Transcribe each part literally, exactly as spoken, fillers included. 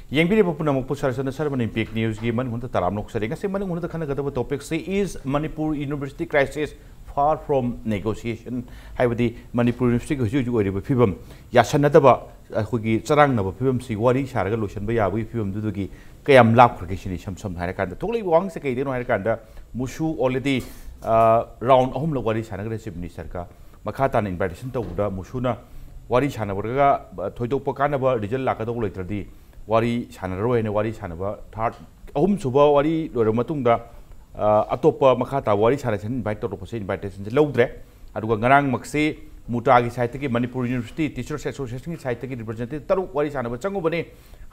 ꯌꯦꯡꯕꯤꯔꯤꯕ ꯄꯨꯝꯅꯃꯛꯄꯨ ꯁꯔꯁꯅ ꯁꯔꯃꯅ ꯏꯝꯄꯦꯛ ꯅ꯭ꯌꯨꯁꯀꯤ ꯃꯅꯨꯡꯗ ꯇꯔꯥꯝꯅ ꯑꯣꯛꯆꯔꯤ꯫ ꯉꯁꯤ ꯃꯅꯨꯡꯗ ꯈꯟꯅꯒꯗꯕ ꯇꯣꯄꯤꯛꯁꯤ is Manipur University crisis far from negotiation, ꯍꯥꯏꯕꯗꯤ ꯃꯅꯤꯄꯨꯔ ꯌꯨꯅꯤꯚꯔꯁꯤꯇꯤꯒꯤ ꯍꯧꯖꯤꯛ ꯍꯧꯖꯤꯛ ꯑꯣꯏꯔꯤꯕ ꯐꯤꯕꯝ, ꯌꯥꯁꯟꯅꯗꯕ ꯑꯩꯈꯣꯏꯒꯤ ꯆꯔꯥꯡꯅꯕ ꯐꯤꯕꯝꯁꯤ ꯋꯥꯔꯤ ꯁꯥꯔꯒ ꯂꯣꯏꯁꯤꯟꯕ ꯌꯥꯕꯒꯤ ꯐꯤꯕꯝꯗꯨꯗꯒꯤ ꯀꯌꯥꯝ ꯂꯥꯞꯈ꯭ꯔꯒꯦ ꯁꯤꯅꯤ꯫ ꯏꯁꯝ ꯁꯝꯅ ꯍꯥꯏꯔꯀꯥꯟꯗ ꯊꯣꯛꯂꯛꯏꯕ ꯋꯥꯍꯪꯁꯦ ꯀꯩꯗꯩꯅꯣ ꯍꯥꯏꯔꯀꯥꯟꯗ, ꯃꯨꯁꯨ already ꯔꯥꯎꯟ ꯑꯍꯨꯝꯂꯛ ꯋꯥꯔꯤ ꯁꯥꯟꯅꯈ꯭ꯔꯦ ꯆꯤꯐ ꯃꯤꯅꯤꯁꯇꯔꯒ꯫ ꯃꯈꯥ ꯇꯥꯅ ꯏꯟꯚꯥꯏꯇꯦꯁꯟ ꯇꯧꯕꯗ ꯃꯨꯁꯨꯅ ꯋꯥꯔꯤ ꯁꯥꯟꯅꯕꯒ ꯊꯣꯏꯗꯣꯛꯄ ꯀꯥꯟꯅꯕ ꯔꯤꯖꯜ ꯂꯥꯛꯀꯗꯧꯕ ꯂꯩꯇ꯭ꯔꯗꯤ ꯋꯥꯔꯤ ꯁꯥꯟꯅꯔꯔꯣꯏ ꯍꯥꯏꯅ ꯋꯥꯔꯤ ꯁꯥꯟꯅꯕ ꯊꯥꯔꯠ, ꯑꯍꯨꯝꯁꯨꯕ ꯋꯥꯔꯤ ꯂꯣꯏꯔꯕ ꯃꯇꯨꯡꯗ ꯑ, ꯑꯇꯣꯞꯄ ꯃꯈꯥ ꯇꯥꯕ ꯋꯥꯔꯤ ꯁꯥꯟꯅꯁꯦꯅ ꯏꯟꯚꯥꯏꯠ ꯇꯧꯔꯛꯄꯁꯦ ꯏꯟꯚꯥꯏꯇꯦꯁꯟꯁꯦ ꯂꯧꯗ꯭ꯔꯦ꯫ ꯑꯗꯨꯒ ꯉꯔꯥꯡꯃꯛꯁꯤ ꯃꯨꯇꯥꯒꯤ ꯁꯥꯏꯠꯇꯒꯤ, ꯃꯅꯤꯄꯨꯔ ꯌꯨꯅꯤꯚꯔꯁꯤꯇꯤ ꯇꯤꯆꯔꯁ ꯑꯦꯁꯣꯁꯤꯌꯦꯁꯟꯒꯤ ꯁꯥꯏꯠꯇꯒꯤ ꯔꯤꯄ꯭ꯔꯖꯦꯟꯇꯦꯇꯤꯚ ꯇꯔꯨꯛ ꯋꯥꯔꯤ ꯁꯥꯟꯅꯕ ꯆꯪꯉꯨꯕꯅꯤ꯫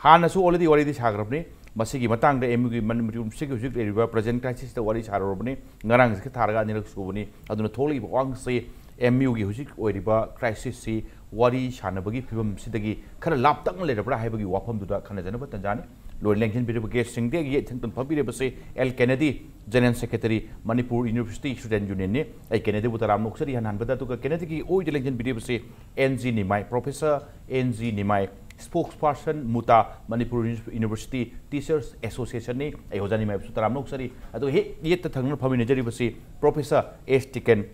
ꯍꯥꯟꯅꯁꯨ already ꯋꯥꯔꯤꯗꯤ ꯁꯥꯈ꯭ꯔꯕꯅꯤ꯫ ꯃꯁꯤꯒꯤ ꯃꯇꯥꯡꯗ ꯑꯦꯝ ꯌꯨꯒꯤ ꯃꯅꯤꯄꯨꯔ ꯌꯨꯅꯤꯚꯔꯁꯤꯇꯤꯒꯤ ꯍꯧꯖꯤꯛ ꯂꯩꯔꯤꯕ ꯄ꯭ꯔꯖꯦꯟ ꯀ꯭ꯔꯥꯏꯁꯤꯁꯇ ꯋꯥꯔꯤ ꯁꯥꯔꯨꯔꯕꯅꯤ꯫ ꯉꯔꯥꯡꯁꯤ ꯊꯥꯔꯒ ꯑꯅꯤꯔꯛ ꯁꯨꯕꯅꯤ꯫ ꯑꯗꯨꯅ ꯊꯣꯛꯂꯛꯏꯕ ꯋꯥꯍꯪꯁꯤ ꯑꯦꯝ ꯌꯨꯒꯤ ꯍꯧꯖꯤꯛ ꯑꯣꯏꯔꯤꯕ ꯀ꯭ꯔꯥꯏꯁꯤꯁꯁꯤ ꯋꯥꯔꯤ ꯁꯥꯟꯅꯕꯒꯤ ꯐꯤꯕꯝꯁꯤꯗꯒꯤ ꯈꯔ ꯂꯥꯞꯇꯛꯅ ꯂꯩꯔꯕ꯭ꯔꯥ ꯍꯥꯏꯕꯒꯤ ꯋꯥꯐꯝꯗꯨꯗ ꯈꯟꯅꯖꯅꯕ ꯇꯟꯖꯥꯅꯤ꯫ ꯂꯣꯏꯅ ꯂꯦꯡꯁꯤꯟꯕꯤꯔꯤꯕ ꯒꯦꯁꯁꯤꯡꯗꯤ ꯑꯩꯒꯤ ꯌꯦꯠ ꯊꯪꯗ ꯐꯝꯕꯤꯔꯤꯕꯁꯤ L Kennedy, general secretary, Manipur university student ꯌꯨꯅꯤꯌꯟꯅꯤ꯫ ꯑꯩ ꯀꯦꯅꯦꯗꯤꯕꯨ ꯇꯔꯥꯝꯅ ꯑꯣꯛꯆꯔꯤ꯫ ꯏꯍꯥꯟ ꯍꯥꯟꯕꯗ ꯑꯗꯨꯒ ꯀꯦꯅꯦꯗꯤꯒꯤ ꯑꯣꯏꯗ ꯂꯦꯡꯁꯤꯟꯕꯤꯔꯤꯕꯁꯤ N G Nimai, professor N G Nimai, spokesperson ꯃꯨꯇꯥ, ꯃꯅꯤꯄꯨꯔ ꯌꯨꯅꯤꯚꯔꯁꯤꯇꯤ ꯇꯤꯆꯔꯁ ꯑꯦꯁꯣꯁꯤꯌꯦꯁꯟꯅꯤ꯫ ꯑꯩ ꯑꯣꯖꯥ ꯅꯤꯃꯥꯏꯕꯨꯁꯨ ꯇꯔꯥꯝꯅ ꯑꯣꯛꯆꯔꯤ꯫ ꯑꯗꯨꯒ ꯍꯦꯛ ꯌꯦꯠꯇ ꯊꯪꯅꯅ ꯐꯝꯃꯤꯟꯅꯖꯔꯤꯕꯁꯤ professor S Tiken,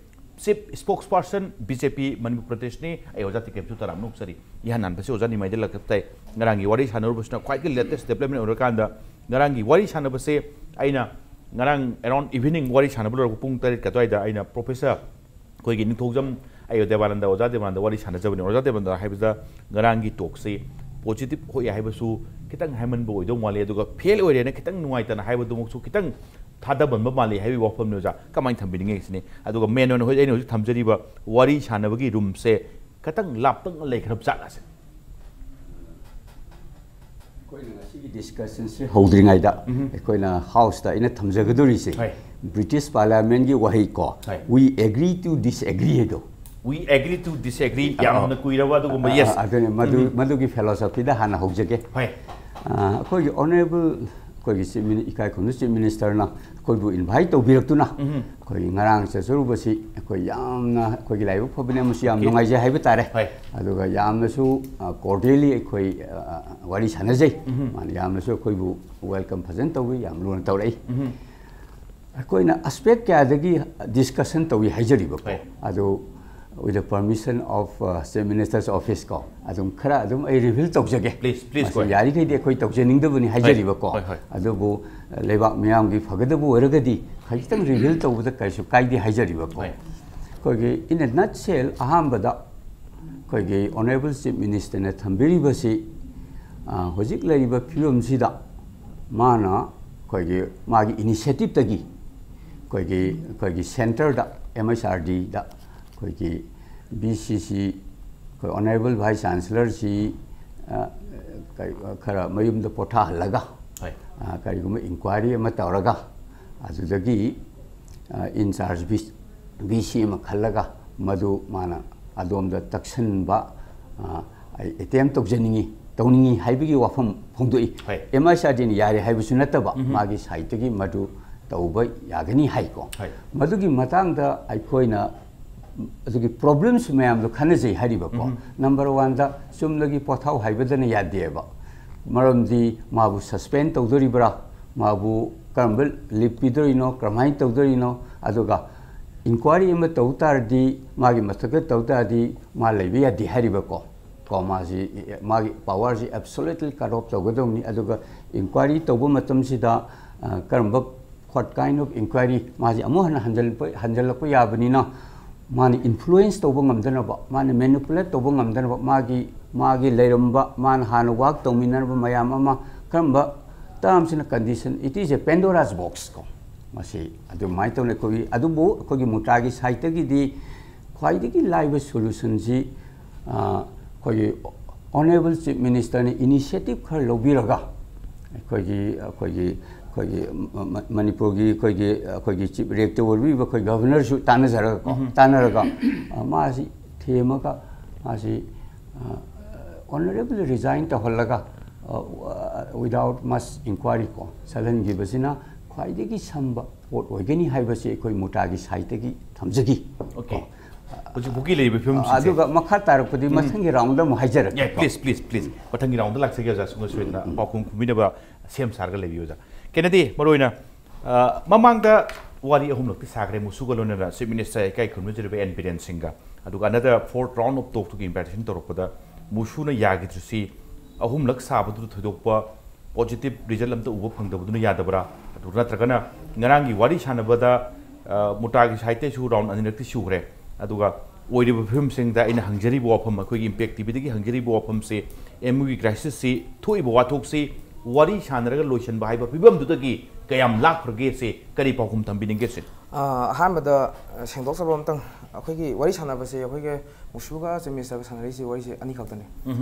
chief spokesperson B J P Manipur ꯄ꯭ꯔꯗꯦꯁꯅꯤ꯫ ꯑꯩ ꯑꯣꯖꯥ ꯇꯤꯀꯦꯟꯁꯨ ꯇꯔꯥꯝꯅ ꯑꯣꯛꯆꯔꯤ꯫ ꯏꯍꯥꯟ ꯍꯥꯟꯕꯁꯤ ꯑꯣꯖꯥ ꯅꯤꯃꯥꯏꯗ ꯂꯥꯛꯆꯕ ꯇꯥꯏ꯫ ꯉꯔꯥꯡꯒꯤ ꯋꯥꯔꯤ ꯁꯥꯟꯅꯔꯨꯕꯁꯤꯅ ꯈ꯭ꯋꯥꯏꯗꯒꯤ ꯂꯦꯇꯦꯁ ꯗꯦꯕꯂꯞꯃꯦꯟ ꯑꯣꯏꯔꯀꯥꯟꯗ, ꯉꯔꯥꯡꯒꯤ ꯋꯥꯔꯤ ꯁꯥꯟꯅꯕꯁꯦ ꯑꯩꯅ ꯉꯔꯥꯡ ꯑꯦꯔꯥꯎꯟ ꯏꯚꯤꯅꯤꯡ ꯋꯥꯔꯤ ꯁꯥꯟꯅꯕ ꯂꯣꯏꯔꯛꯄ ꯄꯨꯡ ꯇꯔꯦꯠꯀ ꯑꯗꯨꯋꯥꯏꯗ ꯑꯩꯅ ꯄ꯭ꯔꯣꯐꯦꯁꯔ ꯑꯩꯈꯣꯏꯒꯤ ꯅꯤꯡꯊꯧꯖꯝ, ꯑꯩ ꯗꯦꯕꯥꯅꯟꯗ, ꯑꯣꯖꯥ ꯗꯦꯕꯥꯅꯟꯗ ꯋꯥꯔꯤ ꯁꯥꯟꯅꯖꯕꯅꯤ꯫ ꯑꯣꯖꯥ ꯗꯦꯕꯥꯅꯟꯗ ꯍꯥꯏꯕꯗ ꯉꯔꯥꯡꯒꯤ ꯇꯣꯛꯁꯤ ꯄꯣꯖꯤꯇꯤꯚ ꯑꯣꯏ ꯍꯥꯏꯕꯁꯨ ꯈꯤꯇꯪ ꯍꯥꯏꯃꯟꯕ ꯑꯣꯏꯗꯧ ꯃꯥꯜꯂꯤ, ꯑꯗꯨꯒ ꯐꯦꯜ ꯑꯣꯏꯔꯦꯅ ꯈꯤꯇꯪ ꯅꯨꯡꯉꯥꯏꯇꯅ ꯍꯥꯏꯕꯗꯨꯃꯛꯁꯨ ꯈꯤꯇꯪ ꯊꯥꯗꯕꯟꯕ ꯃꯥꯜꯂꯤ ꯍꯥꯏꯕꯒꯤ ꯋꯥꯐꯝꯅꯤ ꯑꯣꯖꯥ꯫ ꯀꯃꯥꯏꯅ ꯊꯝꯕꯤꯅꯤꯡꯉꯤ ꯁꯤꯅꯤ꯫ ꯑꯗꯨꯒ ꯃꯦꯟ ꯑꯣꯏꯅ ꯍꯧꯖꯤꯛ ꯑꯩꯅ ꯍꯧꯖꯤꯛ ꯊꯝꯖꯔꯤꯕ ꯋꯥꯔꯤ ꯁꯥꯟꯅꯕꯒꯤ ꯔꯨꯝꯁꯦ ꯈꯤꯇꯪ ꯂꯥꯞꯇꯛꯅ ꯂꯩꯈ꯭ꯔꯕ ꯖꯥꯠꯂ ꯁꯤꯅꯤ꯫ ꯑꯩꯈꯣꯏꯅ ꯉꯁꯤꯒꯤ ꯗꯤꯁꯀꯁꯟꯁꯦ ꯍꯧꯗ꯭ꯔꯤꯉꯩꯗ ꯎꯝ꯫ ꯑꯩꯈꯣꯏꯅ ꯍꯥꯎꯁꯇ ꯑꯩꯅ ꯊꯝꯖꯒꯗꯧꯔꯤꯁꯦ, ꯍꯣꯏ꯫ ꯕ꯭ꯔꯤꯇꯤꯁ ꯄꯥꯔꯂꯤꯌꯥꯃꯦꯟꯒꯤ ꯋꯥꯍꯩ ꯀꯣ, ꯍꯣꯏ꯫ "We agree to disagree" ꯍꯥꯏꯗꯣ꯫ "We agree to disagree"꯫ ꯑꯥ꯫ ꯌꯥꯝꯅ ꯀꯨꯏꯔꯕ ꯑꯗꯨꯒꯨꯝꯕ, ꯑꯥ, ꯌꯦꯁ꯫ ꯑꯗꯨꯅꯤ, ꯃꯗꯨ, ꯎꯝ꯫ ꯃꯗꯨꯒꯤ ꯐꯤꯂꯣꯁꯣꯐꯤꯗ ꯍꯥꯟꯅ ꯍꯧꯖꯒꯦ꯫ ꯍꯣꯏ꯫ ꯑꯥ, ꯑꯩꯈꯣꯏꯒꯤ ꯑꯣꯅꯔꯦꯕꯜ ꯑꯩꯈꯣꯏꯒꯤ ꯆꯤꯞ ꯃꯤꯅꯤ- ꯏꯀꯥꯏ ꯈꯨꯝꯅ ꯆꯤꯞ ꯃꯤꯅꯤꯁꯇꯔꯅ ꯑꯩꯈꯣꯏꯕꯨ ꯏꯟꯚꯥꯏꯠ ꯇꯧꯕꯤꯔꯛꯇꯨꯅ ꯑꯩꯈꯣꯏꯒꯤ ꯉꯔꯥꯡ ꯆꯠꯆꯔꯨꯕꯁꯤ ꯑꯩꯈꯣꯏ ꯌꯥꯝꯅ ꯑꯩꯈꯣꯏꯒꯤ ꯂꯥꯏꯕꯛ ꯐꯕꯅꯦ ꯑꯃꯁꯨ ꯌꯥꯝ ꯅꯨꯡꯉꯥꯏꯖꯩ ꯍꯥꯏꯕ ꯇꯥꯔꯦ꯫ ꯑꯗꯨꯒ ꯌꯥꯝꯅꯁꯨ ꯀꯣꯔꯗꯤꯌꯦꯂꯤ ꯑꯩꯈꯣꯏ ꯋꯥꯔꯤ ꯁꯥꯟꯅꯖꯩ꯫ ꯃꯥꯅ ꯌꯥꯝꯅꯁꯨ ꯑꯩꯈꯣꯏꯕꯨ ꯋꯦꯜꯀꯝ ꯐꯖꯅ ꯇꯧꯕꯤ, ꯌꯥꯝ ꯂꯨꯅ ꯇꯧꯔꯛꯏ꯫ ꯑꯩꯈꯣꯏꯅ ꯑꯁꯄꯦꯛ ꯀꯌꯥꯗꯒꯤ ꯗꯤꯁꯀꯁꯟ ꯇꯧꯏ ꯍꯥꯏꯖꯔꯤꯕꯀꯣ꯫ ꯑꯗꯨ with the permission of Chief Minister's Office ꯀꯣ, ꯑꯗꯨꯝ ꯈꯔ ꯑꯗꯨꯝ ꯑꯩ ꯔꯤꯚꯤꯜ ꯇꯧꯖꯒꯦ꯫ ꯃꯁꯤ ꯌꯥꯔꯤꯈꯩꯗꯤ ꯑꯩꯈꯣꯏ ꯇꯧꯖꯅꯤꯡꯗꯕꯅꯤ ꯍꯥꯏꯖꯔꯤꯕꯀꯣ꯫ ꯑꯗꯨꯕꯨ ꯂꯩꯕꯥꯛ ꯃꯤꯌꯥꯝꯒꯤ ꯐꯒꯗꯕ ꯑꯣꯏꯔꯒꯗꯤ ꯈꯖꯤꯛꯇꯪ ꯔꯤꯚꯤꯜ ꯇꯧꯕꯗ ꯀꯩꯁꯨ ꯀꯥꯏꯗꯦ ꯍꯥꯏꯖꯔꯤꯕꯀꯣ꯫ ꯑꯩꯈꯣꯏꯒꯤ in a nutshell ꯑꯍꯥꯟꯕꯗ ꯑꯩꯈꯣꯏꯒꯤ ꯑꯣꯅꯔꯦꯕꯜ ꯆꯤꯞ ꯃꯤꯅꯤꯁꯇꯔꯅ ꯊꯝꯕꯤꯔꯤꯕꯁꯤ ꯍꯧꯖꯤꯛ ꯂꯩꯔꯤꯕ ꯐꯤꯕꯝꯁꯤꯗ ꯃꯥꯅ ꯑꯩꯈꯣꯏꯒꯤ ꯃꯥꯒꯤ ꯏꯅꯤꯁꯤꯌꯦꯇꯤꯞꯇꯒꯤ ꯑꯩꯈꯣꯏꯒꯤ ꯑꯩꯈꯣꯏꯒꯤ ꯁꯦꯟꯇꯔꯗ ꯑꯦꯝ ꯑꯩꯆ ꯑꯥꯔ ꯗꯤꯗ ꯑꯩꯈꯣꯏꯒꯤ ꯕꯤ ꯁꯤ ꯁꯤ ꯑꯩꯈꯣꯏ ꯑꯣꯅꯔꯦꯕꯜ ꯚꯥꯏꯁ ꯆꯥꯟꯁꯦꯂꯔꯁꯤ ꯈꯔ ꯃꯌꯨꯝꯗ ꯄꯣꯊꯥꯍꯜꯂꯒ ꯀꯔꯤꯒꯨꯝꯕ ꯏꯟꯀ꯭ꯋꯥꯏꯔꯤ ꯑꯃ ꯇꯧꯔꯒ ꯑꯗꯨꯗꯒꯤ ꯏꯟ ꯆꯥꯔꯖ ꯕꯤ ꯁꯤ ꯑꯃ ꯈꯜꯂꯒ ꯃꯗꯨ ꯃꯥꯅ ꯑꯗꯣꯝꯗ ꯇꯛꯁꯟꯕ ꯑꯦꯇꯦꯝ ꯇꯧꯖꯅꯤꯡꯉꯤ, ꯇꯧꯅꯤꯡꯉꯤ ꯍꯥꯏꯕꯒꯤ ꯋꯥꯐꯝ ꯐꯣꯡꯗꯣꯛꯏ꯫ ꯑꯦꯝ ꯑꯥꯏ ꯁꯤ ꯑꯥꯔ ꯗꯤꯅ ꯌꯥꯔꯦ ꯍꯥꯏꯕꯁꯨ ꯅꯠꯇꯕ, ꯃꯥꯒꯤ ꯁꯥꯏꯠꯇꯒꯤ ꯃꯗꯨ ꯇꯧꯕ ꯌꯥꯒꯅꯤ ꯍꯥꯏꯀꯣ꯫ ꯃꯗꯨꯒꯤ ꯃꯇꯥꯡꯗ ꯑꯩꯈꯣꯏꯅ ꯑꯗꯨꯒꯤ ꯄ꯭ꯔꯣꯕ꯭ꯂꯦꯝꯁ ꯃꯌꯥꯝꯗꯣ ꯈꯟꯅꯖꯩ ꯍꯥꯏꯔꯤꯕꯀꯣ꯫ ꯅꯝꯕꯔ ꯋꯥꯟꯗ ꯆꯨꯝꯅꯒꯤ ꯄꯣꯊꯥꯎ ꯍꯥꯏꯕꯗꯅ ꯌꯥꯗꯦꯕ꯫ ꯃꯔꯝꯗꯤ ꯃꯥꯕꯨ ꯁꯁꯄꯦꯟ ꯇꯧꯗꯣꯔꯤꯕ꯭ꯔꯥ, ꯃꯥꯕꯨ ꯀꯔꯝꯕ ꯂꯤꯞ ꯄꯤꯗꯣꯔꯤꯅꯣ, ꯀꯔꯝꯍꯥꯏꯅ ꯇꯧꯗꯣꯔꯤꯅꯣ, ꯑꯗꯨꯒ ꯏꯟꯀ꯭ꯋꯥꯏꯔꯤ ꯑꯃ ꯇꯧ ꯇꯥꯔꯗꯤ, ꯃꯥꯒꯤ ꯃꯊꯛꯇ ꯇꯧ ꯇꯥꯔꯗꯤ ꯃꯥ ꯂꯩꯕ ꯌꯥꯗꯦ ꯍꯥꯏꯔꯤꯕꯀꯣ꯫ ꯀꯣ ꯃꯥꯁꯤ, ꯃꯥꯒꯤ ꯄꯋꯥꯔꯁꯤ ꯑꯦꯕꯁꯣꯂꯨꯠꯂꯤ ꯀꯠ ꯑꯣꯐ ꯇꯧꯒꯗꯧꯅꯤ꯫ ꯑꯗꯨꯒ ꯏꯟꯀ꯭ꯋꯥꯏꯔꯤ ꯇꯧꯕ ꯃꯇꯝꯁꯤꯗ ꯀꯔꯝꯕ what kind of inquiry, ꯃꯥꯁꯤ ꯑꯃꯨꯛ ꯍꯟꯅ ꯍꯟꯖꯤꯜꯂꯛꯄ ꯍꯟꯖꯤꯜꯂꯛꯄ ꯌꯥꯕꯅꯤꯅ, ꯃꯥꯅ ꯏꯟꯐ꯭ꯂꯨꯌꯦꯟꯁ ꯇꯧꯕ ꯉꯝꯗꯅꯕ, ꯃꯥꯅ ꯃꯦꯅꯤꯄꯨꯂꯦꯠ ꯇꯧꯕ ꯉꯝꯗꯅꯕ, ꯃꯥꯒꯤ ꯃꯥꯒꯤ ꯂꯩꯔꯝꯕ, ꯃꯥꯅ ꯍꯥꯟꯅ ꯋꯥꯛ ꯇꯧꯃꯤꯟꯅꯔꯝꯕ ꯃꯌꯥꯝ ꯑꯃ ꯀꯔꯝꯕ terms and condition, it is a Pandora's box ꯀꯣ꯫ ꯃꯁꯤ ꯑꯗꯨꯃꯥꯏꯅ ꯇꯧꯅ ꯑꯩꯈꯣꯏꯒꯤ, ꯑꯗꯨꯕꯨ ꯑꯩꯈꯣꯏꯒꯤ ꯃꯨꯇ꯭ꯔꯥꯒꯤ ꯁꯥꯏꯠꯇꯒꯤꯗꯤ ꯈ꯭ꯋꯥꯏꯗꯒꯤ ꯂꯥꯏꯕ ꯁꯣꯂꯨꯁꯟꯁꯤ ꯑꯩꯈꯣꯏꯒꯤ ꯑꯣꯅꯔꯦꯕꯜ ꯆꯤꯐ ꯃꯤꯅꯤꯁꯇꯔꯅ ꯏꯅꯤꯁꯤꯌꯦꯇꯤꯞ ꯈꯔ ꯂꯧꯕꯤꯔꯒ ꯑꯩꯈꯣꯏꯒꯤ ꯑꯩꯈꯣꯏꯒꯤ ꯑꯩꯈꯣꯏꯒꯤ ꯃꯅꯤꯄꯨꯔꯒꯤ ꯑꯩꯈꯣꯏꯒꯤ ꯑꯩꯈꯣꯏꯒꯤ ꯆꯤꯐ ꯔꯦꯛꯇ ꯑꯣꯏꯕꯤꯕ ꯑꯩꯈꯣꯏ ꯒꯚꯔꯅꯔꯁꯨ ꯇꯥꯟꯅꯖꯔꯒꯀꯣ, ꯇꯥꯟꯅꯔꯒ ꯃꯥꯁꯤ ꯊꯦꯝꯃꯒ ꯃꯥꯁꯤ ꯑꯣꯅꯔꯦꯕꯜ ꯔꯤꯖꯥꯏꯟ ꯇꯧꯍꯜꯂꯒ ꯋꯤꯗꯥꯎꯠ ꯃꯁ ꯏꯟꯀ꯭ꯋꯥꯏꯔꯤ ꯀꯣ ꯆꯠꯍꯟꯈꯤꯕꯁꯤꯅ ꯈ꯭ꯋꯥꯏꯗꯒꯤ ꯁꯝꯕ ꯄꯣꯠ ꯑꯣꯏꯒꯅꯤ ꯍꯥꯏꯕꯁꯤ ꯑꯩꯈꯣꯏ ꯃꯨꯇꯥꯒꯤ ꯁꯥꯏꯠꯇꯒꯤ ꯊꯝꯖꯒꯦ꯫ ꯑꯣꯀꯦ꯫ ꯍꯧꯖꯤꯛꯐꯥꯎꯒꯤ ꯂꯩꯔꯤꯕ ꯐꯤꯕꯝꯁꯤꯡꯁꯦ꯫ ꯑꯗꯨꯒ ꯃꯈꯥ ꯇꯥꯔꯛꯄꯗꯤ ꯃꯊꯪꯒꯤ ꯔꯥꯎꯟꯗ ꯑꯃꯨꯛ ꯍꯥꯏꯖꯔꯛꯀꯦ꯫ ꯌꯥꯏ, ꯄ꯭ꯂꯤꯖ ꯄ꯭ꯂꯤꯖ ꯄ꯭ꯂꯤꯖ ꯃꯊꯪꯒꯤ ꯔꯥꯎꯟꯗ ꯂꯥꯛꯆꯒꯦ ꯑꯣꯖꯥ, ꯁꯨꯡꯁꯣꯏ ꯁꯣꯏꯗꯅ ꯄꯥꯎꯈꯨꯝ ꯈꯨꯝꯕꯤꯅꯕ ꯁꯦꯝ ꯁꯥꯔꯒ ꯂꯩꯕꯤꯌꯨ ꯑꯣꯖꯥ꯫ ꯀꯦꯅꯦꯗꯤ, ꯃꯔꯨꯑꯣꯏꯅ ꯑ, ꯃꯃꯥꯡꯗ ꯋꯥꯔꯤ ꯑꯍꯨꯝꯂꯛꯇꯤ ꯁꯥꯈ꯭ꯔꯦ ꯃꯨꯁꯨꯒ ꯂꯣꯏꯅꯅ ꯆꯤꯐ ꯃꯤꯅꯤꯁꯇꯔ ꯏꯀꯥꯏ ꯈꯨꯝꯅꯖꯔꯤꯕ ꯑꯦꯟ ꯕꯤꯔꯦꯟ ꯁꯤꯡꯒ꯫ ꯑꯗꯨꯒ ꯑꯅꯗꯔ ꯐꯣꯔꯠ ꯔꯥꯎꯟ ꯑꯣꯐ ꯇꯣꯛꯇꯨꯒꯤ ꯏꯟꯚꯥꯏꯇꯦꯁꯟ ꯇꯧꯔꯛꯄꯗ ꯃꯨꯁꯨꯅ ꯌꯥꯈꯤꯗ꯭ꯔꯤꯁꯤ ꯑꯍꯨꯝꯂꯛ ꯁꯥꯕꯗꯨꯗ ꯊꯣꯏꯗꯣꯛꯄ ꯄꯣꯖꯤꯇꯤꯚ ꯔꯤꯖꯜ ꯑꯝꯇ ꯎꯕ ꯐꯪꯗꯕꯗꯨꯅ ꯌꯥꯗꯕ꯭ꯔꯥ? ꯑꯗꯨ ꯅꯠꯇ꯭ꯔꯒꯅ ꯉꯔꯥꯡꯒꯤ ꯋꯥꯔꯤ ꯁꯥꯟꯅꯕꯗ, ꯑ, ꯃꯨꯇꯥꯒꯤ ꯁꯥꯏꯠꯇꯩꯁꯨ ꯔꯥꯎꯟ ꯑꯅꯤꯔꯛꯇꯤ ꯁꯨꯈ꯭ꯔꯦ꯫ ꯑꯗꯨꯒ ꯑꯣꯏꯔꯤꯕ ꯐꯤꯕꯝꯁꯤꯡꯗ ꯑꯩꯅ ꯍꯪꯖꯔꯤꯕ ꯋꯥꯐꯝ, ꯑꯩꯈꯣꯏꯒꯤ ꯏꯝꯄꯦꯛ ꯇꯤꯚꯤꯗꯒꯤ ꯍꯪꯖꯔꯤꯕ ꯋꯥꯐꯝꯁꯤ, ꯑꯦꯝ ꯌꯨꯒꯤ ꯀ꯭ꯔꯥꯏꯁꯤꯁꯁꯤ ꯊꯣꯛꯏꯕ ꯋꯥꯊꯣꯛꯁꯤ ꯋꯥꯔꯤ ꯁꯥꯟꯅꯔꯒ ꯂꯣꯏꯁꯤꯟꯕ ꯍꯥꯏꯕ ꯐꯤꯕꯝꯗꯨꯗꯒꯤ ꯀꯌꯥꯝ ꯂꯥꯞꯈ꯭ꯔꯒꯦ ꯁꯤ ꯀꯔꯤ ꯄꯥꯎꯈꯨꯝ ꯊꯝꯕꯤꯅꯤꯡꯒꯦ ꯁꯤ? ꯑ, ꯑꯍꯥꯟꯕꯗ, ꯑ, ꯁꯦꯡꯗꯣꯛꯆꯕ ꯑꯝꯇꯪ, ꯑꯩꯈꯣꯏꯒꯤ ꯋꯥꯔꯤ ꯁꯥꯟꯅꯕꯁꯦ ꯑꯩꯈꯣꯏꯒꯤ ꯃꯨꯁꯨꯒ ꯆꯤꯐ ꯃꯤꯅꯤꯁꯇꯔꯒ ꯁꯥꯟꯅꯔꯤꯁꯤ ꯋꯥꯔꯤꯁꯦ ꯑꯅꯤꯈꯛꯇꯅꯦ꯫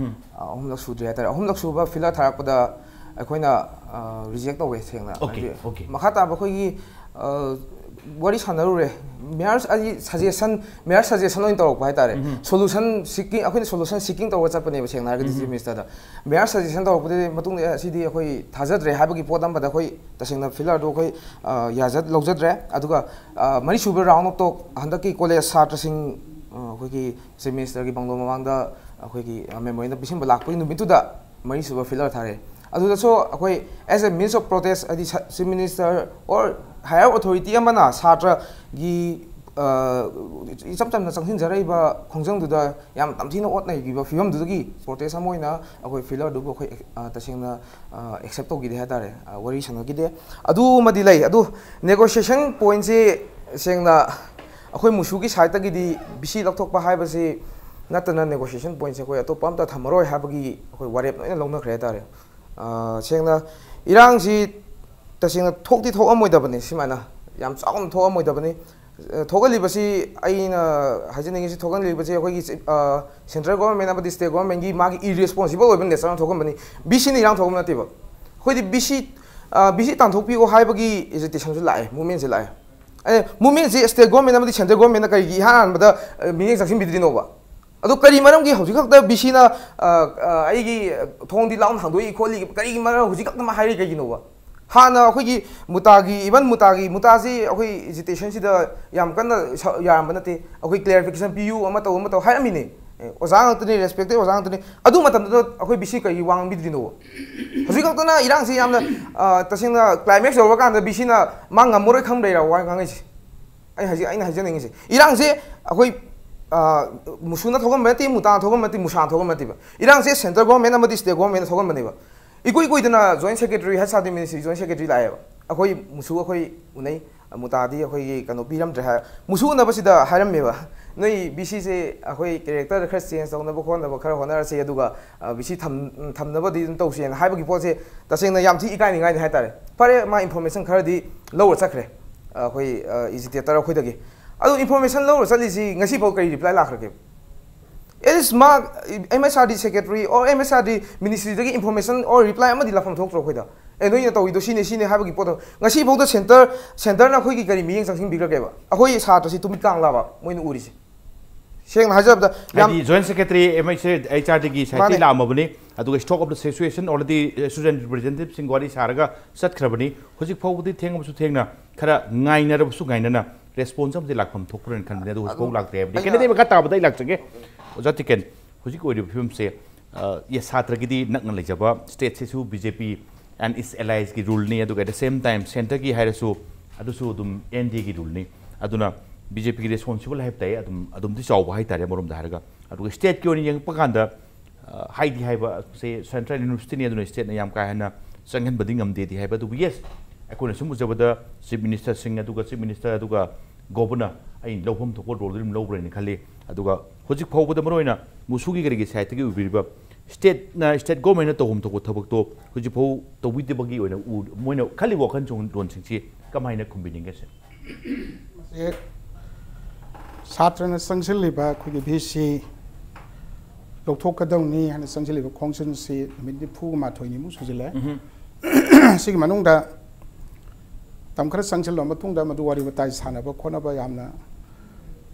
ꯑ, ꯑꯍꯨꯝꯂꯛ ꯁꯨꯗ꯭ꯔꯤ ꯍꯥꯏꯇꯥꯔꯦ꯫ ꯑꯍꯨꯝꯂꯛ ꯁꯨꯕ ꯐꯤꯂꯔ ꯊꯥꯔꯛꯄꯗ ꯑꯩꯈꯣꯏꯅ, ꯑ, ꯔꯤꯖꯦꯛ ꯇꯧꯋꯦ ꯁꯦꯡꯅ꯫ ꯑꯣꯀꯦ, ꯍꯥꯏꯗꯤ ꯑꯣꯀꯦ꯫ ꯃꯈꯥ ꯇꯥꯕ ꯑꯩꯈꯣꯏꯒꯤ, ꯑ, ꯋꯥꯔꯤ ꯁꯥꯟꯅꯔꯨꯔꯦ꯫ ꯃꯤꯌꯥꯔꯁ ꯍꯥꯏꯗꯤ ꯁꯖꯦꯁꯟ, ꯃꯤꯌꯥꯔꯁ ꯁꯖꯦꯁꯟ ꯑꯣꯏꯅ ꯇꯧꯔꯛꯄ ꯍꯥꯏꯇꯥꯔꯦ꯫ ꯁꯣꯂꯨꯁꯟ ꯁꯤꯀꯤꯡ, ꯑꯩꯈꯣꯏꯅ ꯁꯣꯂꯨꯁꯟ ꯁꯤꯀꯤꯡ ꯇꯧꯔꯒ ꯆꯠꯄꯅꯦꯕ ꯁꯦꯡꯅ ꯍꯥꯏꯔꯒꯗꯤ ꯆꯤꯐ ꯃꯤꯅꯤꯁꯇꯔꯗ꯫ ꯃꯤꯌꯥꯔꯁ ꯁꯖꯦꯁꯟ ꯇꯧꯔꯛꯄꯗꯒꯤ ꯃꯇꯨꯡꯗ, "ꯑꯦ, ꯑꯁꯤꯗꯤ ꯑꯩꯈꯣꯏ ꯊꯥꯖꯗ꯭ꯔꯦ" ꯍꯥꯏꯕꯒꯤ ꯄꯣꯠ ꯑꯃꯗ ꯑꯩꯈꯣꯏ ꯇꯁꯦꯡꯅ ꯐꯤꯂꯔꯗꯨ ꯑꯩꯈꯣꯏ, ꯑ, ꯌꯥꯖ-, ꯂꯧꯖꯗ꯭ꯔꯦ꯫ ꯑꯗꯨꯒ, ꯑ, ꯃꯔꯤꯁꯨꯕ ꯔꯥꯎꯟ ꯑꯣꯐ ꯇꯣꯛ ꯍꯟꯗꯛꯀꯤ ꯀꯣꯂꯦꯖ ꯁꯥꯇ꯭ꯔꯁꯤꯡ, ꯑ, ꯑꯩꯈꯣꯏꯒꯤ ꯆꯤꯐ ꯃꯤꯅꯤꯁꯇꯔꯒꯤ ꯕꯪꯒ꯭ꯂꯣ ꯃꯃꯥꯡꯗ ꯑꯩꯈꯣꯏꯒꯤ, ꯑ, ꯃꯦꯃꯣꯔꯦꯟꯗꯝ ꯄꯤꯁꯤꯟꯕ ꯂꯥꯛꯄꯒꯤ ꯅꯨꯃꯤꯠꯇꯨꯗ ꯃꯔꯤꯁꯨꯕ ꯐꯤꯂꯔ ꯊꯥꯔꯛꯑꯦ꯫ ꯑꯗꯨꯗꯁꯨ ꯑꯩꯈꯣꯏ as a means of protest, ꯍꯥꯏꯗꯤ chief minister or higher authority ꯑꯃꯅ ꯁꯥꯇ꯭ꯔꯒꯤ, ꯑ, ꯏꯆꯝ ꯆꯝꯅ ꯆꯪꯁꯤꯟꯖꯔꯛꯏꯕ ꯈꯣꯡꯖꯪꯗꯨꯗ ꯌꯥꯝ ꯇꯝꯊꯤꯅ ꯑꯣꯠ ꯅꯩꯈꯤꯕ ꯐꯤꯕꯝꯗꯨꯗꯒꯤ ꯄ꯭ꯔꯣꯇꯦꯁ ꯑꯃ ꯑꯣꯏꯅ ꯑꯩꯈꯣꯏ ꯐꯤꯂꯔꯗꯨꯕꯨ ꯑꯩꯈꯣꯏ, ꯑ, ꯇꯁꯦꯡꯅ, ꯑ, ꯑꯦꯛꯁꯦꯞ ꯇꯧꯈꯤꯗꯦ ꯍꯥꯏꯇꯥꯔꯦ꯫ ꯑ, ꯋꯥꯔꯤ ꯁꯥꯟꯅꯈꯤꯗꯦ꯫ ꯑꯗꯨꯃꯗꯤ ꯂꯩ꯫ ꯑꯗꯨ ꯅꯦꯒꯣꯁꯤꯌꯦꯁꯟ ꯄꯣꯏꯟꯁꯦ ꯁꯦꯡꯅ ꯑꯩꯈꯣꯏ ꯃꯨꯁꯨꯒꯤ ꯁꯥꯏꯠꯇꯒꯤꯗꯤ ꯕꯤ ꯁꯤ ꯂꯧꯊꯣꯛꯄ ꯍꯥꯏꯕꯁꯤ ꯅꯠꯇꯅ ꯅꯦꯒꯣꯁꯤꯌꯦꯁꯟ ꯄꯣꯏꯟꯁꯦ ꯑꯩꯈꯣꯏ ꯑꯇꯣꯞꯄ ꯑꯝꯇ ꯊꯝꯃꯔꯣꯏ ꯍꯥꯏꯕꯒꯤ ꯑꯩꯈꯣꯏ ꯋꯥꯔꯦꯞ ꯂꯣꯏꯅ ꯂꯧꯅꯈ꯭ꯔꯦ ꯍꯥꯏꯇꯥꯔꯦ꯫ ꯑ, ꯁꯦꯡꯅ ꯏꯔꯥꯡꯁꯤ ꯇꯁꯦꯡꯅ ꯊꯣꯛꯇꯤ ꯊꯣꯛꯑꯝꯃꯣꯏꯗꯕꯅꯤ, ꯁꯨꯃꯥꯏꯅ ꯌꯥꯝ ꯆꯥꯎꯅ ꯊꯣꯛꯑꯝꯃꯣꯏꯗꯕꯅꯤ꯫ ꯑ, ꯊꯣꯛꯍꯜꯂꯤꯕꯁꯤ, ꯑꯩꯅ ꯍꯥꯏꯖꯅꯤꯡꯉꯤꯁꯤ, ꯊꯣꯛꯍꯜꯂꯤꯕꯁꯤ ꯑꯩꯈꯣꯏꯒꯤ, ꯑ, ꯁꯦꯟꯇ꯭ꯔꯦꯜ ꯒꯣꯚꯔꯟꯃꯦꯟ ꯑꯃꯗꯤ ꯁ꯭ꯇꯦꯠ ꯒꯣꯚꯔꯟꯃꯦꯟꯒꯤ ꯃꯥꯒꯤ ꯏꯔꯦꯁꯄꯣꯟꯁꯤꯕꯜ ꯑꯣꯏꯕ ꯅꯦꯆꯔꯅ ꯊꯣꯛꯍꯟꯕꯅꯤ꯫ ꯕꯤ ꯁꯤꯅ ꯏꯔꯥꯡ ꯊꯣꯛꯍꯟꯕ ꯅꯠꯇꯦꯕ꯫ ꯑꯩꯈꯣꯏꯗꯤ ꯕꯤ ꯁꯤ, ꯑ, ꯕꯤ ꯁꯤ ꯇꯥꯟꯊꯣꯛꯄꯤꯌꯣ ꯍꯥꯏꯕꯒꯤ ꯑꯦꯖꯤꯇꯦꯁꯟꯁꯨ ꯂꯥꯛꯑꯦ, ꯃꯨꯚꯃꯦꯟꯁꯦ ꯂꯥꯛꯑꯦ꯫ ꯑꯦ, ꯃꯨꯚꯃꯦꯟꯁꯦ ꯁ꯭ꯇꯦꯠ ꯒꯣꯚꯔꯟꯃꯦꯟ ꯑꯃꯗꯤ ꯁꯦꯟꯇ꯭ꯔꯦꯜ ꯒꯣꯚꯔꯟꯃꯦꯟꯅ ꯀꯔꯤꯒꯤ ꯏꯍꯥꯟ ꯍꯥꯟꯕꯗ, ꯑ, ꯃꯤꯠꯌꯦꯡ ꯆꯪꯁꯤꯟꯕꯤꯗ꯭ꯔꯤꯅꯣꯕ? ꯑꯗꯣ ꯀꯔꯤ ꯃꯔꯝꯒꯤ ꯍꯧꯖꯤꯛ ꯈꯛꯇ ꯕꯤ ꯁꯤꯅ ꯑꯩꯒꯤ ꯊꯣꯡꯗꯤ ꯂꯥꯎꯅ ꯍꯥꯡꯗꯣꯛꯏ ꯈꯣꯠꯂꯤ, ꯀꯔꯤꯒꯤ ꯃꯔꯝ ꯍꯧꯖꯤꯛ ꯈꯛꯇ ꯍꯥꯏꯔꯤ ꯀꯩꯒꯤꯅꯣꯕ? ꯍꯥꯟꯅ ꯑꯩꯈꯣꯏꯒꯤ ꯃꯨꯇꯥꯒꯤ, even ꯃꯨꯇꯥꯒꯤ, ꯃꯨꯇꯥꯁꯤ ꯑꯩꯈꯣꯏ ꯑꯦꯖꯤꯇꯦꯁꯟꯁꯤꯗ ꯌꯥꯝ ꯀꯟꯅ ꯁ- ꯌꯥꯔꯝꯕ ꯅꯠꯇꯦ꯫ ꯑꯩꯈꯣꯏ ꯀ꯭ꯂꯦꯔꯤꯐꯤꯀꯦꯁꯟ ꯄꯤꯌꯨ, ꯑꯃ ꯇꯧ ꯑꯃ ꯇꯧ ꯍꯥꯏꯔꯝꯃꯤꯅꯦ꯫ ꯑꯦ, ꯑꯣꯖꯥ ꯉꯥꯛꯇꯅꯤ, ꯔꯦꯁꯄꯦꯛꯇꯦꯠ ꯑꯣꯖꯥ ꯉꯥꯛꯇꯅꯤ꯫ ꯑꯗꯨ ꯃꯇꯝꯗꯨꯗ ꯑꯩꯈꯣꯏ ꯕꯤ ꯁꯤ ꯀꯔꯤꯒꯤ ꯋꯥ ꯉꯥꯡꯕꯤꯗ꯭ꯔꯤꯅꯣꯕ? ꯍꯧꯖꯤꯛ ꯈꯛꯇꯅ ꯏꯔꯥꯡꯁꯤ ꯌꯥꯝꯅ ꯑ, ꯇꯁꯦꯡꯅ ꯀ꯭ꯂꯥꯏꯃꯦꯛꯁ ꯌꯧꯔꯀꯥꯟꯗ ꯕꯤ ꯁꯤꯅ ꯃꯥ ꯉꯝꯃꯔꯣꯏ ꯈꯪꯕꯩꯔꯥ ꯋꯥ ꯉꯥꯡꯉꯩꯁꯦ? ꯑꯩ ꯍꯧꯖꯤꯛ ꯑꯩꯅ ꯍꯥꯏꯖꯅꯤꯡꯉꯤꯁꯦ, ꯏꯔꯥꯡꯁꯦ ꯑꯩꯈꯣꯏ ꯑ, ꯃꯨꯁꯨꯅ ꯊꯣꯛꯍꯟꯕ ꯅꯠꯇꯦ, ꯃꯨꯇꯥꯅ ꯊꯣꯛꯍꯟꯕ ꯅꯠꯇꯦ, ꯃꯨꯁꯥꯅ ꯊꯣꯛꯍꯟꯕ ꯅꯠꯇꯦꯕ꯫ ꯏꯔꯥꯡꯁꯦ ꯁꯦꯟꯇ꯭ꯔꯦꯜ ꯒꯣꯔꯃꯦꯟ ꯑꯃꯗꯤ ꯁ꯭ꯇꯦꯠ ꯒꯣꯔꯃꯦꯟꯅ ꯊꯣꯛꯍꯟꯕꯅꯦꯕ꯫ ꯏꯀꯨꯏ ꯀꯨꯏꯗꯅ join secretary, H R D ministry join secretary ꯂꯥꯛꯑꯦꯕ꯫ ꯑꯩꯈꯣꯏ ꯃꯨꯁꯨ ꯑꯩꯈꯣꯏ ꯎꯅꯩ, ꯃꯨꯇꯥꯗꯤ ꯑꯩꯈꯣꯏꯒꯤ ꯀꯩꯅꯣ ꯄꯤꯔꯝꯗ꯭ꯔꯦ ꯍꯥꯏ꯫ ꯃꯨꯁꯨ ꯎꯅꯕꯁꯤꯗ ꯍꯥꯏꯔꯝꯃꯦꯕ, "ꯅꯣꯏ ꯕꯤ ꯁꯤꯁꯦ ꯑꯩꯈꯣꯏ ꯀꯦꯔꯦꯛꯇꯔꯗ ꯈꯔ ꯆꯦꯟꯖ ꯇꯧꯅꯕ ꯈꯣꯠꯅꯕ ꯈꯔ ꯍꯣꯠꯅꯔꯁꯦ, ꯑꯗꯨꯒ ꯕꯤ ꯁꯤ ꯊꯝꯅꯕꯗꯤ ꯑꯗꯨꯝ ꯇꯧꯁꯦꯅ" ꯍꯥꯏꯕꯒꯤ ꯄꯣꯠꯁꯦ ꯇꯁꯦꯡꯅ ꯌꯥꯝ ꯊꯤ ꯏꯀꯥꯏꯅꯤꯡꯉꯥꯏꯅꯤ ꯍꯥꯏꯇꯥꯔꯦ꯫ ꯐꯔꯦ, ꯃꯥ ꯏꯟꯐꯣꯔꯃꯦꯁꯟ ꯈꯔꯗꯤ ꯂꯧꯔ ꯆꯠꯈ꯭ꯔꯦ ꯑꯩꯈꯣꯏ ꯑꯦꯖꯤꯇꯦꯇꯔ ꯑꯩꯈꯣꯏꯗꯒꯤ꯫ ꯑꯗꯨ ꯏꯟꯐꯣꯔꯃꯦꯁꯟ ꯂꯧꯔ ꯆꯠꯂꯤꯁꯤ ꯉꯁꯤꯐꯥꯎ ꯀꯔꯤ ꯔꯤꯄ꯭ꯂꯥꯏ ꯂꯥꯛꯈ꯭ꯔꯒꯦ? ꯑꯦꯠ ꯂꯤꯁ ꯃꯥ M S R D secretary or M S R D ꯃꯤꯅꯤꯁꯇ꯭ꯔꯤꯗꯒꯤ ꯏꯟꯐꯣꯔꯃꯦꯁꯟ ꯑꯣꯔ ꯔꯤꯄ꯭ꯂꯥꯏ ꯑꯃꯗꯤ ꯂꯥꯛꯐꯝ ꯊꯣꯛꯇ꯭ꯔꯣ ꯑꯩꯈꯣꯏꯗ? ꯑꯦ, ꯅꯣꯏꯅ ꯇꯧꯔꯤꯗꯣ ꯁꯤꯅꯦ ꯁꯤꯅꯦ ꯍꯥꯏꯕꯒꯤ ꯄꯣꯠꯇꯣ ꯉꯁꯤꯐꯥꯎꯗ ꯁꯦꯟꯇꯔ, ꯁꯦꯟꯇꯔꯅ ꯑꯩꯈꯣꯏꯒꯤ ꯀꯔꯤ ꯃꯤꯠꯌꯦꯡ ꯆꯪꯁꯤꯟꯕꯤꯈ꯭ꯔꯒꯦꯕ? ꯑꯩꯈꯣꯏ ꯁꯥꯇ꯭ꯔꯁꯤ ꯇꯨꯃꯤꯠ ꯀꯥꯡꯂꯥꯕ ꯃꯣꯏꯅ ꯎꯔꯤꯁꯦ? ꯁꯦꯡꯅ ꯍꯥꯏꯖꯔꯕꯗ ꯌꯥꯝ ꯍꯥꯏꯗꯤ joint secretary M H R ꯗꯤꯒꯤ ꯁꯥꯏꯠꯇꯒꯤ ꯃꯥꯅꯦ꯫ ꯂꯥꯛꯑꯝꯃꯕꯅꯤ꯫ ꯑꯗꯨꯒ stock of the situation already student representativeꯁꯤꯡ ꯋꯥꯔꯤ ꯁꯥꯔꯒ ꯆꯠꯈ꯭ꯔꯕꯅꯤ꯫ ꯍꯧꯖꯤꯛ ꯐꯥꯎꯕꯗꯤ ꯊꯦꯡꯉꯕꯁꯨ ꯊꯦꯡꯅ, ꯈꯔ ꯉꯥꯏꯅꯔꯕꯁꯨ ꯉꯥꯏꯅꯅ ꯔꯦꯁꯄꯣꯟꯁ ꯑꯃꯗꯤ ꯂꯥꯛꯐꯝ ꯊꯣꯛꯄ꯭ꯔꯅ ꯈꯟꯕꯅꯦ꯫ ꯑꯗꯨ ꯍꯧꯖꯤꯛꯐꯥꯎ ꯑꯗꯨ ꯂꯥꯛꯇ꯭ꯔꯦ ꯍꯥꯏꯕꯅꯤ꯫ ꯑꯩꯅ ꯀꯦꯟꯗꯤꯗꯦꯠ ꯃꯈꯥ ꯇꯥꯕꯗ ꯑꯩ ꯂꯥꯛꯆꯒꯦ꯫ ꯑꯣꯖꯥ ꯇꯤꯀꯦꯟ, ꯍꯧꯖꯤꯛ ꯑꯣꯏꯔꯤꯕ ꯐꯤꯕꯝꯁꯦ, ꯑ, ꯌꯦ, ꯁꯥꯇ꯭ꯔꯒꯤꯗꯤ ꯅꯛꯅ ꯂꯩꯖꯕ, ꯁ꯭ꯇꯦꯠꯁꯤꯁꯨ B J P and its alliesꯀꯤ ꯔꯨꯜꯅꯤ, ꯑꯗꯨꯒ at the same time centreꯒꯤ ꯍꯥꯏꯔꯁꯨ ꯑꯗꯨꯁꯨ ꯑꯗꯨꯝ ꯑꯦꯟ ꯗꯤ ꯑꯦꯒꯤ ꯔꯨꯜꯅꯤ꯫ ꯑꯗꯨꯅ ꯕꯤ ꯖꯦ ꯄꯤꯒꯤ ꯔꯦꯁꯄꯣꯟꯁꯤꯕꯜ ꯍꯥꯏꯕ ꯇꯥꯏ, ꯑꯗꯨꯝ, ꯑꯗꯨꯝꯗꯤ ꯆꯥꯎꯕ ꯍꯥꯏꯇꯥꯔꯦ ꯑꯃꯔꯣꯝꯗ ꯍꯥꯏꯔꯒ꯫ ꯑꯗꯨꯒ ꯁ꯭ꯇꯦꯠꯀꯤ ꯑꯣꯏꯅ ꯌꯦꯡꯉꯛꯄ ꯀꯥꯟꯗ, ꯑ, ꯍꯥꯏꯗꯤ ꯍꯥꯏꯕ ꯁꯦ ꯁꯦꯟꯇ꯭ꯔꯦꯜ ꯌꯨꯅꯤꯚꯔꯁꯤꯇꯤꯅꯤ, ꯑꯗꯨꯅ ꯁ꯭ꯇꯦꯠꯅ ꯌꯥꯝ ꯀꯥ ꯍꯦꯟꯅ ꯆꯪꯍꯟꯕꯗꯤ ꯉꯝꯗꯦꯗꯤ ꯍꯥꯏꯕ꯫ ꯑꯗꯨꯕꯨ ꯌꯦꯁ, ꯑꯩꯈꯣꯏꯅ ꯁꯨꯝ ꯎꯖꯕꯗ ꯆꯤꯐ ꯃꯤꯅꯤꯁꯇꯔꯁꯤꯡ, ꯑꯗꯨꯒ ꯆꯤꯐ ꯃꯤꯅꯤꯁꯇꯔ, ꯑꯗꯨꯒ ꯒꯣꯕꯔꯅꯔ, ꯑꯩꯅ ꯂꯧꯐꯝ ꯊꯣꯛꯄ ꯔꯣꯜꯗꯨ ꯑꯗꯨꯝ ꯂꯧꯕ꯭ꯔꯅ ꯈꯜꯂꯤ꯫ ꯑꯗꯨꯒ ꯍꯧꯖꯤꯛ ꯐꯥꯎꯕꯗ ꯃꯔꯨꯑꯣꯏꯅ ꯃꯨꯁꯨꯒꯤ ꯀꯔꯤꯒꯤ ꯁꯥꯏꯠꯇꯒꯤ ꯑꯣꯏꯕꯤꯔꯤꯕ ꯁ꯭ꯇꯦꯠꯅ, ꯁ꯭ꯇꯦꯠ ꯒꯣꯔꯃꯦꯟꯅ ꯇꯧꯐꯝ ꯊꯣꯛꯄ ꯊꯕꯛꯇꯣ ꯍꯧꯖꯤꯛ ꯐꯥꯎ ꯇꯧꯕꯤꯗꯕꯒꯤ ꯑꯣꯏꯅ ꯎ-, ꯃꯣꯏꯅ ꯈꯜꯂꯤꯕ ꯋꯥꯈꯜꯂꯣꯟꯁꯤꯡꯁꯤ ꯀꯃꯥꯏꯅ ꯈꯨꯝꯕꯤꯅꯤꯡꯒꯦ ꯁꯦ? ꯃꯁꯤ ꯁꯥꯇ꯭ꯔꯅ ꯆꯪꯁꯤꯜꯂꯤꯕ ꯑꯩꯈꯣꯏꯒꯤ ꯚꯤ ꯁꯤ ꯂꯧꯊꯣꯛꯀꯗꯧꯅꯤ ꯍꯥꯏꯅ ꯆꯪꯁꯤꯜꯂꯤꯕ ꯈꯣꯡꯖꯪꯁꯤ ꯅꯨꯃꯤꯠ ꯅꯤꯐꯨꯒ ꯃꯥꯊꯣꯏꯅꯤꯃꯨꯛ ꯁꯨꯖꯤꯜꯂꯦ꯫ ꯎꯝꯍꯨꯝ꯫ ꯁꯤꯒꯤ ꯃꯅꯨꯡꯗ ꯃꯇꯝ ꯈꯔ ꯆꯪꯁꯤꯜꯂꯕ ꯃꯇꯨꯡꯗ ꯃꯗꯨ ꯋꯥꯔꯤ ꯋꯥꯇꯥꯏ ꯁꯥꯟꯅꯕ ꯈꯣꯠꯅꯕ ꯌꯥꯝꯅ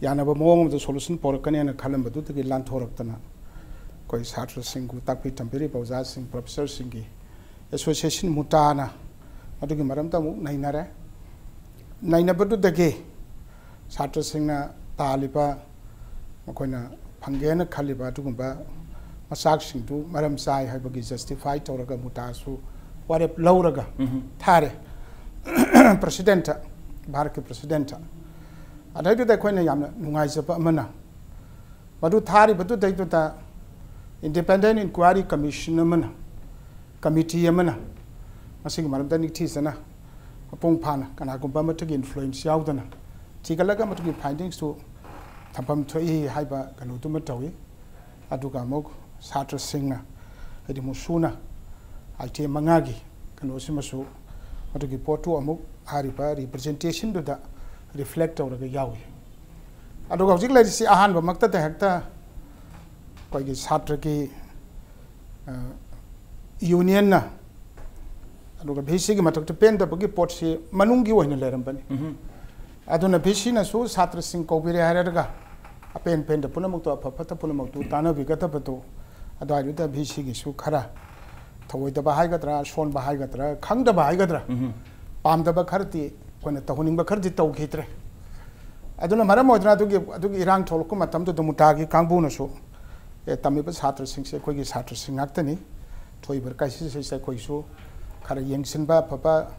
ꯌꯥꯅꯕ ꯃꯑꯣꯡ ꯑꯃꯗ ꯁꯣꯂꯨꯁꯟ ꯄꯣꯔꯛꯀꯅꯦꯅ ꯈꯜꯂꯝꯕꯗꯨꯗꯒꯤ ꯂꯥꯟꯊꯣꯔꯛꯇꯅ ꯑꯩꯈꯣꯏ ꯁꯥꯇ꯭ꯔꯁꯤꯡꯕꯨ ꯇꯥꯛꯄꯤ ꯇꯝꯕꯤꯔꯤꯕ ꯑꯣꯖꯥꯁꯤꯡ, ꯄ꯭ꯔꯣꯐꯦꯁꯔꯁꯤꯡꯒꯤ ꯑꯦꯁꯣꯁꯤꯌꯦꯁꯟ ꯃꯨꯇꯥꯅ ꯃꯗꯨꯒꯤ ꯃꯔꯝꯗ ꯑꯃꯨꯛ ꯅꯩꯅꯔꯦ꯫ ꯅꯩꯅꯕꯗꯨꯗꯒꯤ ꯁꯥꯇ꯭ꯔꯁꯤꯡꯅ ꯇꯥꯜꯂꯤꯕ, ꯃꯈꯣꯏꯅ ꯐꯪꯒꯦꯅ ꯈꯜꯂꯤꯕ ꯑꯗꯨꯒꯨꯝꯕ ꯃꯆꯥꯛꯁꯤꯡꯗꯨ ꯃꯔꯝ ꯆꯥꯏ ꯍꯥꯏꯕꯒꯤ ꯖꯁꯇꯤꯐꯥꯏ ꯇꯧꯔꯒ ꯃꯨꯇꯥꯁꯨ ꯋꯥꯔꯦꯞ ꯂꯧꯔꯒ ꯊꯥꯔꯦ ꯄ꯭ꯔꯁꯤꯗꯦꯟꯠꯇ, ꯚꯥꯔꯠꯀꯤ ꯄ꯭ꯔꯁꯤꯗꯦꯟꯠꯇ꯫ ꯑꯗꯩꯗꯨꯗ ꯑꯩꯈꯣꯏꯅ ꯌꯥꯝꯅ ꯅꯨꯡꯉꯥꯏꯖꯕ ꯑꯃꯅ, ꯃꯗꯨ ꯊꯥꯔꯤꯕꯗꯨꯗꯩꯗꯨꯗ ꯏꯟꯗꯤꯄꯦꯟꯗꯦꯟ ꯏꯟꯀ꯭ꯋꯥꯏꯔꯤ ꯀꯃꯤꯁꯟ ꯑꯃꯅ, ꯀꯃꯤꯇꯤ ꯑꯃꯅ ꯃꯁꯤꯒꯤ ꯃꯔꯝꯗ ꯅꯤꯡꯊꯤꯖꯅ ꯃꯄꯨꯡ ꯐꯥꯅ ꯀꯅꯥꯒꯨꯝꯕ ꯑꯃꯠꯇꯒꯤ ꯏꯟꯐ꯭ꯂꯨꯌꯦꯟꯁ ꯌꯥꯎꯗꯅ ꯊꯤꯒꯠꯂꯒ ꯃꯗꯨꯒꯤ ꯐꯥꯏꯟꯗꯤꯡꯁꯇꯨ ꯊꯝꯐꯝ ꯊꯣꯛꯏ ꯍꯥꯏꯕ ꯀꯩꯅꯣꯗꯨꯃ ꯇꯧꯏ꯫ ꯑꯗꯨꯒ ꯑꯃꯨꯛ ꯁꯥꯇ꯭ꯔꯁꯤꯡꯅ, ꯍꯥꯏꯗꯤ ꯃꯨꯁꯨꯅ ꯑꯥꯏꯇꯦꯝ ꯃꯉꯥꯒꯤ ꯀꯩꯅꯣꯁꯤꯃꯁꯨ ꯃꯗꯨꯒꯤ ꯄꯣꯠꯇꯨ ꯑꯃꯨꯛ ꯍꯥꯏꯔꯤꯕ ꯔꯤꯄ꯭ꯔꯖꯦꯟꯇꯦꯁꯟꯗꯨꯗ ꯔꯤꯐ꯭ꯂꯦꯛ ꯇꯧꯔꯒ ꯌꯥꯎꯏ꯫ ꯑꯗꯨꯒ ꯍꯧꯖꯤꯛ ꯂꯩꯔꯤꯁꯤ ꯑꯍꯥꯟꯕꯃꯛꯇꯗ ꯍꯦꯛꯇ ꯑꯩꯈꯣꯏꯒꯤ ꯁꯥꯇ꯭ꯔꯒꯤ, ꯑ, ꯌꯨꯅꯤꯌꯟꯅ ꯑꯗꯨꯒ ꯚꯤ ꯁꯤꯒꯤ ꯃꯊꯛꯇ ꯄꯦꯟꯗꯕꯒꯤ ꯄꯣꯠꯁꯤ ꯃꯅꯨꯡꯒꯤ ꯑꯣꯏꯅ ꯂꯩꯔꯝꯕꯅꯤ꯫ ꯑꯗꯨꯅ ꯚꯤ ꯁꯤꯅꯁꯨ ꯁꯥꯇ꯭ꯔꯁꯤꯡ ꯀꯧꯕꯤꯔꯦ ꯍꯥꯏꯔꯒ ꯑꯄꯦꯟ ꯄꯦꯟꯗ ꯄꯨꯝꯅꯃꯛꯇꯣ, ꯑꯐ ꯐꯠꯇ ꯄꯨꯝꯅꯃꯛꯇꯨ ꯇꯥꯟꯅꯕꯤꯒꯗꯕꯗꯨ ꯑꯗꯨꯋꯥꯏꯗꯨꯗ ꯚꯤ ꯁꯤꯒꯤꯁꯨ ꯈꯔ ꯊꯧꯑꯣꯏꯗꯕ ꯍꯥꯏꯒꯗ꯭ꯔꯥ, ꯁꯣꯟꯕ ꯍꯥꯏꯒꯗ꯭ꯔꯥ, ꯈꯪꯗꯕ ꯍꯥꯏꯒꯗ꯭ꯔꯥ, ꯄꯥꯝꯗꯕ ꯈꯔꯗꯤ, ꯑꯩꯈꯣꯏꯅ ꯇꯧꯍꯟꯅꯤꯡꯕ ꯈꯔꯗꯤ ꯇꯧꯈꯤꯗ꯭ꯔꯦ꯫ ꯑꯗꯨꯅ ꯃꯔꯝ ꯑꯣꯏꯗꯨꯅ ꯑꯗꯨꯒꯤ, ꯑꯗꯨꯒꯤ ꯏꯔꯥꯡ ꯊꯣꯛꯂꯛꯄ ꯃꯇꯝꯗꯨꯗ ꯃꯨꯇꯥꯒꯤ ꯀꯥꯡꯕꯨꯅꯁꯨ, "ꯑꯦ, ꯇꯝꯃꯤꯕ ꯁꯥꯇ꯭ꯔꯁꯤꯡꯁꯦ ꯑꯩꯈꯣꯏꯒꯤ ꯁꯥꯇ꯭ꯔꯁꯤꯡ ꯉꯥꯛꯇꯅꯤ, ꯊꯣꯛꯏꯕ ꯀ꯭ꯔꯥꯏꯁꯤꯁ ꯑꯁꯤꯁꯦ ꯑꯩꯈꯣꯏꯁꯨ ꯈꯔ ꯌꯦꯡꯁꯤꯟꯕ ꯑꯐꯕ,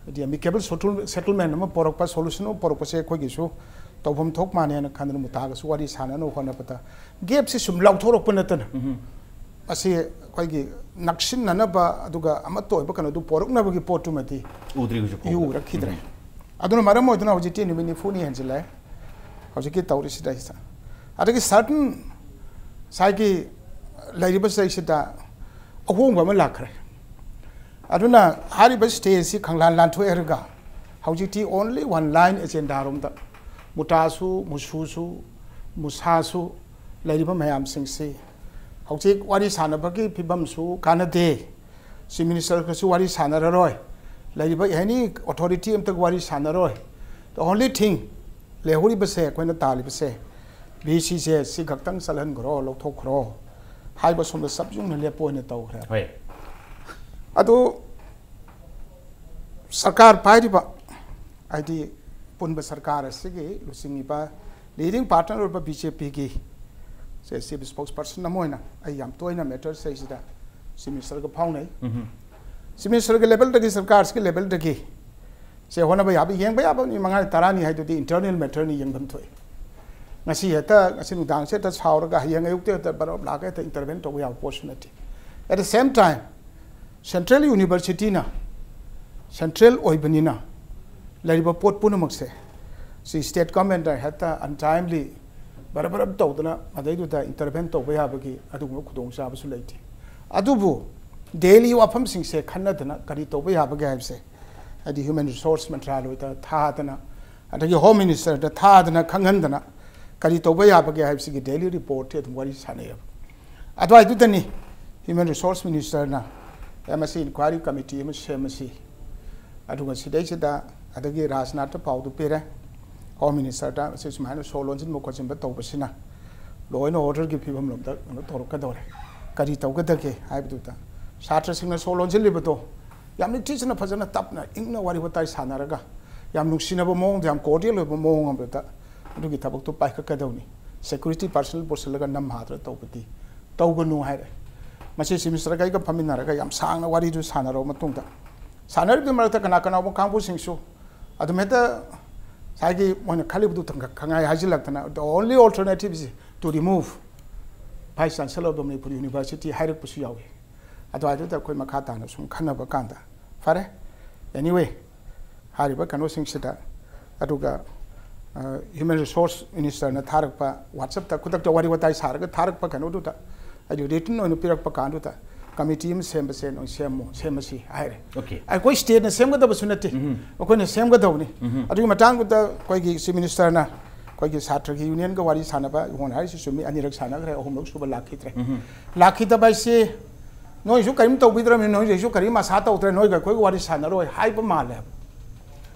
ꯍꯥꯏꯗꯤ ꯑꯦꯃꯤꯀꯦꯕꯜ ꯁꯦꯇꯜꯃꯦꯟ ꯑꯃ ꯄꯣꯔꯛꯄ, ꯁꯣꯂꯨꯁꯟ ꯑꯃ ꯄꯣꯔꯛꯄꯁꯦ ꯑꯩꯈꯣꯏꯒꯤꯁꯨ ꯇꯧꯐꯝ ꯊꯣꯛ ꯃꯥꯟꯅꯦꯅ ꯈꯟꯗꯅ ꯃꯨꯇꯥꯒꯁꯨ ꯋꯥꯔꯤ ꯁꯥꯟꯅꯅꯕ ꯍꯣꯠꯅꯕꯗ ꯒꯦꯞꯁꯤ ꯁꯨꯝ ꯂꯥꯎꯊꯣꯔꯛꯄ ꯅꯠꯇꯅ ꯃꯁꯤ ꯑꯩꯈꯣꯏꯒꯤ ꯅꯛꯁꯤꯟꯅꯅꯕ ꯑꯗꯨꯒ ꯑꯃꯠꯇ ꯑꯣꯏꯕ ꯀꯩꯅꯣꯗꯨ ꯄꯣꯔꯛꯅꯕꯒꯤ ꯄꯣꯠꯇꯨꯃꯗꯤ ꯎꯗ꯭ꯔꯤ ꯍꯧꯖꯤꯛ ꯐꯥꯎꯕ꯫ ꯎꯔꯛꯈꯤꯗ꯭ꯔꯦ꯫ ꯑꯗꯨꯅ ꯃꯔꯝ ꯑꯣꯏꯗꯨꯅ ꯍꯧꯖꯤꯛꯇꯤ ꯅꯨꯃꯤꯠ ꯅꯤꯐꯨꯅꯤ ꯍꯦꯟꯖꯤꯜꯂꯛꯑꯦ ꯍꯧꯖꯤꯛꯀꯤ ꯇꯧꯔꯤꯁꯤꯗꯩꯁꯤꯗ꯫ ꯑꯗꯒꯤ ꯁꯔꯇꯟ ꯉꯁꯥꯏꯒꯤ ꯂꯩꯔꯤꯕ ꯁꯤꯗꯩꯁꯤꯗ ꯑꯍꯣꯡꯕ ꯑꯃ ꯂꯥꯛꯈ꯭ꯔꯦ꯫ ꯑꯗꯨꯅ ꯍꯥꯏꯔꯤꯕ ꯁ꯭ꯇꯦꯖꯁꯤ ꯈꯪꯂꯥꯟ ꯂꯥꯟꯊꯣꯛꯑꯦ ꯍꯥꯏꯔꯒ ꯍꯧꯖꯤꯛꯇꯤ only one line agenda ꯔꯣꯝꯗ ꯃꯨꯇꯥꯁꯨ, ꯃꯨꯁꯨꯁꯨ, ꯃꯨꯁꯥꯁꯨ ꯂꯩꯔꯤꯕ ꯃꯌꯥꯝꯁꯤꯡꯁꯤ ꯍꯧꯖꯤꯛ ꯋꯥꯔꯤ ꯁꯥꯟꯅꯕꯒꯤ ꯐꯤꯕꯝꯁꯨ ꯀꯥꯟꯅꯗꯦ꯫ ꯆꯤꯐ ꯃꯤꯅꯤꯁꯇꯔꯒꯁꯨ ꯋꯥꯔꯤ ꯁꯥꯟꯅꯔꯔꯣꯏ, ꯂꯩꯔꯤꯕ ꯑꯦꯅꯤ ꯑꯣꯊꯣꯔꯤꯇꯤ ꯑꯝꯇꯒ ꯋꯥꯔꯤ ꯁꯥꯟꯅꯔꯣꯏ꯫ The only thing, ꯂꯩꯍꯧꯔꯤꯕꯁꯦ, ꯑꯩꯈꯣꯏꯅ ꯇꯥꯜꯂꯤꯕꯁꯦ, ꯕꯤ ꯁꯤꯁꯦ ꯁꯤ ꯈꯛꯇꯪ ꯆꯠꯍꯟꯈ꯭ꯔꯣ, ꯂꯧꯊꯣꯛꯈ꯭ꯔꯣ ꯍꯥꯏꯕ ꯁꯣꯝꯗ ꯆꯞ ꯌꯨꯡꯅ ꯂꯦꯞꯄ ꯑꯣꯏꯅ ꯇꯧꯈ꯭ꯔꯦꯕ꯫ ꯍꯣꯏ꯫ ꯑꯗꯨ ꯁꯔꯀꯥꯔ ꯄꯥꯏꯔꯤꯕ, ꯍꯥꯏꯗꯤ ꯄꯨꯟꯕ ꯁꯔꯀꯥꯔ ꯑꯁꯤꯒꯤ ꯂꯨꯆꯤꯡꯉꯤꯕ ꯂꯤꯗꯤꯡ ꯄꯥꯔꯇꯅꯔ ꯑꯣꯏꯕ ꯕꯤ ꯖꯦ ꯄꯤꯒꯤ ꯁꯦ ꯆꯤꯐ ꯏꯁꯄꯣꯛꯁ ꯄꯔꯁꯟ ꯑꯃ ꯑꯣꯏꯅ ꯑꯩ ꯌꯥꯝ ꯇꯣꯏꯅ ꯃꯦꯇꯔꯁ ꯑꯁꯤꯗ ꯆꯤꯐ ꯃꯤꯅꯤꯁꯇꯔꯒ ꯐꯥꯎꯅꯩ꯫ ꯆꯤꯐ ꯃꯤꯅꯤꯁꯇꯔꯒꯤ ꯂꯦꯕꯦꯜꯗꯒꯤ, ꯁꯔꯀꯥꯔꯁꯤꯒꯤ ꯂꯦꯕꯦꯜꯗꯒꯤ ꯁꯦ ꯍꯣꯠꯅꯕ ꯌꯥꯕ, ꯌꯦꯡꯕ ꯌꯥꯕ ꯃꯤ ꯃꯉꯥꯅꯤ ꯇꯔꯥꯅꯤ ꯍꯥꯏꯗꯨꯗꯤ ꯏꯟꯇꯔꯅꯦꯜ ꯃꯦꯇꯔꯅꯤ, ꯌꯦꯡꯐꯝ ꯊꯣꯛꯏ꯫ ꯉꯁꯤ ꯍꯦꯛꯇ, ꯉꯁꯤ ꯅꯨꯡꯗꯥꯡꯁꯦ ꯍꯦꯛꯇ ꯁꯥꯎꯔꯒ ꯍꯌꯦꯡ ꯑꯌꯨꯛꯇ ꯍꯦꯛꯇ ꯕꯔꯞ ꯂꯥꯛꯑꯒ ꯍꯦꯛꯇ ꯏꯟꯇꯔꯚꯦꯟ ꯇꯧꯕ ꯌꯥꯕ ꯄꯣꯠꯁꯨ ꯅꯠꯇꯦ꯫ At the same time, central ꯌꯨꯅꯤꯚꯔꯁꯤꯇꯤꯅ ꯁꯦꯟꯇ꯭ꯔꯦꯜ ꯑꯣꯏꯕꯅꯤꯅ ꯂꯩꯔꯤꯕ ꯄꯣꯠ ꯄꯨꯝꯅꯃꯛꯁꯦ ꯁꯤ ꯁ꯭ꯇꯦꯠ ꯒꯚꯔꯟꯃꯦꯟꯠꯅ ꯍꯦꯛꯇ ꯑꯟꯇꯥꯏꯝꯂꯤ ꯕꯔ ꯕꯔ ꯇꯧꯗꯅ ꯃꯗꯩꯗꯨꯗ ꯏꯟꯇꯔꯚꯦꯟ ꯇꯧꯕ ꯌꯥꯕꯒꯤ ꯑꯗꯨꯒꯨꯝꯕ ꯈꯨꯗꯣꯡꯆꯥꯕꯁꯨ ꯂꯩꯇꯦ꯫ ꯑꯗꯨꯕꯨ ꯗꯦꯜꯂꯤ ꯋꯥꯐꯝꯁꯤꯡꯁꯦ ꯈꯟꯅꯗꯅ ꯀꯔꯤ ꯇꯧꯕ ꯌꯥꯕꯒꯦ ꯍꯥꯏꯕꯁꯦ, ꯍꯥꯏꯗꯤ ꯍ꯭ꯌꯨꯃꯦꯟ ꯔꯤꯁꯣꯔꯁ ꯃꯟꯇ꯭ꯔꯥꯂꯣꯏꯗ ꯊꯥꯗꯅ, ꯑꯗꯒꯤ ꯍꯣꯝ ꯃꯤꯅꯤꯁꯇꯔꯗ ꯊꯥꯗꯅ ꯈꯪꯍꯟꯗꯅ ꯀꯔꯤ ꯇꯧꯕ ꯌꯥꯕꯒꯦ ꯍꯥꯏꯕꯁꯤꯒꯤ ꯗꯦꯜꯂꯤ ꯔꯤꯄꯣꯔꯠꯇꯤ ꯑꯗꯨꯝ ꯋꯥꯔꯤ ꯁꯥꯟꯅꯩꯌꯦꯕ꯫ ꯑꯗꯨꯋꯥꯏꯗꯨꯗꯅꯤ ꯍ꯭ꯌꯨꯃꯦꯟ ꯔꯤꯁꯣꯔꯁ ꯃꯤꯅꯤꯁꯇꯔꯅ, "ꯑꯦ, ꯃꯁꯤ ꯏꯟꯀ꯭ꯋꯥꯏꯔꯤ ꯀꯃꯤꯇꯤ ꯑꯃ ꯁꯦꯝꯃꯁꯤ, ꯑꯗꯨꯒ ꯁꯤꯗꯩꯁꯤꯗ ꯑꯗꯒꯤ ꯔꯥꯖꯅꯥꯊꯇ ꯄꯥꯎꯗꯨ ꯄꯤꯔꯦ, ꯍꯣꯝ ꯃꯤꯅꯤꯁꯇꯔꯗ, ꯃꯁꯤ ꯁꯨꯃꯥꯏꯅ ꯁꯣ ꯂꯣꯟꯁꯤꯟꯕ ꯈꯣꯠꯆꯤꯟꯕ ꯇꯧꯕꯁꯤꯅ ꯂꯣ ꯑꯦꯟ ꯑꯣꯔꯗꯔꯒꯤ ꯐꯤꯕꯝ ꯂꯣꯝꯗ ꯀꯩꯅꯣ ꯇꯧꯔꯛꯀꯗꯧꯔꯦ, ꯀꯔꯤ ꯇꯧꯒꯗꯒꯦ?" ꯍꯥꯏꯕꯗꯨꯗ ꯁꯥꯇ꯭ꯔꯁꯤꯡꯅ ꯁꯣ ꯂꯣꯟꯁꯤꯜꯂꯤꯕꯗꯣ ꯌꯥꯝ ꯅꯤꯡꯊꯤꯖꯅ ꯐꯖꯅ ꯇꯞꯅ ꯏꯪꯅ ꯋꯥꯔꯤ ꯋꯥꯇꯥꯏ ꯁꯥꯟꯅꯔꯒ ꯌꯥꯝ ꯅꯨꯡꯁꯤꯅꯕ ꯃꯑꯣꯡꯗ, ꯌꯥꯝ ꯀꯣꯔꯗꯤꯌꯦꯜ ꯑꯣꯏꯕ ꯃꯑꯣꯡ ꯑꯃꯗ ꯑꯗꯨꯒꯤ ꯊꯕꯛꯇꯨ ꯄꯥꯏꯈꯠꯀꯗꯧꯅꯤ꯫ ꯁꯦꯀ꯭ꯌꯨꯔꯤꯇꯤ ꯄꯥꯔꯁꯅꯦꯜ ꯄꯨꯁꯤꯜꯂꯒ ꯅꯝ ꯍꯥꯗꯅ ꯇꯧꯕꯗꯤ ꯇꯧꯒꯅꯨ ꯍꯥꯏꯔꯦ꯫ ꯃꯁꯤ ꯆꯤꯐ ꯃꯤꯅꯤꯁꯇꯔꯒ ꯑꯩꯒ ꯐꯝꯃꯤꯟꯅꯔꯒ ꯌꯥꯝ ꯁꯥꯡꯅ ꯋꯥꯔꯤꯗꯨ ꯁꯥꯟꯅꯔꯕ ꯃꯇꯨꯡꯗ, ꯁꯥꯟꯅꯔꯤꯕꯒꯤ ꯃꯔꯛꯇ ꯀꯅꯥ ꯀꯅꯥꯒꯨꯝꯕ ꯀꯥꯡꯕꯨꯁꯤꯡꯁꯨ ꯑꯗꯨꯝ ꯍꯦꯛꯇ ꯉꯁꯥꯏꯒꯤ ꯃꯣꯏꯅ ꯈꯜꯂꯤꯕꯗꯨ ꯈꯪꯉꯥꯏ ꯍꯥꯏꯖꯤꯜꯂꯛꯇꯅ, "The only alternative is to remove Vice Chancellor of the Manipur University" ꯍꯥꯏꯔꯛꯄꯁꯨ ꯌꯥꯎꯏ꯫ ꯑꯗꯨꯋꯥꯏꯗꯨꯗ ꯑꯩꯈꯣꯏ ꯃꯈꯥ ꯇꯥꯅ ꯁꯨꯝ ꯈꯟꯅꯕ ꯀꯥꯟꯗ, ꯐꯔꯦ, anyway, ꯍꯥꯏꯔꯤꯕ ꯀꯩꯅꯣꯁꯤꯡꯁꯤꯗ, ꯑꯗꯨꯒ ꯍ꯭ꯌꯨꯃꯦꯟ ꯔꯤꯁꯣꯔꯁ ꯃꯤꯅꯤꯁꯇꯔꯅ ꯊꯥꯔꯛꯄ, ꯋꯥꯆꯞꯇ ꯈꯨꯗꯛꯇ ꯋꯥꯔꯤ ꯋꯥꯇꯥꯏ ꯁꯥꯔꯒ ꯊꯥꯔꯛꯄ ꯀꯩꯅꯣꯗꯨꯗ, ꯑꯩ ꯔꯤꯇꯟ ꯑꯣꯏꯅ ꯄꯤꯔꯛꯄ ꯀꯥꯟꯗꯨꯗ, "ꯀꯃꯤꯇꯤ ꯑꯃ ꯁꯦꯝꯕꯁꯦ, ꯅꯣꯏ ꯁꯦꯝꯃꯣ, ꯁꯦꯝꯃꯁꯤ" ꯍꯥꯏꯔꯦ꯫ Okay. ꯑꯩꯈꯣꯏ ꯁ꯭ꯇꯦꯠꯅ ꯁꯦꯝꯒꯗꯕꯁꯨ ꯅꯠꯇꯦ, ꯑꯩꯈꯣꯏꯅ ꯁꯦꯝꯒꯗꯕꯅꯤ꯫ ꯑꯗꯨꯒꯤ ꯃꯇꯥꯡꯗꯨꯗ ꯑꯩꯈꯣꯏꯒꯤ ꯆꯤꯐ ꯃꯤꯅꯤꯁꯇꯔꯅ ꯑꯩꯈꯣꯏꯒꯤ ꯁꯥꯇ꯭ꯔꯒꯤ ꯌꯨꯅꯤꯌꯟꯒ ꯋꯥꯔꯤ ꯁꯥꯟꯅꯕ, ꯑꯩꯉꯣꯟꯗ ꯍꯥꯏꯔꯤꯁꯤ ꯆꯨꯝꯃꯤ, ꯑꯅꯤꯔꯛ ꯁꯥꯟꯅꯈ꯭ꯔꯦ, ꯑꯍꯨꯝꯂꯛ ꯁꯨꯕ ꯂꯥꯛꯈꯤꯗ꯭ꯔꯦ꯫ ꯂꯥꯛꯈꯤꯗꯕ ꯍꯥꯏꯁꯤ ꯅꯣꯏꯁꯨ ꯀꯔꯤꯝ ꯇꯧꯕꯤꯗ꯭ꯔꯕꯅꯤ, ꯅꯣꯏꯁꯨ ꯀꯔꯤꯝ ꯑꯁꯥ ꯇꯧꯗ꯭ꯔꯦ, ꯅꯣꯏꯒ ꯑꯩꯈꯣꯏꯒ ꯋꯥꯔꯤ ꯁꯥꯟꯅꯔꯣꯏ ꯍꯥꯏꯕ ꯃꯥꯜꯂꯦ꯫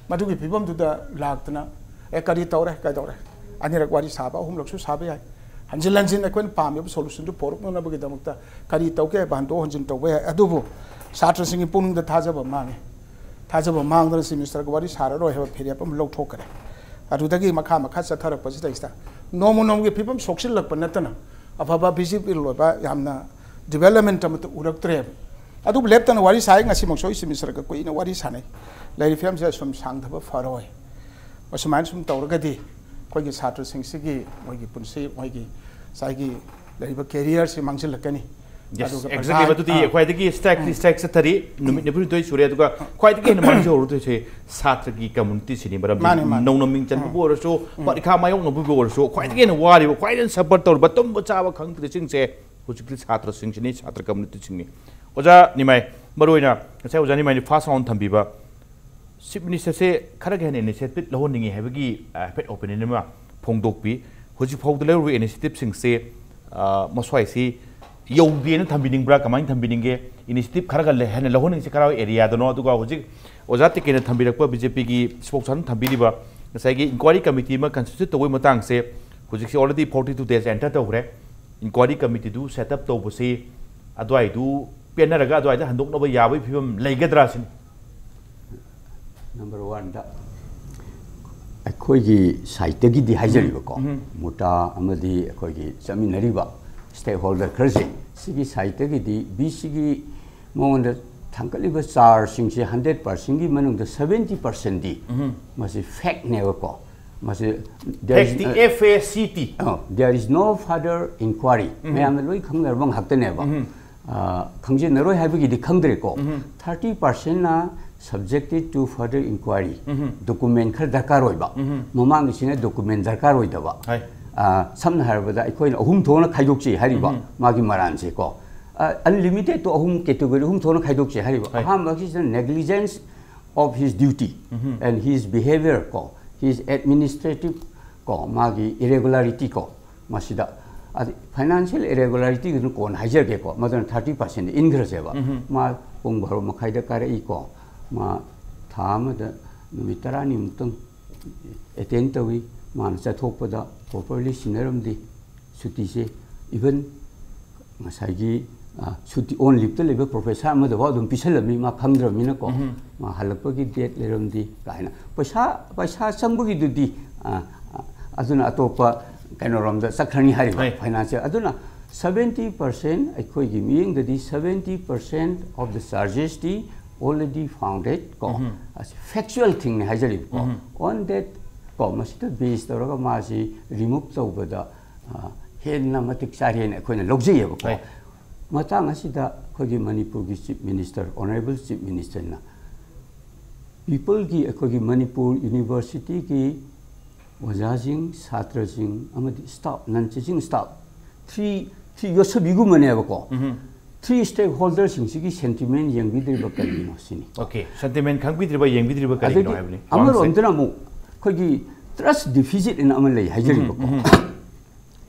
ꯃꯗꯨꯒꯤ ꯐꯤꯕꯝꯗꯨꯗ ꯂꯥꯛꯇꯅ ꯑꯦ, ꯀꯔꯤ ꯇꯧꯔꯦ, ꯀꯩꯗꯧꯔꯦ? ꯑꯅꯤꯔꯛ ꯋꯥꯔꯤ ꯁꯥꯕ, ꯑꯍꯨꯝꯂꯛꯁꯨ ꯁꯥꯕ ꯌꯥꯏ꯫ ꯍꯟꯖꯤꯟ ꯍꯟꯖꯤꯟ ꯑꯩꯈꯣꯏꯅ ꯄꯥꯝꯃꯤꯕ solutionꯗꯨ ꯄꯣꯔꯛꯅꯅꯕꯒꯤꯗꯃꯛꯇ ꯀꯔꯤ ꯇꯧꯒꯦ ꯍꯥꯏꯕ ꯍꯟꯗꯣꯛ ꯍꯟꯖꯤꯟ ꯇꯧꯕ ꯌꯥꯏ꯫ ꯑꯗꯨꯕꯨ ꯁꯥꯇ꯭ꯔꯁꯤꯡꯒꯤ ꯄꯨꯛꯅꯤꯡꯗ ꯊꯥꯖꯕ ꯃꯥꯡꯉꯦ꯫ ꯊꯥꯖꯕ ꯃꯥꯡꯗꯅ Chief Ministerꯒ ꯋꯥꯔꯤ ꯁꯥꯔꯔꯣꯏ ꯍꯥꯏꯕ ꯐꯤꯔꯦꯞ ꯑꯃ ꯂꯧꯊꯣꯛꯈ꯭ꯔꯦ꯫ ꯑꯗꯨꯗꯒꯤ ꯃꯈꯥ ꯃꯈꯥ ꯆꯠꯊꯔꯛꯄꯁꯤꯗꯩꯁꯤꯗ ꯅꯣꯡꯃ ꯅꯣꯡꯃꯒꯤ ꯐꯤꯕꯝ ꯁꯣꯛꯆꯤꯜꯂꯛꯄ ꯅꯠꯇꯅ ꯑꯐꯕ visible ꯑꯣꯏꯕ ꯌꯥꯝꯅ development ꯑꯃꯠꯇ ꯎꯔꯛꯇ꯭ꯔꯦꯕ꯫ ꯑꯗꯨꯕꯨ ꯂꯦꯞꯇꯅ ꯋꯥꯔꯤ ꯁꯥꯏ, ꯉꯁꯤꯃꯛꯁꯨ ꯑꯩ Chief Ministerꯒ ꯀꯨꯏꯅ ꯋꯥꯔꯤ ꯁꯥꯟꯅꯩ꯫ ꯂꯩꯔꯤꯕ ꯐꯤꯕꯝꯁꯤꯗ ꯁꯨꯝ ꯁꯥꯡꯊꯕ ꯐꯔꯣꯏ꯫ ꯑꯁꯨꯃꯥꯏꯅ ꯁꯨꯝ ꯇꯧꯔꯒꯗꯤ ꯑꯩꯈꯣꯏꯒꯤ ꯁꯥꯇ꯭ꯔꯁꯤꯡꯁꯤꯒꯤ ꯃꯣꯏꯒꯤ ꯄꯨꯟꯁꯤ, ꯃꯣꯏꯒꯤ ꯉꯁꯥꯏꯒꯤ ꯂꯩꯔꯤꯕ careerꯁꯤ ꯃꯥꯡꯁꯤꯜꯂꯛꯀꯅꯤ꯫ Yes, ꯑꯗꯨꯒ exactly꯫ ꯄꯩꯁꯥ ꯃꯗꯨꯗꯤ ꯑꯥ꯫ ꯑꯩꯈꯣꯏꯗꯒꯤ strike strike ꯆꯠꯊꯔꯤ꯫ ꯅꯨꯃꯤꯠ ꯅꯤꯐꯨꯅꯤꯊꯣꯏ ꯁꯨꯔꯦ, ꯑꯗꯨꯒ ꯈ꯭ꯋꯥꯏꯗꯒꯤ ꯍꯦꯟꯅ ꯃꯥꯡꯖꯍꯧꯔꯗꯣꯏꯁꯦ ꯁꯥꯇ꯭ꯔꯒꯤ communityꯁꯤꯅꯤ꯫ ꯃꯔꯝꯗꯤ ꯃꯥꯅꯦ, ꯃꯥꯅꯦ꯫ ꯅꯧꯅ ꯃꯤꯡ ꯆꯟꯕꯕꯨ ꯎꯝ꯫ ꯑꯣꯏꯔꯁꯨ, ꯎꯝ꯫ ꯄꯔꯤꯈꯥ ꯃꯥꯌꯣꯛꯅꯕꯕꯨ ꯑꯣꯏꯔꯁꯨ, ꯈ꯭ꯋꯥꯏꯗꯒꯤ ꯍꯦꯟꯅ ꯋꯥꯔꯤꯕ, ꯈ꯭ꯋꯥꯏꯗꯒꯤ ꯍꯦꯟꯅ suffer ꯇꯧꯔꯤꯕ, ꯇꯨꯝꯕ ꯆꯥꯕ ꯈꯪꯗ꯭ꯔꯤꯁꯤꯡꯁꯦ ꯍꯧꯖꯤꯛꯇꯤ ꯁꯥꯇ꯭ꯔꯁꯤꯡꯁꯤꯅꯤ, ꯁꯥꯇ꯭ꯔ communityꯁꯤꯡꯅꯤ꯫ ꯑꯣꯖꯥ ꯅꯤꯃꯥꯏ, ꯃꯔꯨꯑꯣꯏꯅ ꯉꯁꯥꯏ ꯑꯣꯖꯥ ꯅꯤꯃꯥꯏꯅ first round ꯊꯝꯕꯤꯕ Chief Ministerꯁꯦ ꯈꯔꯒ ꯍꯦꯟꯅ initiative ꯂꯧꯍꯟꯅꯤꯡꯉꯤ ꯍꯥꯏꯕꯒꯤ, ꯑ, ꯍꯥꯏꯐꯦꯠ opinion ꯑꯃ ꯐꯣꯡꯗꯣꯛꯄꯤ꯫ ꯍꯧꯖꯤꯛ ꯐꯥꯎꯗ ꯂꯧꯔꯤꯕ initiativeꯁꯤꯡꯁꯦ, ꯑ, ꯃꯁ꯭ꯋꯥꯏꯁꯤ ꯌꯧꯗꯦꯅ ꯊꯝꯕꯤꯅꯤꯡꯕ꯭ꯔꯥ? ꯀꯃꯥꯏꯅ ꯊꯝꯕꯤꯅꯤꯡꯒꯦ? Initiative ꯈꯔꯒ ꯂꯩ-, ꯍꯦꯟꯅ ꯂꯧꯍꯟꯅꯤꯡꯉꯤꯁꯦ ꯀꯔꯥꯏꯋꯥꯏ areaꯗꯅꯣ? ꯑꯗꯨꯒ ꯍꯧꯖꯤꯛ ꯑꯣꯖꯥ ꯇꯤꯀꯦꯟꯗ꯭ꯔ ꯊꯝꯕꯤꯔꯛꯄ, BJPꯒꯤ spokesperson ꯊꯝꯕꯤꯔꯤꯕ ꯉꯁꯥꯏꯒꯤ inquiry committee ꯑꯃ constitute ꯇꯧꯕꯒꯤ ꯃꯇꯥꯡꯁꯦ ꯍꯧꯖꯤꯛꯁꯦ already forty two days enter ꯇꯧꯈ꯭ꯔꯦ꯫ Inquiry committeeꯗꯨ set up ꯇꯧꯕꯁꯤ ꯑꯗꯨꯋꯥꯏꯗꯨ ꯄꯦꯟꯅꯔꯒ ꯑꯗꯨꯋꯥꯏꯗ ꯍꯟꯗꯣꯛꯅꯕ ꯌꯥꯕꯒꯤ ꯐꯤꯕꯝ ꯂꯩꯒꯗ꯭ꯔꯥ ꯁꯤꯅꯤ꯫ Number oneꯗ ꯑꯩꯈꯣꯏꯒꯤ sideꯇꯒꯤꯗꯤ ꯍꯥꯏꯖꯔꯤꯕꯀꯣ, ꯎꯝ꯫ ꯃꯨꯇꯥ ꯑꯃꯗꯤ ꯑꯩꯈꯣꯏꯒꯤ ꯆꯠꯃꯤꯟꯅꯔꯤꯕ stakeholder ꯈꯔꯁꯦ, ꯁꯤꯒꯤ sideꯇꯒꯤꯗꯤ VCꯒꯤ ꯃꯉꯣꯟꯗ ꯊꯥꯡꯒꯠꯂꯤꯕ chargeꯁꯤꯡꯁꯦ hundred percentꯀꯤ ꯃꯅꯨꯡꯗ seventy percentꯗꯤ ꯎꯝ꯫ ꯃꯁꯤ fakeꯅꯦꯕꯀꯣ꯫ ꯃꯁꯤ there is, Fact, uh, F A C T꯫ ꯑ, there is no further inquiry꯫ ꯎꯝ꯫ ꯃꯌꯥꯝꯅ ꯂꯣꯏ ꯈꯪꯅꯔꯕ ꯉꯥꯛꯇꯅꯦꯕ꯫ ꯎꯝ꯫ ꯑ, ꯈꯪꯖꯤꯟꯅꯔꯣꯏ ꯍꯥꯏꯕꯒꯤꯗꯤ ꯈꯪꯗ꯭ꯔꯦꯀꯣ꯫ ꯎꯝ꯫ Thirty percentꯅ subjected to further inquiry꯫ Um. Document ꯈꯔ ꯗꯔꯀꯥꯔ ꯑꯣꯏꯕ꯫ ꯎꯝ꯫ ꯃꯃꯥꯡꯒꯤꯁꯤꯅ document ꯗꯔꯀꯥꯔ ꯑꯣꯏꯗꯕ꯫ ꯍꯣꯏ꯫ ꯑ, ꯁꯝꯅ ꯍꯥꯏꯔꯕꯗ ꯑꯩꯈꯣꯏꯅ ꯑꯍꯨꯝ ꯊꯣꯛꯅ ꯈꯥꯏꯗꯣꯛꯁꯤ ꯍꯥꯏꯔꯤꯕ ꯎꯝ꯫ ꯃꯥꯒꯤ ꯃꯔꯥꯟꯁꯦꯀꯣ꯫ ꯑ, unlimitedꯇꯣ ꯑꯍꯨꯝ category ꯑꯍꯨꯝ ꯊꯣꯛꯅ ꯈꯥꯏꯗꯣꯛꯁꯤ ꯍꯥꯏꯔꯤꯕ꯫ ꯍꯣꯏ꯫ ꯑꯍꯥꯟꯕꯒꯤꯁꯤꯅ negligence of his duty um. And his behavior ꯀꯣ, his administrative ꯀꯣ, ꯃꯥꯒꯤ irregularity ꯀꯣ, ꯃꯁꯤꯗ ꯑꯗꯩ financial irregularityꯒꯤꯗꯨꯅ ꯀꯣꯟꯅ ꯍꯥꯏꯖꯔꯒꯦꯀꯣ, ꯃꯗꯨꯅ thirty percent ꯏꯟꯈ꯭ꯔꯁꯦꯕ꯫ ꯎꯝ꯫ ꯃꯥ ꯄꯨꯡ ꯕꯥꯔꯣ ꯃꯈꯥꯏꯗ ꯀꯥꯔꯛꯏꯀꯣ, ꯃꯥ ꯊꯥ ꯑꯃꯗ ꯅꯨꯃꯤꯠ ꯇꯔꯥꯅꯤꯃꯨꯛꯇꯪ ꯑꯦꯇꯦꯟ ꯇꯧꯏ꯫ ꯃꯥꯅ ꯆꯠꯊꯣꯛꯄꯗ ꯄ꯭ꯔꯣꯄꯔꯂꯤ ꯁꯤꯟꯅꯔꯝꯗꯦ꯫ ꯁꯨꯇꯤꯁꯦ ꯏꯚꯟ ꯉꯁꯥꯏꯒꯤ ꯁꯨꯇꯤ ꯑꯣꯟ ꯂꯤꯞꯇ ꯂꯩꯕ ꯄ꯭ꯔꯣꯐꯦꯁꯔ ꯑꯃꯗꯐꯥꯎ ꯑꯗꯨꯝ ꯄꯤꯁꯜꯂꯝꯃꯤ, ꯃꯥ ꯈꯪꯗ꯭ꯔꯕꯅꯤꯅꯀꯣ꯫ ꯃꯥ ꯍꯜꯂꯛꯄꯒꯤ ꯗꯦꯠ ꯂꯩꯔꯝꯗꯦ ꯀꯥꯏꯅ꯫ ꯄꯩꯁꯥ ꯄꯩꯁꯥ ꯆꯪꯕꯒꯤꯗꯨꯗꯤ ꯑꯗꯨꯅ ꯑꯇꯣꯞꯄ ꯀꯩꯅꯣꯔꯣꯝꯗ ꯆꯠꯈ꯭ꯔꯅꯤ ꯍꯥꯏꯔꯤꯕ꯫ ꯐꯥꯏꯅꯥꯟꯁꯤꯌꯦꯜ ꯑꯗꯨꯅ seventy percent ꯑꯩꯈꯣꯏꯒꯤ ꯃꯤꯠꯌꯦꯡꯗꯗꯤ seventy percent of the chargesꯇꯤ already founded ꯀꯣ, factual thingꯅꯤ ꯍꯥꯏꯖꯔꯤꯕꯀꯣ꯫ On that ꯀꯣ, ꯃꯁꯤꯗ ꯕꯦꯁ ꯇꯧꯔꯒ ꯃꯥꯁꯤ ꯔꯤꯃꯨꯚ ꯇꯧꯕꯗ ꯍꯦꯟꯅ ꯃꯇꯤꯛ ꯆꯥꯔꯦꯅ ꯑꯩꯈꯣꯏꯅ ꯂꯧꯖꯩꯌꯦꯕꯀꯣ꯫ ꯃꯇꯥꯡ ꯑꯁꯤꯗ ꯑꯩꯈꯣꯏꯒꯤ ꯃꯅꯤꯄꯨꯔꯒꯤ ꯆꯤꯐ ꯃꯤꯅꯤꯁꯇꯔ, ꯑꯣꯅꯔꯦꯕꯜ ꯆꯤꯐ ꯃꯤꯅꯤꯁꯇꯔꯅ ꯄꯤꯄꯜꯒꯤ, ꯑꯩꯈꯣꯏꯒꯤ ꯃꯅꯤꯄꯨꯔ ꯌꯨꯅꯤꯚꯔꯁꯤꯇꯤꯒꯤ ꯑꯣꯖꯥꯁꯤꯡ, ꯁꯥꯇ꯭ꯔꯁꯤꯡ ꯑꯃꯗꯤ staff, non teaching staff, three three ꯌꯣꯠꯁꯕꯤꯒꯨꯝꯕꯅꯦꯕꯀꯣ꯫ ꯊ꯭ꯔꯤ ꯁ꯭ꯇꯦꯛ ꯍꯣꯜꯗꯔꯁꯤꯡꯁꯤꯒꯤ ꯁꯦꯟꯇꯤꯃꯦꯟ ꯌꯦꯡꯕꯤꯗ꯭ꯔꯤꯕ ꯀꯔꯤꯒꯤꯅꯣ ꯁꯤꯅꯤ꯫ ꯑꯣꯀꯦ, ꯁꯦꯟꯇꯤꯃꯦꯟ ꯈꯪꯕꯤꯗ꯭ꯔꯤꯕ, ꯌꯦꯡꯕꯤꯗ꯭ꯔꯤꯕ ꯀꯔꯤꯒꯤꯅꯣ ꯑꯗꯒꯤ ꯍꯥꯏꯕꯅꯤ꯫ ꯑꯃꯔꯣꯝꯗꯅ ꯑꯃꯨꯛ ꯑꯩꯈꯣꯏꯒꯤ ꯇ꯭ꯔꯁ ꯗꯤꯐꯤꯁꯤꯠ ꯑꯅ ꯑꯃ ꯂꯩ ꯍꯥꯏꯖꯔꯤꯕꯀꯣ꯫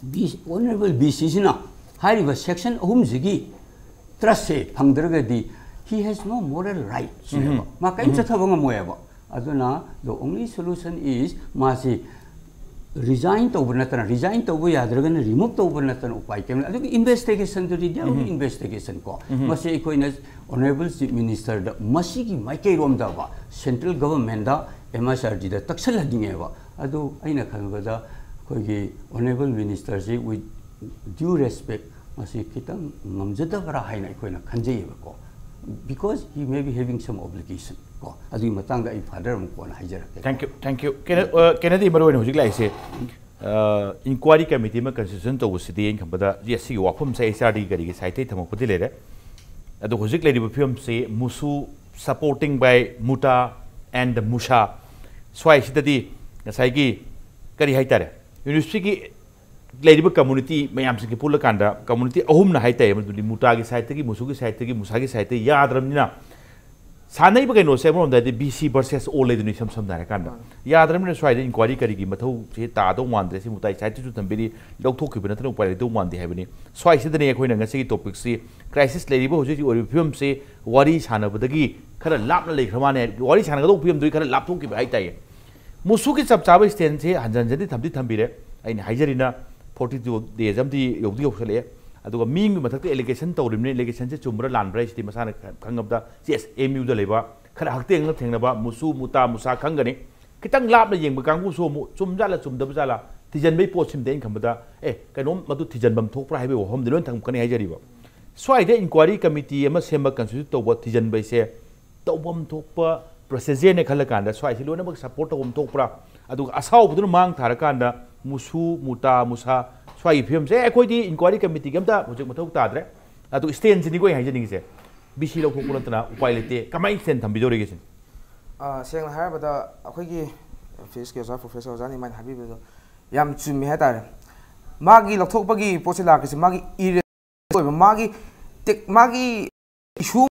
ꯕꯤ ꯑꯣꯅꯔꯦꯕꯜ ꯕꯤ ꯁꯤꯁꯤꯅ ꯍꯥꯏꯔꯤꯕ section ꯑꯍꯨꯝꯁꯤꯒꯤ ꯇ꯭ꯔꯁꯁꯦ ꯐꯪꯗ꯭ꯔꯒꯗꯤ he has no moral right ꯁꯤꯅꯦꯕ꯫ ꯃꯥ ꯀꯔꯤꯝ ꯆꯠꯊꯕ ꯉꯝꯃꯣꯏꯕ꯫ ꯑꯗꯨꯅ the only solution is ꯃꯥꯁꯤ ꯔꯤꯖꯥꯏꯟ ꯇꯧꯕ ꯅꯠꯇꯅ, ꯔꯤꯖꯥꯏꯟ ꯇꯧꯕ ꯌꯥꯗ꯭ꯔꯒꯅ ꯔꯤꯃꯨꯚ ꯇꯧꯕ ꯅꯠꯇꯅ ꯎꯄꯥꯏ ꯀꯩꯝ ꯂꯩ꯫ ꯑꯗꯨꯒ ꯏꯟꯚꯦꯁꯇꯤꯒꯦꯁꯟꯗꯨꯗꯤ ꯗꯦ ꯏꯟꯚꯦꯁꯇꯤꯒꯦꯁꯟ ꯀꯣ꯫ ꯃꯁꯤ ꯑꯩꯈꯣꯏꯅ ꯑꯣꯅꯔꯦꯕꯜ ꯆꯤꯐ ꯃꯤꯅꯤꯁꯇꯔꯗ ꯃꯁꯤꯒꯤ ꯃꯥꯏꯀꯩꯔꯣꯝꯗꯕ ꯁꯦꯟꯇ꯭ꯔꯦꯜ ꯒꯚꯔꯟꯃꯦꯟꯗ ꯑꯦꯝ ꯑꯦꯁ ꯑꯥꯔ ꯗꯤꯗ ꯇꯛꯁꯜꯍꯟꯅꯤꯡꯉꯦꯕ꯫ ꯑꯗꯨ ꯑꯩꯅ ꯈꯟꯕꯗ ꯑꯩꯈꯣꯏꯒꯤ ꯑꯣꯅꯔꯦꯕꯜ ꯃꯤꯅꯤꯁꯇꯔꯁꯤ with due respect ꯃꯁꯤ ꯈꯤꯇꯪ ꯉꯝꯖꯗꯕ꯭ꯔꯥ ꯍꯥꯏꯅ ꯑꯩꯈꯣꯏꯅ ꯈꯟꯖꯩꯌꯦꯕꯀꯣ꯫ Because he may be having some obligation ꯀꯣ꯫ ꯑꯗꯨꯒꯤ ꯃꯇꯥꯡꯗ ꯑꯩ ꯐꯥꯗꯔ ꯑꯃꯨꯛ ꯀꯣꯟꯅ ꯍꯥꯏꯖꯔꯛꯀꯦ꯫ Thank you, thank you꯫ ꯀꯦꯅ-, ꯑ, ꯀꯦꯅꯗꯤ, ꯃꯔꯨ ꯑꯣꯏꯅ ꯍꯧꯖꯤꯛ ꯂꯥꯛꯏꯁꯦ, ꯑ, ꯏꯟꯀ꯭ꯋꯥꯏꯔꯤ ꯀꯃꯤꯇꯤ ꯑꯃ ꯀꯟꯁꯇꯤꯇ꯭ꯌꯨꯁꯟ ꯇꯧꯕꯁꯤꯗꯤ ꯑꯩꯅ ꯈꯟꯕꯗ ꯌꯦ, ꯁꯤꯒꯤ ꯋꯥꯐꯝꯁꯦ ꯑꯩꯆ ꯑꯥꯔ ꯗꯤ ꯀꯔꯤꯒꯤ ꯁꯥꯏꯠꯇꯒꯤ ꯊꯝꯃꯛꯄꯗꯤ ꯂꯩꯔꯦ꯫ ꯑꯗꯣ ꯍꯧꯖꯤꯛ ꯂꯩꯔꯤꯕ ꯐꯤꯕꯝꯁꯤ ꯃꯨꯁꯨ supporting by ꯃꯨꯇꯥ and ꯃꯨꯁꯥ ꯁ꯭ꯋꯥꯏꯁꯤꯗꯗꯤ ꯉꯁꯥꯏꯒꯤ ꯀꯔꯤ ꯍꯥꯏꯇꯥꯔꯦ, ꯌꯨꯅꯤꯚꯔꯁꯤꯇꯤꯒꯤ ꯂꯩꯔꯤꯕ ꯀꯝꯃꯨꯅꯤꯇꯤ ꯃꯌꯥꯝꯁꯤꯡꯒꯤ ꯄꯨꯜꯂꯀꯥꯟꯗ ꯀꯝꯃꯨꯅꯤꯇꯤ ꯑꯍꯨꯝꯅ ꯍꯥꯏꯇꯥꯔꯦ, ꯃꯗꯨꯗꯤ ꯃꯨꯇꯥꯒꯤ ꯁꯥꯏꯠꯇꯒꯤ, ꯃꯨꯁꯨꯒꯤ ꯁꯥꯏꯠꯇꯒꯤ, ꯃꯨꯁꯥꯒꯤ ꯁꯥꯏꯠꯇꯒꯤ ꯌꯥꯗ꯭ꯔꯕꯅꯤꯅ ꯁꯥꯟꯅꯔꯤꯕ ꯀꯩꯅꯣꯁꯦ ꯑꯃꯔꯣꯝꯗ ꯍꯥꯏꯗꯤ ꯕꯤ ꯁꯤ ꯚꯔꯁꯦꯁ ꯑꯣꯜ ꯂꯩꯗꯣꯏꯅꯤ ꯏꯁꯝ ꯁꯝꯅ ꯍꯥꯏꯔꯀꯥꯟꯗ꯫ ꯌꯥꯗ꯭ꯔꯕꯅꯤꯅ ꯁ꯭ꯋꯥꯏꯗ ꯏꯟꯀ꯭ꯋꯥꯏꯔꯤ ꯀꯔꯤꯒꯤ ꯃꯊꯧꯁꯦ ꯇꯥꯗꯧ ꯃꯥꯟꯗ꯭ꯔꯦ꯫ ꯁꯤ ꯃꯨꯇꯥꯒꯤ ꯁꯥꯏꯠꯇꯁꯨ ꯊꯝꯕꯤꯔꯤ, ꯂꯧꯊꯣꯛꯈꯤꯕ ꯅꯠꯇꯅ ꯎꯄꯥꯏ ꯂꯩꯗꯧ ꯃꯥꯟꯗꯦ ꯍꯥꯏꯕꯅꯤ꯫ ꯁ꯭ꯋꯥꯏꯁꯤꯗꯅꯦ ꯑꯩꯈꯣꯏꯅ ꯉꯁꯤꯒꯤ ꯇꯣꯄꯤꯛꯁꯤ, ꯀ꯭ꯔꯥꯏꯁꯤꯁ ꯂꯩꯔꯤꯕ ꯍꯧꯖꯤꯛ ꯍꯧꯖꯤꯛ ꯑꯣꯏꯔꯤꯕ ꯐꯤꯕꯝꯁꯤ ꯋꯥꯔꯤ ꯁꯥꯟꯅꯕꯗꯒꯤ ꯈꯔ ꯂꯥꯞꯅ ꯂꯩꯈ꯭ꯔ ꯃꯥꯜꯂꯦ, ꯋꯥꯔꯤ ꯁꯥꯟꯅꯒꯗꯧꯕ ꯐꯤꯕꯝꯗꯨꯗꯤ ꯈꯔ ꯂꯥꯞꯊꯣꯛꯈꯤꯕ ꯍꯥꯏꯇꯥꯔꯦ꯫ ꯃꯨꯁꯨꯒꯤ ꯆꯞ ꯆꯥꯕ ꯁ꯭ꯇꯦꯟꯁꯦ ꯍꯟꯖꯟ ꯍꯟꯖꯟꯗꯤ ꯊꯝꯗꯤ ꯊꯝꯕꯤꯔꯦ꯫ ꯑꯩꯅ ꯍꯥꯏꯖꯔꯤꯅ ꯐꯣꯔꯇꯤ ꯇꯨ ꯗꯦꯖ ꯑꯃꯗꯤ ꯌꯧꯗꯤ ꯌꯧꯁꯜꯂꯛꯑꯦ꯫ ꯑꯗꯨꯒ ꯃꯤ ꯑꯃꯒꯤ ꯃꯊꯛꯇ ꯑꯦꯂꯤꯒꯦꯁꯟ ꯇꯧꯔꯤꯕꯅꯤ, ꯑꯦꯂꯤꯒꯦꯁꯟꯁꯦ ꯆꯨꯝꯕ꯭ꯔꯥ ꯂꯥꯟꯕ꯭ꯔꯥ ꯍꯥꯏꯁꯤꯗꯤ ꯃꯁꯥꯅ ꯈꯪꯉꯕꯗ, ꯌꯦꯁ, ꯑꯦꯝ ꯌꯨꯗ ꯂꯩꯕ ꯈꯔ ꯍꯛꯊꯦꯡꯅ ꯊꯦꯡꯅꯕ ꯃꯨꯁꯨ ꯃꯨꯇꯥ ꯃꯨꯁꯥ ꯈꯪꯒꯅꯤ꯫ ꯈꯤꯇꯪ ꯂꯥꯞꯅ ꯌꯦꯡꯕ ꯀꯥꯡꯕꯨꯁꯨ ꯑꯃꯨꯛ ꯆꯨꯝꯖꯥꯠꯂ ꯆꯨꯝꯗꯕꯖꯥꯠꯂ ꯊꯤꯖꯟꯕꯒꯤ ꯄꯣꯠꯁꯤꯃꯗꯤ ꯑꯩꯅ ꯈꯟꯕꯗ, ꯑꯦ, ꯀꯩꯅꯣꯝ ꯃꯗꯨ ꯊꯤꯖꯟꯐꯝ ꯊꯣꯛꯄ꯭ꯔꯥ ꯍꯥꯏꯕꯒꯤ ꯋꯥꯐꯝꯗꯤ ꯂꯣꯏꯅ ꯊꯝꯒꯅꯤ ꯍꯥꯏꯖꯔꯤꯕ꯫ ꯁ꯭ꯋꯥꯏꯗ ꯏꯟꯀ꯭ꯋꯥꯏꯔꯤ ꯀꯃꯤꯇꯤ ꯑꯃ ꯁꯦꯝꯕ, ꯀꯟꯁꯇꯤꯇ꯭ꯌꯨꯠ ꯇꯧꯕ, ꯊꯤꯖꯟꯕ ꯍꯥꯏꯁꯦ ꯇꯧꯐꯝ ꯊꯣꯛꯄ ꯄ꯭ꯔꯣꯁꯦꯁꯔꯅꯦ ꯈꯜꯂꯀꯥꯟꯗ ꯁ꯭ꯋꯥꯏꯁꯤ ꯂꯣꯏꯅꯃꯛ ꯁꯞꯄꯣꯔꯠ ꯇꯧꯐꯝ ꯊꯣꯛꯄ꯭ꯔꯥ? ꯑꯗꯨꯒ ꯑꯁꯥꯎꯕꯗꯨꯅ ꯃꯥꯡ ꯊꯥꯔꯀꯥꯟꯗ ꯃꯨꯁꯨ, ꯃꯨꯇꯥ, ꯃꯨꯁꯥ, ꯁ꯭ꯋꯥꯏꯒꯤ ꯐꯤꯕꯝꯁꯦ, ꯑꯩꯈꯣꯏꯗꯤ ꯏꯟꯀ꯭ꯋꯥꯏꯔꯤ ꯀꯃꯤꯇꯤꯒꯤ ꯑꯝꯇ ꯍꯧꯖꯤꯛ ꯃꯊꯧ ꯇꯥꯗ꯭ꯔꯦ꯫ ꯑꯗꯨ ꯁ꯭ꯇꯦꯟꯁꯤꯅꯤꯀꯣ ꯑꯩ ꯍꯥꯏꯖꯅꯤꯡꯉꯤꯁꯦ, ꯕꯤ ꯁꯤ ꯂꯧꯊꯣꯛꯄ ꯅꯠꯇꯅ ꯎꯄꯥꯏ ꯂꯩꯇꯦ꯫ ꯀꯃꯥꯏꯅ ꯁ꯭ꯇꯦꯟ ꯊꯝꯕꯤꯗꯧꯔꯤꯒꯦ ꯁꯤꯅꯤ? ꯑꯥ, ꯁꯦꯡꯅ ꯍꯥꯏꯔꯕꯗ, ꯑꯩꯈꯣꯏꯒꯤ ꯐꯤꯖꯤꯛꯁꯀꯤ ꯑꯣꯖꯥ, ꯄ꯭ꯔꯣꯐꯦꯁꯔ ꯑꯣꯖꯥꯅ ꯏꯃꯥꯅ ꯍꯥꯏꯕꯤꯕꯗꯣ ꯌꯥꯝ ꯆꯨꯝꯃꯦ ꯍꯥꯏꯇꯥꯔꯦ꯫ ꯃꯥꯒꯤ ꯂꯧꯊꯣꯛꯄꯒꯤ ꯄꯣꯠꯁꯤ ꯂꯥꯛꯄꯁꯦ, ꯃꯥꯒꯤ ꯏꯔꯦ ꯑꯣꯏꯕ, ꯃꯥꯒꯤ ꯇꯦꯛ-, ꯃꯥꯒꯤ ꯏꯁꯨ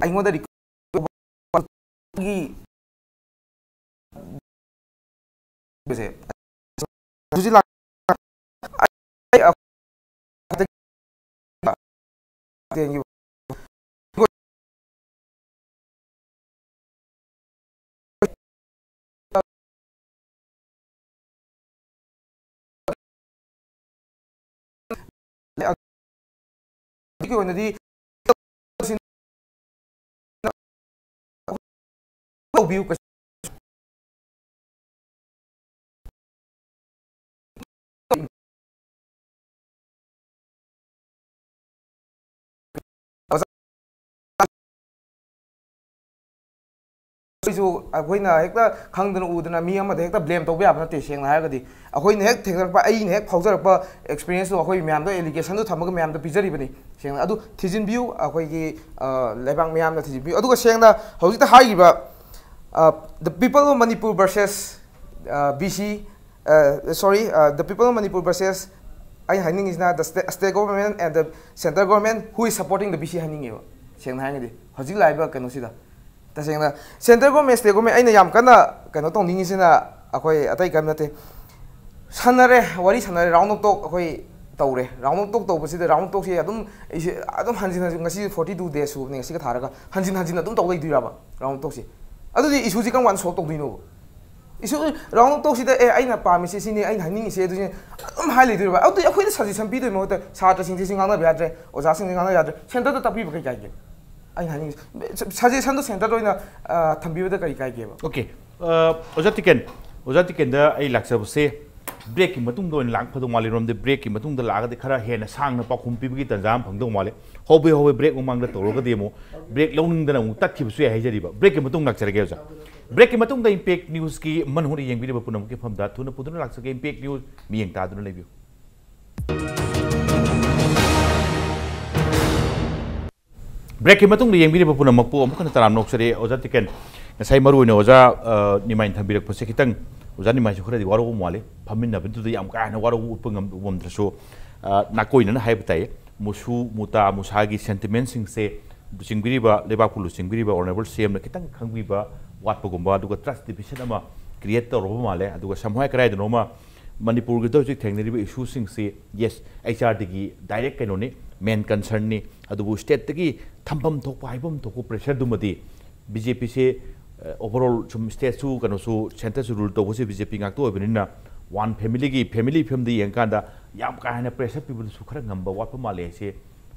ꯑꯩꯉꯣꯟꯗ ꯑꯣꯏꯅꯗꯤ ꯇꯧꯕꯤꯌꯨ꯫ ꯑꯩꯈꯣꯏꯁꯨ, ꯑꯩꯈꯣꯏꯅ ꯍꯦꯛꯇ ꯈꯪꯗꯅ ꯎꯗꯅ ꯃꯤ ꯑꯃꯗ ꯍꯦꯛꯇ ꯕ꯭ꯂꯦꯝ ꯇꯧꯕ ꯌꯥꯕ ꯅꯠꯇꯦ꯫ ꯁꯦꯡꯅ ꯍꯥꯏꯔꯒꯗꯤ, ꯑꯩꯈꯣꯏꯅ ꯍꯦꯛ ꯊꯦꯡꯅꯔꯛꯄ, ꯑꯩꯅ ꯍꯦꯛ ꯐꯥꯎꯖꯔꯛꯄ ꯑꯦꯛꯁꯄꯤꯔꯤꯌꯦꯟꯁꯇꯣ, ꯑꯩꯈꯣꯏ ꯃꯌꯥꯝꯗꯣ, ꯑꯦꯂꯤꯒꯦꯁꯟꯗꯣ ꯊꯝꯃꯒ ꯃꯌꯥꯝꯗ ꯄꯤꯖꯔꯤꯕꯅꯤ꯫ ꯁꯦꯡꯅ ꯑꯗꯨ ꯊꯤꯖꯤꯟꯕꯤꯌꯨ, ꯑꯩꯈꯣꯏꯒꯤ, ꯑ, ꯂꯩꯕꯥꯛ ꯃꯤꯌꯥꯝꯅ ꯊꯤꯖꯤꯟꯕꯤꯌꯨ꯫ ꯑꯗꯨꯒ ꯁꯦꯡꯅ ꯍꯧꯖꯤꯛꯇ ꯍꯥꯏꯈꯤꯕ, ꯑ, The People of Manipur versus, ꯑ, B C, ꯑ, sorry, ꯑ, The People of Manipur versus, ꯑꯩ ꯍꯥꯏꯅꯤꯡꯉꯤꯁꯤꯅ, the state, state government and the central government who is supporting the B C ꯍꯥꯏꯅꯤꯡꯉꯦꯕ, ꯁꯦꯡꯅ ꯍꯥꯏꯔꯒꯗꯤ, ꯍꯧꯖꯤꯛ ꯂꯥꯛꯏꯕ ꯀꯩꯅꯣꯁꯤꯗ꯫ ꯇꯁꯦꯡꯅ, central government, state government, ꯑꯩꯅ ꯌꯥꯝ ꯀꯟꯅ ꯀꯩꯅꯣ ꯇꯧꯅꯤꯡꯉꯤꯁꯤꯅ, ꯑꯩꯈꯣꯏ ꯑꯇꯩ ꯀꯔꯤꯝ ꯅꯠꯇꯦ꯫ ꯁꯥꯟꯅꯔꯦ, ꯋꯥꯔꯤ ꯁꯥꯟꯅꯔꯦ, round of talk, ꯑꯩꯈꯣꯏ ꯇꯧꯔꯦ꯫ Round of talk ꯇꯧꯕꯁꯤꯗ, round of talkꯁꯦ ꯑꯗꯨꯝ ꯑꯩꯁꯦ ꯑꯗꯨꯝ ꯍꯟꯖꯤꯟ ꯍꯟꯖꯤꯟ, ꯉꯁꯤ forty two days ꯁꯨꯕꯅꯦ, ꯉꯁꯤꯒ ꯊꯥꯔꯒ ꯍꯟꯖꯤꯟ ꯍꯟꯖꯤꯟ ꯑꯗꯨꯝ ꯇꯧ ꯂꯩꯗꯣꯏꯔꯕ round of talkꯁꯦ? ꯑꯗꯨꯗꯤ issueꯁꯤ ꯀꯔꯝ ꯀꯥꯟꯗ solve ꯇꯧꯗꯣꯏꯅꯣꯕ? Issue, round of talkꯁꯤꯗ, "ꯑꯦ, ꯑꯩꯅ ꯄꯥꯝꯃꯤꯁꯦ ꯁꯤꯅꯤ, ꯑꯩꯅ ꯍꯥꯏꯅꯤꯡꯉꯤꯁꯦ ꯑꯗꯨꯁꯤꯅꯤ," ꯑꯗꯨꯝ ꯍꯥꯏ ꯂꯩꯗꯣꯏꯔꯕ? ꯑꯗꯨꯗꯤ ꯑꯩꯈꯣꯏꯗ suggestion ꯄꯤꯗꯣꯏ ꯃꯍꯨꯠꯇ ꯁꯥꯇ꯭ꯔꯁꯤꯡꯁꯦ ꯁꯤ ꯉꯥꯡꯅꯕ ꯌꯥꯗ꯭ꯔꯦ, ꯑꯣꯖꯥꯁꯤꯡꯁꯦ ꯉꯥꯡꯅꯕ ꯌꯥꯗ꯭ꯔꯦ, centreꯗ ꯇꯥꯛꯄꯤꯕ ꯀꯩ ꯀꯥꯏꯒꯦ? ꯑꯩꯅ ꯍꯥꯏꯅꯤꯡꯉꯤꯁꯦ, suggestionꯗꯣ centreꯗ ꯑꯣꯏꯅ, ꯑ, ꯊꯝꯕꯤꯕꯗ ꯀꯔꯤ ꯀꯥꯏꯒꯦꯕ? OK, ꯑ, ꯑꯣꯖꯥ ꯇꯤꯀꯦꯟ, ꯑꯣꯖꯥ ꯇꯤꯀꯦꯟꯗ ꯑꯩ ꯂꯥꯛꯆꯕꯁꯦ breakꯀꯤ ꯃꯇꯨꯡꯗ ꯑꯣꯏꯅ ꯂꯥꯛꯄ ꯐꯗꯧ ꯃꯥꯜꯂꯤ꯫ ꯃꯔꯝꯗꯤ breakꯀꯤ ꯃꯇꯨꯡꯗ ꯂꯥꯛꯑꯒꯗꯤ ꯈꯔ ꯍꯦꯟꯅ ꯁꯥꯡꯅ ꯄꯥꯎꯈꯨꯝ ꯄꯤꯕꯒꯤ ꯇꯥꯟꯖꯥ ꯑꯃ ꯐꯪꯗꯧ ꯃꯥꯜꯂꯤ꯫ ꯍꯣꯕꯦ ꯍꯣꯕꯦ break ꯃꯃꯥꯡꯗ ꯇꯧꯔꯒꯗꯤ ꯑꯃꯨꯛ break ꯂꯧꯅꯤꯡꯗꯅ ꯑꯃꯨꯛ ꯇꯠꯈꯤꯕꯁꯨ ꯌꯥꯏ ꯍꯥꯏꯖꯔꯤꯕ꯫ Breakꯀꯤ ꯃꯇꯨꯡ ꯂꯥꯛꯆꯔꯒꯦ ꯑꯣꯖꯥ꯫ Breakꯀꯤ ꯃꯇꯨꯡꯗ Impact Newsꯀꯤ ꯃꯟ ꯍꯨꯅ ꯌꯦꯡꯕꯤꯔꯤꯕ ꯄꯨꯝꯅꯃꯛꯀꯤ ꯃꯐꯝꯗ ꯊꯨꯅ ꯄꯨꯗꯨꯅ ꯂꯥꯛꯆꯒꯦ꯫ Impact News ꯃꯤꯠꯌꯦꯡ ꯇꯥꯗꯨꯅ ꯂꯩꯕꯤꯌꯨ꯫ Breakꯀꯤ ꯃꯇꯨꯡꯗ ꯌꯦꯡꯕꯤꯔꯤꯕ ꯄꯨꯝꯅꯃꯛꯄꯨ ꯑꯃꯨꯛ ꯍꯟꯅ ꯇꯔꯥꯝꯅ ꯑꯣꯛꯆꯔꯤ꯫ ꯑꯣꯖꯥ ꯇꯤꯀꯦꯟ, ꯉꯁꯥꯏ ꯃꯔꯨ ꯑꯣꯏꯅ ꯑꯣꯖꯥ, ꯑ, ꯅꯤꯃꯥꯏꯅ ꯊꯝꯕꯤꯔꯛꯄꯁꯦ ꯈꯤꯇꯪ, ꯑꯣꯖꯥ ꯅꯤꯃꯥꯏꯁꯨ ꯈꯔꯗꯤ ꯋꯥꯔꯧꯕ ꯃꯥꯜꯂꯤ꯫ ꯐꯝꯃꯤꯟꯅꯕꯗꯨꯗ ꯌꯥꯝ ꯀꯥ ꯍꯦꯟꯅ ꯋꯥꯔꯧꯕ ꯎꯠꯄ ꯉꯝ-, ꯉꯝꯗ꯭ꯔꯁꯨ, ꯑ, ꯅꯥꯀꯣꯏꯅꯅ ꯍꯥꯏꯕ ꯇꯥꯏ꯫ ꯃꯨꯁꯨ, ꯃꯨꯇꯥ, ꯃꯨꯁꯥꯒꯤ sentimentꯁꯤꯡꯁꯦ ꯆꯤꯡꯕꯤꯔꯤꯕ, ꯂꯩꯕꯥꯛꯄꯨ ꯂꯨꯆꯤꯡꯕꯤꯔꯤꯕ Honourable CMꯅ ꯈꯤꯇꯪ ꯈꯪꯕꯤꯕ ꯋꯥꯠꯄꯒꯨꯝꯕ, ꯑꯗꯨꯒ trust deficit ꯑꯃ create ꯇꯧꯔꯕ ꯃꯥꯜꯂꯦ꯫ ꯑꯗꯨꯒ ꯁꯝꯍꯥꯏ ꯀꯗꯥꯏꯗꯅꯣꯃ ꯃꯅꯤꯄꯨꯔꯒꯤꯗ ꯍꯧꯖꯤꯛ ꯊꯦꯡꯅꯔꯤꯕ issueꯁꯤꯡꯁꯤ, yes, HRDꯒꯤ direct ꯀꯩꯅꯣꯅꯤ, main concernꯅꯤ, ꯑꯗꯨꯕꯨ stateꯇꯒꯤ ꯊꯝꯐꯝ ꯊꯣꯛꯄ, ꯍꯥꯏꯐꯝ ꯊꯣꯛꯄ pressureꯗꯨꯃꯗꯤ BJPꯁꯦ, ꯑ, overall ꯁꯨꯝ stateꯁꯨ ꯀꯩꯅꯣꯁꯨ centreꯁꯨ rule ꯇꯧꯕꯁꯦ BJP ꯉꯥꯛꯇ ꯑꯣꯏꯕꯅꯤꯅ, one familyꯒꯤ family ꯐꯤꯕꯝꯗ ꯌꯦꯡꯀꯥꯟꯗ ꯌꯥꯝ ꯀꯥ ꯍꯦꯟꯅ pressure ꯄꯤꯕꯗꯨꯁꯨ ꯈꯔ ꯉꯝꯕ ꯋꯥꯠꯄ ꯃꯥꯜꯂꯦ ꯍꯥꯏꯁꯦ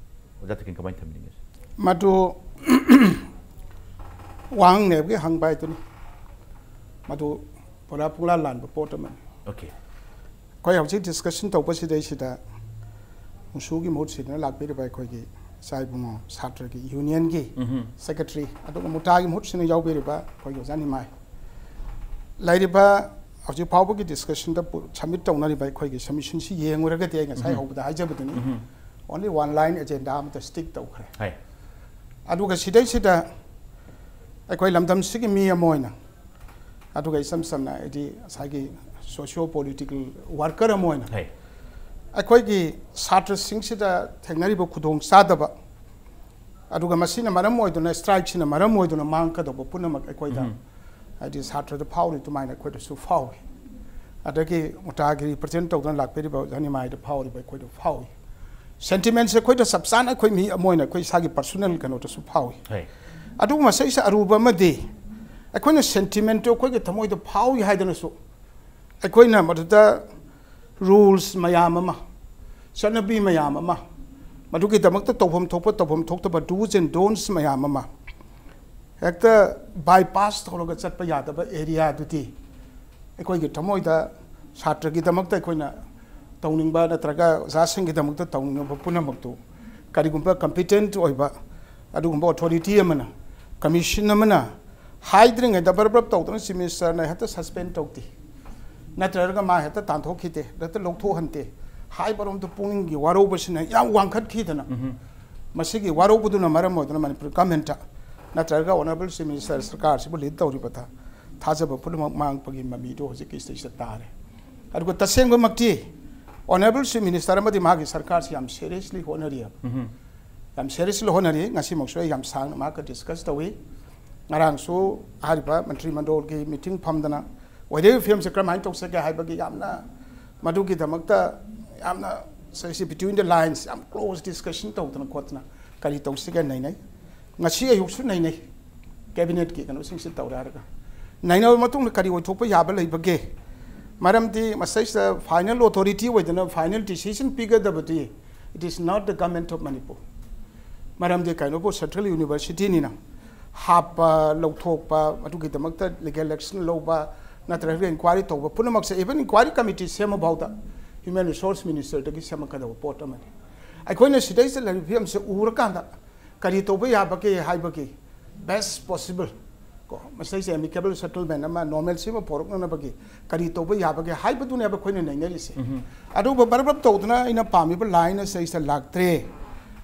ꯑꯣꯖꯥ ꯇꯤꯀꯦꯟ ꯀꯃꯥꯏꯅ ꯊꯝꯕꯤꯅꯤꯡꯉꯤ? ꯃꯗꯨ ꯋꯥꯍꯪꯅꯦꯕꯒꯤ ꯍꯪꯕ ꯍꯥꯏꯗꯨꯅꯤ꯫ ꯃꯗꯨ ꯄꯨꯔꯥ ꯄꯨꯡꯂꯥꯟ ꯂꯥꯟꯕ ꯄꯣꯠ ꯑꯃꯅꯤ꯫ OK꯫ ꯑꯩꯈꯣꯏ ꯍꯧꯖꯤꯛ discussion ꯇꯧꯕꯁꯤꯗꯩꯁꯤꯗ ꯃꯨꯁꯨꯒꯤ ꯃꯍꯨꯠ ꯁꯤꯗꯅ ꯂꯥꯛꯄꯤꯔꯤꯕ ꯑꯩꯈꯣꯏꯒꯤ ꯏꯆꯥ ꯏꯕꯨꯡꯉꯣ ꯁꯥꯇ꯭ꯔꯒꯤ unionꯒꯤ secretary, ꯑꯗꯨꯒ ꯃꯨꯇꯥꯒꯤ ꯃꯍꯨꯠ ꯁꯤꯅ ꯌꯥꯎꯕꯤꯔꯤꯕ ꯑꯩꯈꯣꯏꯒꯤ ꯑꯣꯖꯥ ꯅꯤꯃꯥꯏ, ꯂꯩꯔꯤꯕ ꯍꯧꯖꯤꯛ ꯐꯥꯎꯕꯒꯤ discussionꯗ ꯄꯨ-, submit ꯇꯧꯅꯔꯤꯕ ꯑꯩꯈꯣꯏꯒꯤ submissionꯁꯤ ꯌꯦꯡꯉꯨꯔꯒꯗꯤ, ꯑꯩ ꯉꯁꯥꯏ ꯍꯧꯕꯗ ꯍꯥꯏꯖꯕꯗꯨꯅꯤ, only one line agenda ꯑꯃꯗ stick ꯇꯧꯈ꯭ꯔꯦ꯫ ꯍꯥꯏ꯫ ꯑꯗꯨꯒ ꯁꯤꯗꯩꯁꯤꯗ ꯑꯩꯈꯣꯏ ꯂꯝꯗꯝꯁꯤꯒꯤ ꯃꯤ ꯑꯃ ꯑꯣꯏꯅ, ꯑꯗꯨꯒ ꯏꯆꯝ ꯆꯝꯅ ꯍꯥꯏꯗꯤ ꯉꯁꯥꯏꯒꯤ socio political worker ꯑꯃ ꯑꯣꯏꯅ, ꯍꯥꯏ꯫ ꯑꯩꯈꯣꯏꯒꯤ ꯁꯥꯇ꯭ꯔꯁꯤꯡꯁꯤꯗ ꯊꯦꯡꯅꯔꯤꯕ ꯈꯨꯗꯣꯡ ꯆꯥꯗꯕ, ꯑꯗꯨꯒ ꯃꯁꯤꯅ ꯃꯔꯝ ꯑꯣꯏꯗꯨꯅ, strikeꯁꯤꯅ ꯃꯔꯝ ꯑꯣꯏꯗꯨꯅ ꯃꯥꯡꯀꯗꯧꯕ ꯄꯨꯝꯅꯃꯛ ꯑꯩꯈꯣꯏꯗ, ꯍꯥꯏꯗꯤ ꯁꯥꯇ꯭ꯔꯗ ꯐꯥꯎꯔꯤ ꯑꯗꯨꯃꯥꯏꯅ ꯑꯩꯈꯣꯏꯗꯁꯨ ꯐꯥꯎꯏ꯫ ꯑꯗꯒꯤ ꯃꯨꯇꯥꯒꯤ ꯔꯤꯄ꯭ꯔꯖꯦꯟ ꯇꯧꯗꯨꯅ ꯂꯥꯛꯄꯤꯔꯤꯕ ꯑꯣꯖꯥ ꯅꯤꯃꯥꯏꯗ ꯐꯥꯎꯔꯤꯕ ꯑꯩꯈꯣꯏꯗ ꯐꯥꯎꯏ꯫ ꯁꯦꯟꯇꯤꯃꯦꯟꯁꯦ ꯑꯩꯈꯣꯏꯗ ꯆꯞ ꯆꯥꯅ ꯑꯩꯈꯣꯏ ꯃꯤ ꯑꯃ ꯑꯣꯏꯅ ꯑꯩꯈꯣꯏ ꯏꯁꯥꯒꯤ ꯄꯔꯁꯣꯅꯦꯜ ꯀꯩꯅꯣꯗꯁꯨ ꯐꯥꯎꯏ꯫ ꯍꯣꯏ꯫ ꯑꯗꯨꯕꯨ ꯃꯁꯤꯁꯦ ꯑꯔꯨꯕ ꯑꯃꯗꯤ ꯑꯩꯈꯣꯏꯅ ꯁꯦꯟꯇꯤꯃꯦꯟꯇꯨ ꯑꯩꯈꯣꯏꯒꯤ ꯊꯃꯣꯏꯗ ꯐꯥꯎꯏ ꯍꯥꯏꯗꯅꯁꯨ ꯑꯩꯈꯣꯏꯅ ꯃꯗꯨꯗ ꯔꯨꯜꯁ ꯃꯌꯥꯝ ꯑꯃ, ꯆꯠꯅꯕꯤ ꯃꯌꯥꯝ ꯑꯃ, ꯃꯗꯨꯒꯤꯗꯃꯛꯇ ꯇꯧꯐꯝ ꯊꯣꯛꯄ ꯇꯧꯐꯝ ꯊꯣꯛꯇꯕ do's and don'ts ꯃꯌꯥꯝ ꯑꯃ ꯍꯦꯛꯇ ꯕꯥꯏꯄꯥꯁ ꯇꯧꯔꯒ ꯆꯠꯄ ꯌꯥꯗꯕ ꯑꯦꯔꯤꯌꯥꯗꯨꯗꯤ ꯑꯩꯈꯣꯏꯒꯤ ꯊꯃꯣꯏꯗ ꯁꯥꯇ꯭ꯔꯒꯤꯗꯃꯛꯇ ꯑꯩꯈꯣꯏꯅ ꯇꯧꯅꯤꯡꯕ ꯅꯠꯇ꯭ꯔꯒ ꯑꯣꯖꯥꯁꯤꯡꯒꯤꯗꯃꯛꯇ ꯇꯧꯅꯤꯡꯕ ꯄꯨꯝꯅꯃꯛꯇꯨ ꯀꯔꯤꯒꯨꯝꯕ ꯀꯝꯄꯤꯇꯦꯟꯠ ꯑꯣꯏꯕ ꯑꯗꯨꯒꯨꯝꯕ ꯑꯣꯊꯣꯔꯤꯇꯤ ꯑꯃꯅ, ꯀꯃꯤꯁꯟ ꯑꯃꯅ ꯍꯥꯏꯗ꯭ꯔꯤꯉꯩꯗ ꯕꯔꯞ ꯕꯔꯞ ꯇꯧꯗꯅ ꯆꯤꯐ ꯃꯤꯅꯤꯁꯇꯔꯅ ꯍꯦꯛꯇ ꯁꯁꯄꯦꯟ ꯇꯧꯗꯦ, ꯅꯠꯇ꯭ꯔꯒ ꯃꯥ ꯍꯦꯛꯇ ꯇꯥꯟꯊꯣꯛꯈꯤꯗꯦ, ꯍꯦꯛꯇ ꯂꯧꯊꯣꯛꯍꯟꯗꯦ ꯍꯥꯏꯕꯔꯣꯝꯗ ꯄꯨꯛꯅꯤꯡꯒꯤ ꯋꯥꯔꯧꯕꯁꯤꯅ ꯌꯥꯝ ꯋꯥꯡꯈꯠꯈꯤꯗꯅ, ꯃꯁꯤꯒꯤ ꯋꯥꯔꯧꯕꯗꯨꯅ ꯃꯔꯝ ꯑꯣꯏꯗꯨꯅ ꯃꯅꯤꯄꯨꯔ ꯒꯃꯦꯟꯠꯇ ꯅꯠꯇ꯭ꯔꯒ ꯑꯣꯅꯔꯦꯕꯜ ꯆꯤꯐ ꯃꯤꯅꯤꯁꯇꯔ ꯁꯔꯀꯥꯔꯁꯤꯕꯨ ꯂꯤꯗ ꯇꯧꯔꯤꯕꯗ ꯊꯥꯖꯕ ꯄꯨꯝꯅꯃꯛ ꯃꯥꯡꯕꯒꯤ ꯃꯃꯤꯗꯨ ꯍꯧꯖꯤꯛꯀꯤ ꯁꯤꯗꯩꯁꯤꯗ ꯇꯥꯔꯦ꯫ ꯑꯗꯨꯒ ꯇꯁꯦꯡꯕꯃꯛꯇꯤ ꯑꯣꯅꯔꯦꯕꯜ ꯆꯤꯐ ꯃꯤꯅꯤꯁꯇꯔ ꯑꯃꯗꯤ ꯃꯥꯒꯤ ꯁꯔꯀꯥꯔꯁꯤ ꯌꯥꯝ ꯁꯦꯔꯤꯌꯁꯂꯤ ꯍꯣꯠꯅꯔꯤꯑꯕ꯫ ꯌꯥꯝ ꯁꯦꯔꯤꯌꯁꯂꯤ ꯍꯣꯠꯅꯔꯤ꯫ ꯉꯁꯤꯃꯛꯁꯨ ꯑꯩ ꯌꯥꯝ ꯁꯥꯡꯅ ꯃꯍꯥꯛꯀ ꯗꯤꯁꯀꯁ ꯇꯧꯏ꯫ ꯉꯔꯥꯡꯁꯨ ꯍꯥꯏꯔꯤꯕ ꯃꯟꯇ꯭ꯔꯤ ꯃꯟꯗꯣꯜꯒꯤ ꯃꯤꯇꯤꯡ ꯐꯝꯗꯅ ꯋꯦꯗꯔ ꯐꯤꯕꯝꯁꯦ ꯀꯔꯝꯍꯥꯏꯅ ꯇꯧꯁꯤꯒꯦ ꯍꯥꯏꯕꯒꯤ ꯌꯥꯝꯅ ꯃꯗꯨꯒꯤꯗꯃꯛꯇ ꯌꯥꯝꯅ ꯁꯤ between the lines ꯌꯥꯝ ꯀ꯭ꯂꯣꯖ ꯗꯤꯁꯀꯁꯟ ꯇꯧꯗꯅ ꯈꯣꯠꯇꯅ ꯀꯔꯤ ꯇꯧꯁꯤꯒꯦ ꯅꯩꯅꯩ꯫ ꯉꯁꯤ ꯑꯌꯨꯛꯁꯨ ꯅꯩꯅꯩ꯫ ꯀꯦꯕꯤꯅꯦꯠꯀꯤ ꯀꯩꯅꯣꯁꯤꯡꯁꯤ ꯇꯧꯔꯦ ꯍꯥꯏꯔꯒ ꯅꯩꯅꯕ ꯃꯇꯨꯡꯗ ꯀꯔꯤ ꯑꯣꯏꯊꯣꯛꯄ ꯌꯥꯕ ꯂꯩꯕꯒꯦ? ꯃꯔꯝꯗꯤ ꯃꯁꯤꯗꯩꯁꯤꯗ ꯐꯥꯏꯅꯦꯜ ꯑꯣꯊꯣꯔꯤꯇꯤ ꯑꯣꯏꯗꯅ ꯐꯥꯏꯅꯦꯜ ꯗꯤꯁꯤꯖꯟ ꯄꯤꯒꯗꯕꯗꯤ it is not the government of Manipur꯫ ꯃꯔꯝꯗꯤ ꯀꯩꯅꯣꯕꯨ ꯁꯦꯟꯇ꯭ꯔꯦꯜ ꯌꯨꯅꯤꯚꯔꯁꯤꯇꯤꯅꯤꯅ ꯍꯥꯞꯄ, ꯂꯧꯊꯣꯛꯄ, ꯑꯗꯨꯒꯤꯗꯃꯛꯇ ꯂꯤꯒꯦꯜ ꯑꯦꯛꯁꯟ ꯂꯧꯕ, ꯅꯠꯇ꯭ꯔꯒ ꯏꯟꯀ꯭ꯋꯥꯏꯔꯤ ꯇꯧꯕ ꯄꯨꯝꯅꯃꯛꯁꯦ, ꯏꯚꯟ ꯏꯟꯀ꯭ꯋꯥꯏꯔꯤ ꯀꯃꯤꯇꯤ ꯁꯦꯝꯃꯐꯥꯎꯗ ꯍ꯭ꯌꯨꯃꯦꯟ ꯔꯤꯁꯣꯔꯁ ꯃꯤꯅꯤꯁꯇꯔꯗꯒꯤ ꯁꯦꯝꯃꯛꯀꯗꯕ ꯄꯣꯠ ꯑꯃꯅꯤ꯫ ꯑꯩꯈꯣꯏꯅ ꯁꯤꯗꯩꯁꯤꯗ ꯂꯩꯔꯤꯕ ꯐꯤꯕꯝꯁꯦ ꯎꯔꯀꯥꯟꯗ ꯀꯔꯤ ꯇꯧꯕ ꯌꯥꯕꯒꯦ ꯍꯥꯏꯕꯒꯤ ꯕꯦꯁ ꯄꯣꯁꯤꯕꯜ ꯀꯣ, ꯃꯁꯤꯗꯩꯁꯦ ꯑꯦꯃꯤꯀꯦꯕꯜ ꯁꯦꯇꯜꯃꯦꯟ ꯑꯃ ꯅꯣꯔꯃꯦꯜꯁꯤ ꯑꯃ ꯄꯣꯔꯛꯅꯅꯕꯒꯤ ꯀꯔꯤ ꯇꯧꯕ ꯌꯥꯕꯒꯦ ꯍꯥꯏꯕꯗꯨꯅꯦꯕ ꯑꯩꯈꯣꯏꯅ ꯅꯩꯅꯔꯤꯁꯦ꯫ ꯑꯗꯨꯕꯨ ꯕꯔꯕꯞ ꯇꯧꯗꯅ ꯑꯩꯅ ꯄꯥꯝꯃꯤꯕ ꯂꯥꯏꯟ ꯑꯁꯤꯗꯩꯁꯤꯗ ꯂꯥꯛꯇ꯭ꯔꯦ,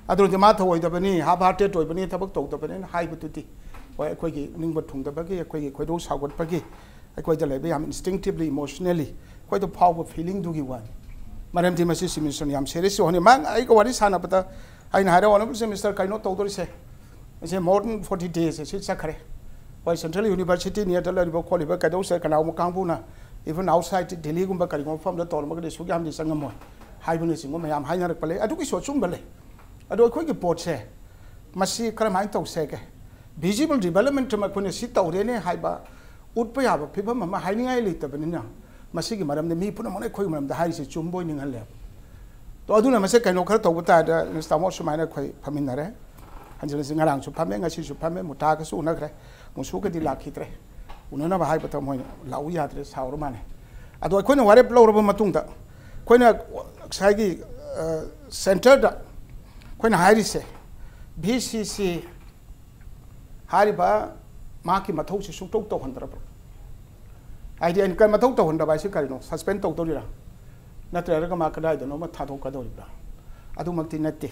ꯑꯗꯨꯗꯤ ꯃꯥ ꯊꯧꯑꯣꯏꯗꯕꯅꯤ, ꯍꯥꯐ ꯍꯥꯔꯇꯦꯠ ꯑꯣꯏꯕꯅꯤ, ꯊꯕꯛ ꯇꯧꯗꯕꯅꯤꯅ ꯍꯥꯏꯕꯗꯨꯗꯤ ꯍꯣꯏ, ꯑꯩꯈꯣꯏꯒꯤ ꯅꯤꯡꯕ ꯊꯨꯡꯗꯕꯒꯤ, ꯑꯩꯈꯣꯏꯒꯤ ꯈꯣꯏꯗꯧ ꯁꯥꯎꯒꯠꯄꯒꯤ, ꯑꯩꯈꯣꯏꯗ ꯂꯩꯕ ꯌꯥꯝ ꯏꯟꯁꯇꯤꯡꯇꯤꯚꯂꯤ, ꯏꯃꯣꯁꯅꯦꯜꯂꯤ ꯑꯩꯈꯣꯏꯗ ꯐꯥꯎꯕ ꯐꯤꯂꯤꯡꯗꯨꯒꯤ ꯋꯥꯅꯤ꯫ ꯃꯔꯝꯗꯤ ꯃꯁꯤ ꯆꯤꯐ ꯃꯤꯅꯤꯁꯇꯔꯅ ꯌꯥꯝ ꯁꯦꯔꯤꯌꯁ ꯑꯣꯏꯅ, ꯃꯥ ꯑꯩꯒ ꯋꯥꯔꯤ ꯁꯥꯟꯅꯕꯗ ꯑꯩꯅ ꯍꯥꯏꯔꯦ, "ꯑꯣꯅꯔꯦꯕꯜ ꯆꯤꯐ ꯃꯤꯅꯤꯁꯇꯔ, ꯀꯩꯅꯣ ꯇꯧꯗꯣꯔꯤꯁꯦ, ꯑꯁꯤ more than forty days ꯑꯁꯤ ꯆꯠꯈ꯭ꯔꯦ꯫ ꯍꯣꯏ, ꯁꯦꯟꯇ꯭ꯔꯦꯜ ꯌꯨꯅꯤꯚꯔꯁꯤꯇꯤꯅꯤ, ꯑꯗ ꯂꯩꯔꯤꯕ ꯈꯣꯠꯂꯤꯕ ꯀꯩꯗꯧꯁꯦ, ꯀꯅꯥꯒꯨꯝꯕ ꯀꯥꯡꯕꯨꯅ Even outside ꯗꯤꯜꯂꯤꯒꯨꯝꯕ ꯀꯔꯤꯒꯨꯝꯕ ꯃꯐꯝꯗ ꯇꯧꯔꯝꯃꯒꯗꯤ ꯑꯁꯨꯛ ꯌꯥꯝꯗꯤ ꯆꯪꯉꯝꯃꯣꯏ ꯍꯥꯏꯕꯅꯆꯤꯡꯕ ꯃꯌꯥꯝ ꯍꯥꯏꯅꯔꯛꯄ ꯂꯩ꯫ ꯑꯗꯨꯒꯤꯁꯨ ꯑꯆꯨꯝꯕ ꯂꯩ꯫ ꯑꯗꯣ ꯑꯩꯈꯣꯏꯒꯤ ꯄꯣꯠꯁꯦ ꯃꯁꯤ ꯀꯔꯝꯍꯥꯏꯅ ꯇꯧꯁꯦꯒꯦ? Visible development ꯑꯃ ꯑꯩꯈꯣꯏꯅ ꯁꯤ ꯇꯧꯔꯦꯅꯦ ꯍꯥꯏꯕ ꯎꯠꯄ ꯌꯥꯕ ꯐꯤꯕꯝ ꯑꯃ ꯍꯥꯏꯅꯤꯡꯉꯥꯏ ꯂꯩꯇꯕꯅꯤꯅ, ꯃꯁꯤꯒꯤ ꯃꯔꯝꯗ ꯃꯤ ꯄꯨꯝꯅꯃꯛꯅ ꯑꯩꯈꯣꯏꯒꯤ ꯃꯔꯝꯗ ꯍꯥꯏꯔꯤꯁꯦ ꯆꯨꯝꯕ ꯑꯣꯏ ꯅꯤꯡꯍꯜꯂꯦꯕ꯫ ꯇꯣ, ꯑꯗꯨꯅ ꯃꯁꯤ ꯀꯩꯅꯣ ꯈꯔ ꯇꯧꯕ ꯇꯥꯔꯗꯤ, ꯃꯤꯁ ꯇꯥꯃꯣ, ꯁꯨꯃꯥꯏꯅ ꯑꯩꯈꯣꯏ ꯐꯝꯃꯤꯟꯅꯔꯦ꯫ ꯍꯟꯖꯤꯟ ꯍꯟꯖꯤꯟ ꯉꯔꯥꯡꯁꯨ ꯐꯝꯃꯦ, ꯉꯁꯤꯁꯨ ꯐꯝꯃꯦ, ꯃꯨꯇꯥꯒꯁꯨ ꯎꯅꯈ꯭ꯔꯦ꯫ ꯃꯨꯁꯨꯒꯗꯤ ꯂꯥꯛꯈꯤꯗ꯭ꯔꯦ꯫ ꯎꯅꯅꯕ ꯍꯥꯏꯕꯗ ꯃꯣꯏꯅ ꯂꯥꯛꯎ ꯌꯥꯗ꯭ꯔꯦ, ꯁꯥꯎꯔ ꯃꯥꯜꯂꯦ꯫ ꯑꯗꯣ ꯑꯩꯈꯣꯏꯅ ꯋꯥꯔꯦꯞ ꯂꯧꯔꯕ ꯃꯇꯨꯡꯗ, ꯑꯩꯈꯣꯏꯅ ꯉꯁꯥꯏꯒꯤ, ꯑ, centreꯗ ꯑꯩꯈꯣꯏꯅ ꯍꯥꯏꯔꯤꯁꯦ, V C C ꯍꯥꯏꯔꯤꯕ ꯃꯍꯥꯛꯀꯤ ꯃꯊꯧꯁꯤ ꯁꯨꯡꯇꯧ ꯇꯧꯍꯟꯗ꯭ꯔꯕ꯭ꯔꯣ? ꯍꯥꯏꯗꯤ ꯑꯩꯅ ꯀ-, ꯃꯊꯧ ꯇꯧꯍꯟꯗꯕ ꯍꯥꯏꯁꯤ ꯀꯔꯤꯅꯣ? Suspend ꯇꯧꯗꯧꯔꯤꯔꯥ? ꯅꯠꯇ꯭ꯔꯒ ꯃꯥ ꯀꯗꯥꯏꯗꯅꯣꯃ ꯊꯥꯗꯣꯛꯀꯗꯧꯔꯤꯕ꯭ꯔꯥ? ꯑꯗꯨꯃꯛꯇꯤ ꯅꯠꯇꯦ꯫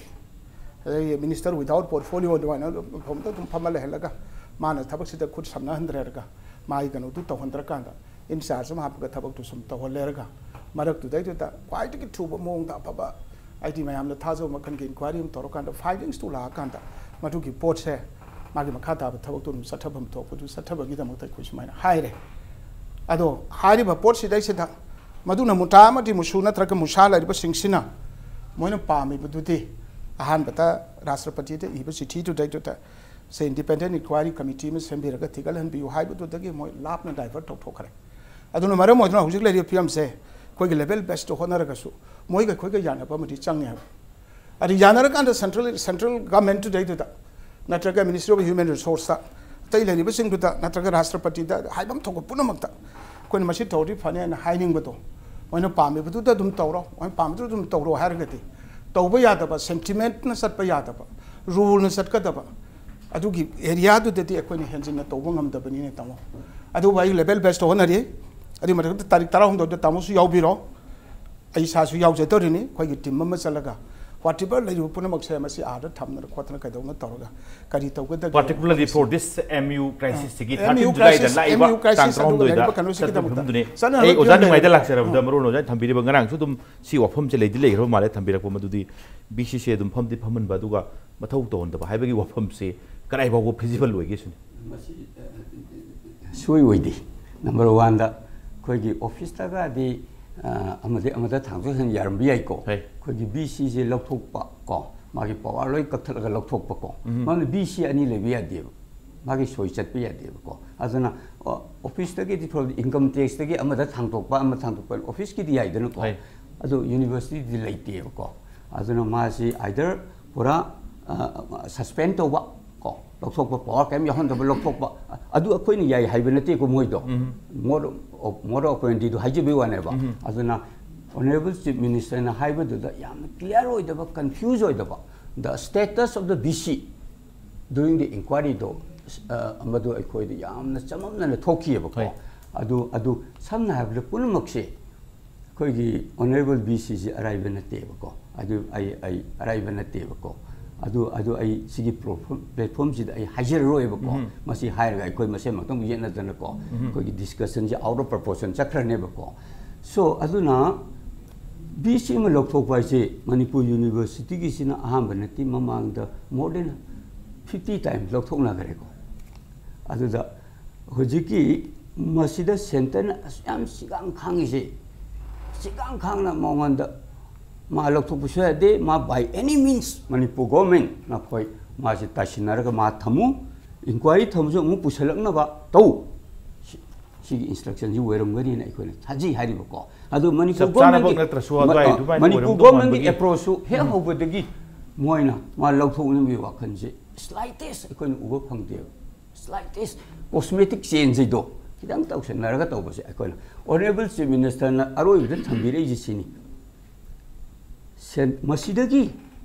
ꯑꯗꯒꯤ minister without portfolio ꯑꯗꯨꯃꯥꯏꯅ ꯃꯐꯝꯗ ꯑꯗꯨꯝ ꯐꯝꯃ ꯂꯩꯍꯜꯂꯒ, ꯃꯥꯅ ꯊꯕꯛꯁꯤꯗ ꯈꯨꯠ ꯁꯝꯅꯍꯟꯗ꯭ꯔꯦꯔꯒ, ꯃꯥꯒꯤ ꯀꯩꯅꯣꯗꯨ ꯇꯧꯍꯟꯗ꯭ꯔꯀꯥꯟꯗ, in charge ꯑꯃ ꯍꯥꯞꯄꯒ ꯊꯕꯛꯇꯨ ꯁꯨꯝ ꯇꯧꯍꯜꯂꯦꯔꯒ, ꯃꯔꯛꯇꯨꯗꯩꯗꯨꯗ ꯈ꯭ꯋꯥꯏꯗꯒꯤ ꯊꯨꯕ ꯃꯑꯣꯡꯗ ꯑꯐꯕ, ꯍꯥꯏꯗꯤ ꯃꯌꯥꯝꯅ ꯊꯥꯖꯕ ꯃꯈꯜꯒꯤ inquiry ꯑꯃ ꯇꯧꯔꯀꯥꯟꯗ, findings ꯇꯨ ꯂꯥꯛꯑꯀꯥꯟꯗ, ꯃꯗꯨꯒꯤ ꯄꯣꯠꯁꯦ ꯃꯥꯒꯤ ꯃꯈꯥ ꯇꯥꯕ ꯊꯕꯛꯇꯨ ꯑꯗꯨꯝ ꯆꯠꯊꯐꯝ ꯊꯣꯛꯄꯗꯨ ꯆꯠꯊꯕꯒꯤꯗꯃꯛꯇ ꯑꯩꯈꯣꯏ ꯁꯨꯃꯥꯏꯅ ꯍꯥꯏꯔꯦ꯫ ꯑꯗꯣ ꯍꯥꯏꯔꯤꯕ ꯄꯣꯠꯁꯤꯗꯩꯁꯤꯗ ꯃꯗꯨꯅ ꯃꯨꯇꯥ ꯑꯃꯗꯤ ꯃꯨꯁꯨ ꯅꯠꯇ꯭ꯔꯒ ꯃꯨꯁꯥ ꯂꯩꯔꯤꯕꯁꯤꯡꯁꯤꯅ ꯃꯣꯏꯅ ꯄꯥꯝꯃꯤꯕꯗꯨꯗꯤ, ꯑꯍꯥꯟꯕꯗ ꯔꯥꯁꯇ꯭ꯔꯄꯇꯤꯗ ꯏꯕ ꯆꯤꯊꯤꯗꯨꯗꯩꯗꯨꯗ ꯁꯦ independent inquiry committee ꯑꯃ ꯁꯦꯝꯕꯤꯔꯒ ꯊꯤꯒꯠꯍꯟꯕꯤꯌꯨ ꯍꯥꯏꯕꯗꯨꯗꯒꯤ ꯃꯣꯏ ꯂꯥꯞꯅ divert ꯇꯧꯊꯣꯛꯈ꯭ꯔꯦ꯫ ꯑꯗꯨꯅ ꯃꯔꯝ ꯑꯣꯏꯗꯨꯅ ꯍꯧꯖꯤꯛ ꯂꯩꯔꯤꯕ ꯐꯤꯕꯝꯁꯦ ꯑꯩꯈꯣꯏꯒꯤ level best ꯇ ꯍꯣꯠꯅꯔꯒꯁꯨ ꯃꯣꯏꯒ ꯑꯩꯈꯣꯏꯒ ꯌꯥꯅꯕ ꯑꯃꯗꯤ ꯆꯪꯉꯦ ꯍꯥꯏꯕ꯫ ꯑꯗꯨ ꯌꯥꯅꯔꯀꯥꯟꯗ central, central government ꯇꯨꯗꯩꯗꯨꯗ ꯅꯠꯇ꯭ꯔꯒ Ministry of Human Resource ꯇ, ꯑꯇꯩ ꯂꯩꯔꯤꯕꯁꯤꯡꯗꯨꯗ ꯅꯠꯇ꯭ꯔꯒ ꯔꯥꯁꯇ꯭ꯔꯄꯇꯤꯗ ꯍꯥꯏꯐꯝ ꯊꯣꯛꯄ ꯄꯨꯝꯅꯃꯛꯇ ꯑꯩꯈꯣꯏꯅ ꯃꯁꯤ ꯇꯧꯔꯗꯤ ꯐꯅꯤ ꯍꯥꯏꯅ ꯍꯥꯏꯅꯤꯡꯕꯗꯣ, ꯃꯣꯏꯅ ꯄꯥꯝꯃꯤꯕꯗꯨꯗ ꯑꯗꯨꯝ ꯇꯧꯔꯣ, ꯃꯣꯏꯅ ꯄꯥꯝꯃꯤꯗꯨꯗ ꯑꯗꯨꯝ ꯇꯧꯔꯣ ꯍꯥꯏꯔꯒꯗꯤ, ꯇꯧꯕ ꯌꯥꯗꯕ, sentiment ꯅ ꯆꯠꯄ ꯌꯥꯗꯕ, rule ꯅ ꯆꯠꯀꯗꯕ, ꯑꯗꯨꯒꯤ area ꯗꯨꯗꯗꯤ ꯑꯩꯈꯣꯏꯅ ꯍꯦꯟꯖꯤꯟꯅ ꯇꯧꯕ ꯉꯝꯗꯕꯅꯤꯅꯦ, ꯇꯥꯃꯣ꯫ ꯑꯗꯨꯕꯨ ꯑꯩ level best ꯇ ꯍꯣꯠꯅꯔꯤ꯫ ꯑꯗꯨꯒꯤ ꯃꯊꯛꯇ ꯇꯥꯔꯤꯛ ꯇꯔꯥꯍꯨꯝꯗꯣꯏꯗ ꯇꯥꯃꯣꯁꯨ ꯌꯥꯎꯕꯤꯔꯣ, ꯑꯩ ꯏꯁꯥꯁꯨ ꯌꯥꯎꯖꯗꯧꯔꯤꯅꯤ꯫ ꯑꯩꯈꯣꯏꯒꯤ team ꯑꯃ ꯆꯠꯂꯒ whatever ꯂꯩꯔꯤꯕ ꯄꯨꯝꯅꯃꯛꯁꯦ ꯃꯁꯤ ꯑꯥꯗ ꯊꯝꯗꯅ ꯈꯣꯠꯇꯅ ꯀꯩꯗꯧꯅ ꯇꯧꯔꯒ ꯀꯔꯤ ꯇꯧꯒꯗꯒꯦ? Particularly for this M U crisis ꯁꯤꯒꯤ ꯑꯥ, M U thirteen July ꯗ crisis, ꯂꯥꯛꯏꯕ M U crisis ꯇꯥꯡ ꯑꯗꯨꯒ ꯇꯔꯥꯍꯨꯝꯗꯣꯏꯗ ꯂꯩꯔꯤꯕ ꯀꯩꯅꯣꯁꯤ ꯆꯠꯄꯒꯤ ꯈꯤꯇꯪ ꯐꯤꯕꯝꯗꯨꯅꯤ꯫ ꯆꯠꯅꯅꯕ ꯑꯩ ꯑꯣꯖꯥ ꯐꯤꯕꯝꯗ ꯅꯨꯡꯉꯥꯏꯗ ꯂꯩꯔꯦ꯫ ꯂꯥꯛꯆꯔꯕꯗ ꯎꯝ꯫ ꯃꯔꯨ ꯑꯣꯏꯅ ꯑꯣꯖꯥꯅ ꯊꯝꯕꯤꯔꯤꯕ, ꯉꯔꯥꯡꯁꯨ ꯑꯗꯨꯝ ꯁꯤ ꯋꯥꯐꯝꯁꯦ ꯂꯩꯗꯤ ꯂꯩꯈ꯭ꯔꯕ ꯃꯥꯜꯂꯦ ꯊꯝꯕꯤꯔꯛꯄ ꯃꯗꯨꯗꯤ, V C C ꯑꯗꯨꯝ ꯐꯝꯗꯤ ꯐꯝꯍꯟꯕ ꯑꯗꯨꯒ ꯃꯊꯧ ꯇꯧꯍꯟꯗꯕ ꯍꯥꯏꯕꯒꯤ ꯋꯥꯐꯝꯁꯦ ꯀꯗꯥꯏ ꯐꯥꯎꯕ feasible ꯑꯣꯏꯒꯦ ꯁꯤꯅꯤ꯫ ꯃꯁꯤ, ꯑ, ꯁꯣꯏ ꯑꯣꯏꯗꯦ꯫ Number one ꯗ ꯑꯩꯈꯣꯏꯒꯤ ꯑꯣꯐꯤꯁꯇꯒꯗꯤ ꯑ, ꯑꯃꯗꯤ ꯑꯃꯗ ꯊꯥꯡꯗꯣꯛ ꯊꯥꯡꯖꯤꯟ ꯌꯥꯔꯝꯕ ꯌꯥꯏꯀꯣ꯫ ꯍꯣꯏ. ꯑꯩꯈꯣꯏꯒꯤ ꯕꯤ ꯁꯤꯁꯦ ꯂꯧꯊꯣꯛꯄ ꯀꯣ, ꯃꯥꯒꯤ ꯄꯋꯥꯔ ꯂꯣꯏ ꯀꯛꯊꯠꯂꯒ ꯂꯧꯊꯣꯛꯄ ꯀꯣ꯫ ꯎꯝ. ꯃꯔꯝꯗꯤ ꯕꯤ ꯁꯤ ꯑꯅꯤ ꯂꯩꯕ ꯌꯥꯗꯦꯕ, ꯃꯥꯒꯤ ꯁꯣꯏ ꯆꯠꯄ ꯌꯥꯗꯦꯕꯀꯣ꯫ ꯑꯗꯨꯅ ꯑꯣ, ꯑꯣꯐꯤꯁꯇꯒꯤꯗꯤ ꯊꯣꯛꯂꯛꯄ ꯏꯟꯀꯝ ꯇꯦꯛꯁꯇꯒꯤ ꯑꯃꯗ ꯊꯥꯡꯗꯣꯛꯄ, ꯑꯃ ꯊꯥꯡꯗꯣꯛꯄ, ꯑꯣꯐꯤꯁꯀꯤꯗꯤ ꯌꯥꯏꯗꯅꯀꯣ꯫ ꯍꯣꯏ. ꯑꯗꯣ ꯌꯨꯅꯤꯚꯔꯁꯤꯇꯤꯗꯤ ꯂꯩꯇꯦꯕꯀꯣ꯫ ꯑꯗꯨꯅ ꯃꯥꯁꯤ ꯑꯥꯏꯗꯔ ꯄꯨꯔꯥ ꯁꯁꯄꯦꯟ ꯇꯧꯕ ꯀꯣ, ꯂꯧꯊꯣꯛꯄ, ꯄꯋꯥꯔ ꯀꯔꯤꯝ ꯌꯥꯎꯍꯟꯗꯕ ꯂꯧꯊꯣꯛꯄ, ꯑꯗꯨ ꯑꯩꯈꯣꯏꯅ ꯌꯥꯏ ꯍꯥꯏꯕ ꯅꯠꯇꯦꯀꯣ ꯃꯣꯏꯗꯣ꯫ ꯎꯝ. Mode of, mode of operandiꯗꯨ ꯍꯥꯏꯖꯕꯩ ꯋꯥꯅꯦꯕ꯫ ꯎꯝ. ꯑꯗꯨꯅ Honourable Chief Ministerꯅ ꯍꯥꯏꯕꯗꯨꯗ ꯌꯥꯝꯅ clear ꯑꯣꯏꯗꯕ, confuse ꯑꯣꯏꯗꯕ, the status of the B C during the inquiryꯗꯣ, ꯑ, ꯃꯗꯨ ꯑꯩꯈꯣꯏꯗ ꯌꯥꯝꯅ ꯆꯃꯝꯅꯅ ꯊꯣꯛꯈꯤꯑꯕꯀꯣ꯫ ꯍꯣꯏ. ꯑꯗꯨ, ꯑꯗꯨ ꯁꯝꯅ ꯍꯥꯏꯔꯕꯗ ꯄꯨꯝꯅꯃꯛꯁꯦ ꯑꯩꯈꯣꯏꯒꯤ Honourable B Cꯁꯤ ꯑꯔꯥꯏꯕ ꯅꯠꯇꯦꯕꯀꯣ꯫ ꯑꯗꯨ ꯑꯩ, ꯑꯩ ꯑꯔꯥꯏꯕ ꯅꯠꯇꯦꯕꯀꯣ꯫ ꯑꯗꯨ, ꯑꯗꯨ ꯑꯩ ꯁꯤꯒꯤ platform, platformꯁꯤꯗ ꯑꯩ ꯍꯥꯏꯖꯔꯔꯣꯏꯕꯀꯣ꯫ ꯎꯝ. ꯃꯁꯤ ꯍꯥꯏꯔꯒ ꯑꯩꯈꯣꯏ ꯃꯁꯦꯟ ꯃꯇꯝ ꯌꯦꯠꯅꯗꯅꯀꯣ, ꯎꯝ. ꯑꯩꯈꯣꯏꯒꯤ discussionꯁꯦ out of proportion ꯆꯠꯈ꯭ꯔꯅꯦꯕꯀꯣ꯫ So, ꯑꯗꯨꯅ B C ꯑꯃ ꯂꯧꯊꯣꯛꯄ ꯍꯥꯏꯁꯦ ꯃꯅꯤꯄꯨꯔ Universityꯒꯤꯁꯤꯅ ꯑꯍꯥꯟꯕ ꯅꯠꯇꯦ, ꯃꯃꯥꯡꯗ more than fifty times ꯂꯧꯊꯣꯛꯅꯈ꯭ꯔꯦꯀꯣ꯫ ꯑꯗꯨꯗ ꯍꯧꯖꯤꯛꯀꯤ ꯃꯁꯤꯗ centreꯅ ꯑꯁꯨꯛ ꯌꯥꯝ ꯁꯤꯒꯥꯡ ꯈꯥꯡꯉꯤꯁꯦ, ꯁꯤꯒꯥꯡ ꯈꯥꯡꯅ ꯃꯉꯣꯟꯗ ꯃꯥ ꯂꯧꯊꯣꯛꯄꯁꯨ ꯌꯥꯗꯦ, ꯃꯥ by any means Manipur government ꯅꯈꯣꯏ ꯃꯥꯁꯤ ꯇꯥꯏꯁꯤꯟꯅꯔꯒ ꯃꯥ ꯊꯝꯃꯨ, inquiry ꯊꯝꯃꯁꯨ ꯑꯃꯨꯛ ꯄꯨꯁꯜꯂꯛꯅꯕ ꯇꯧ꯫ ꯁꯤ-, ꯁꯤꯒꯤ instructionꯁꯤ ꯑꯣꯏꯔꯝꯒꯅꯤꯅ ꯑꯩꯈꯣꯏꯅ ꯊꯥꯖꯩ ꯍꯥꯏꯔꯤꯕꯀꯣ꯫ ꯑꯗꯨ ꯃꯅꯤꯄꯨꯔ ꯆꯞ ꯆꯥꯅꯃꯛ governmentꯀꯤ ꯅꯠꯇ꯭ꯔꯁꯨ ꯃ-, ꯑꯗꯨꯋꯥꯏ ꯑ, ꯑꯗꯨꯃꯥꯏꯅ ꯃꯅꯤꯄꯨꯔ ꯑꯣꯏꯔꯝꯗꯧ governmentꯀꯤ ꯃꯥꯟꯕꯒꯤ approachꯁꯨ ꯍꯦꯛ ꯍꯧꯕꯗꯒꯤ ꯃꯣꯏꯅ ꯃꯥ ꯂꯧꯊꯣꯛꯅꯕꯒꯤ ꯋꯥꯈꯜꯁꯦ slightest ꯑꯩꯈꯣꯏꯅ ꯎꯕ ꯐꯪꯗꯦꯕ꯫ Slightest cosmetic changeꯗꯣ ꯈꯤꯇꯪ ꯇꯧꯁꯟꯅꯔꯒ ꯇꯧꯕꯁꯦ ꯑꯩꯈꯣꯏꯅ Honourable Chief Ministerꯅ ꯑꯔꯣꯏꯕꯗ ꯊꯝꯕꯤꯔꯛꯏꯁꯦ ꯁꯤꯅꯤ꯫ Cen-, ꯃꯁꯤꯗꯒꯤ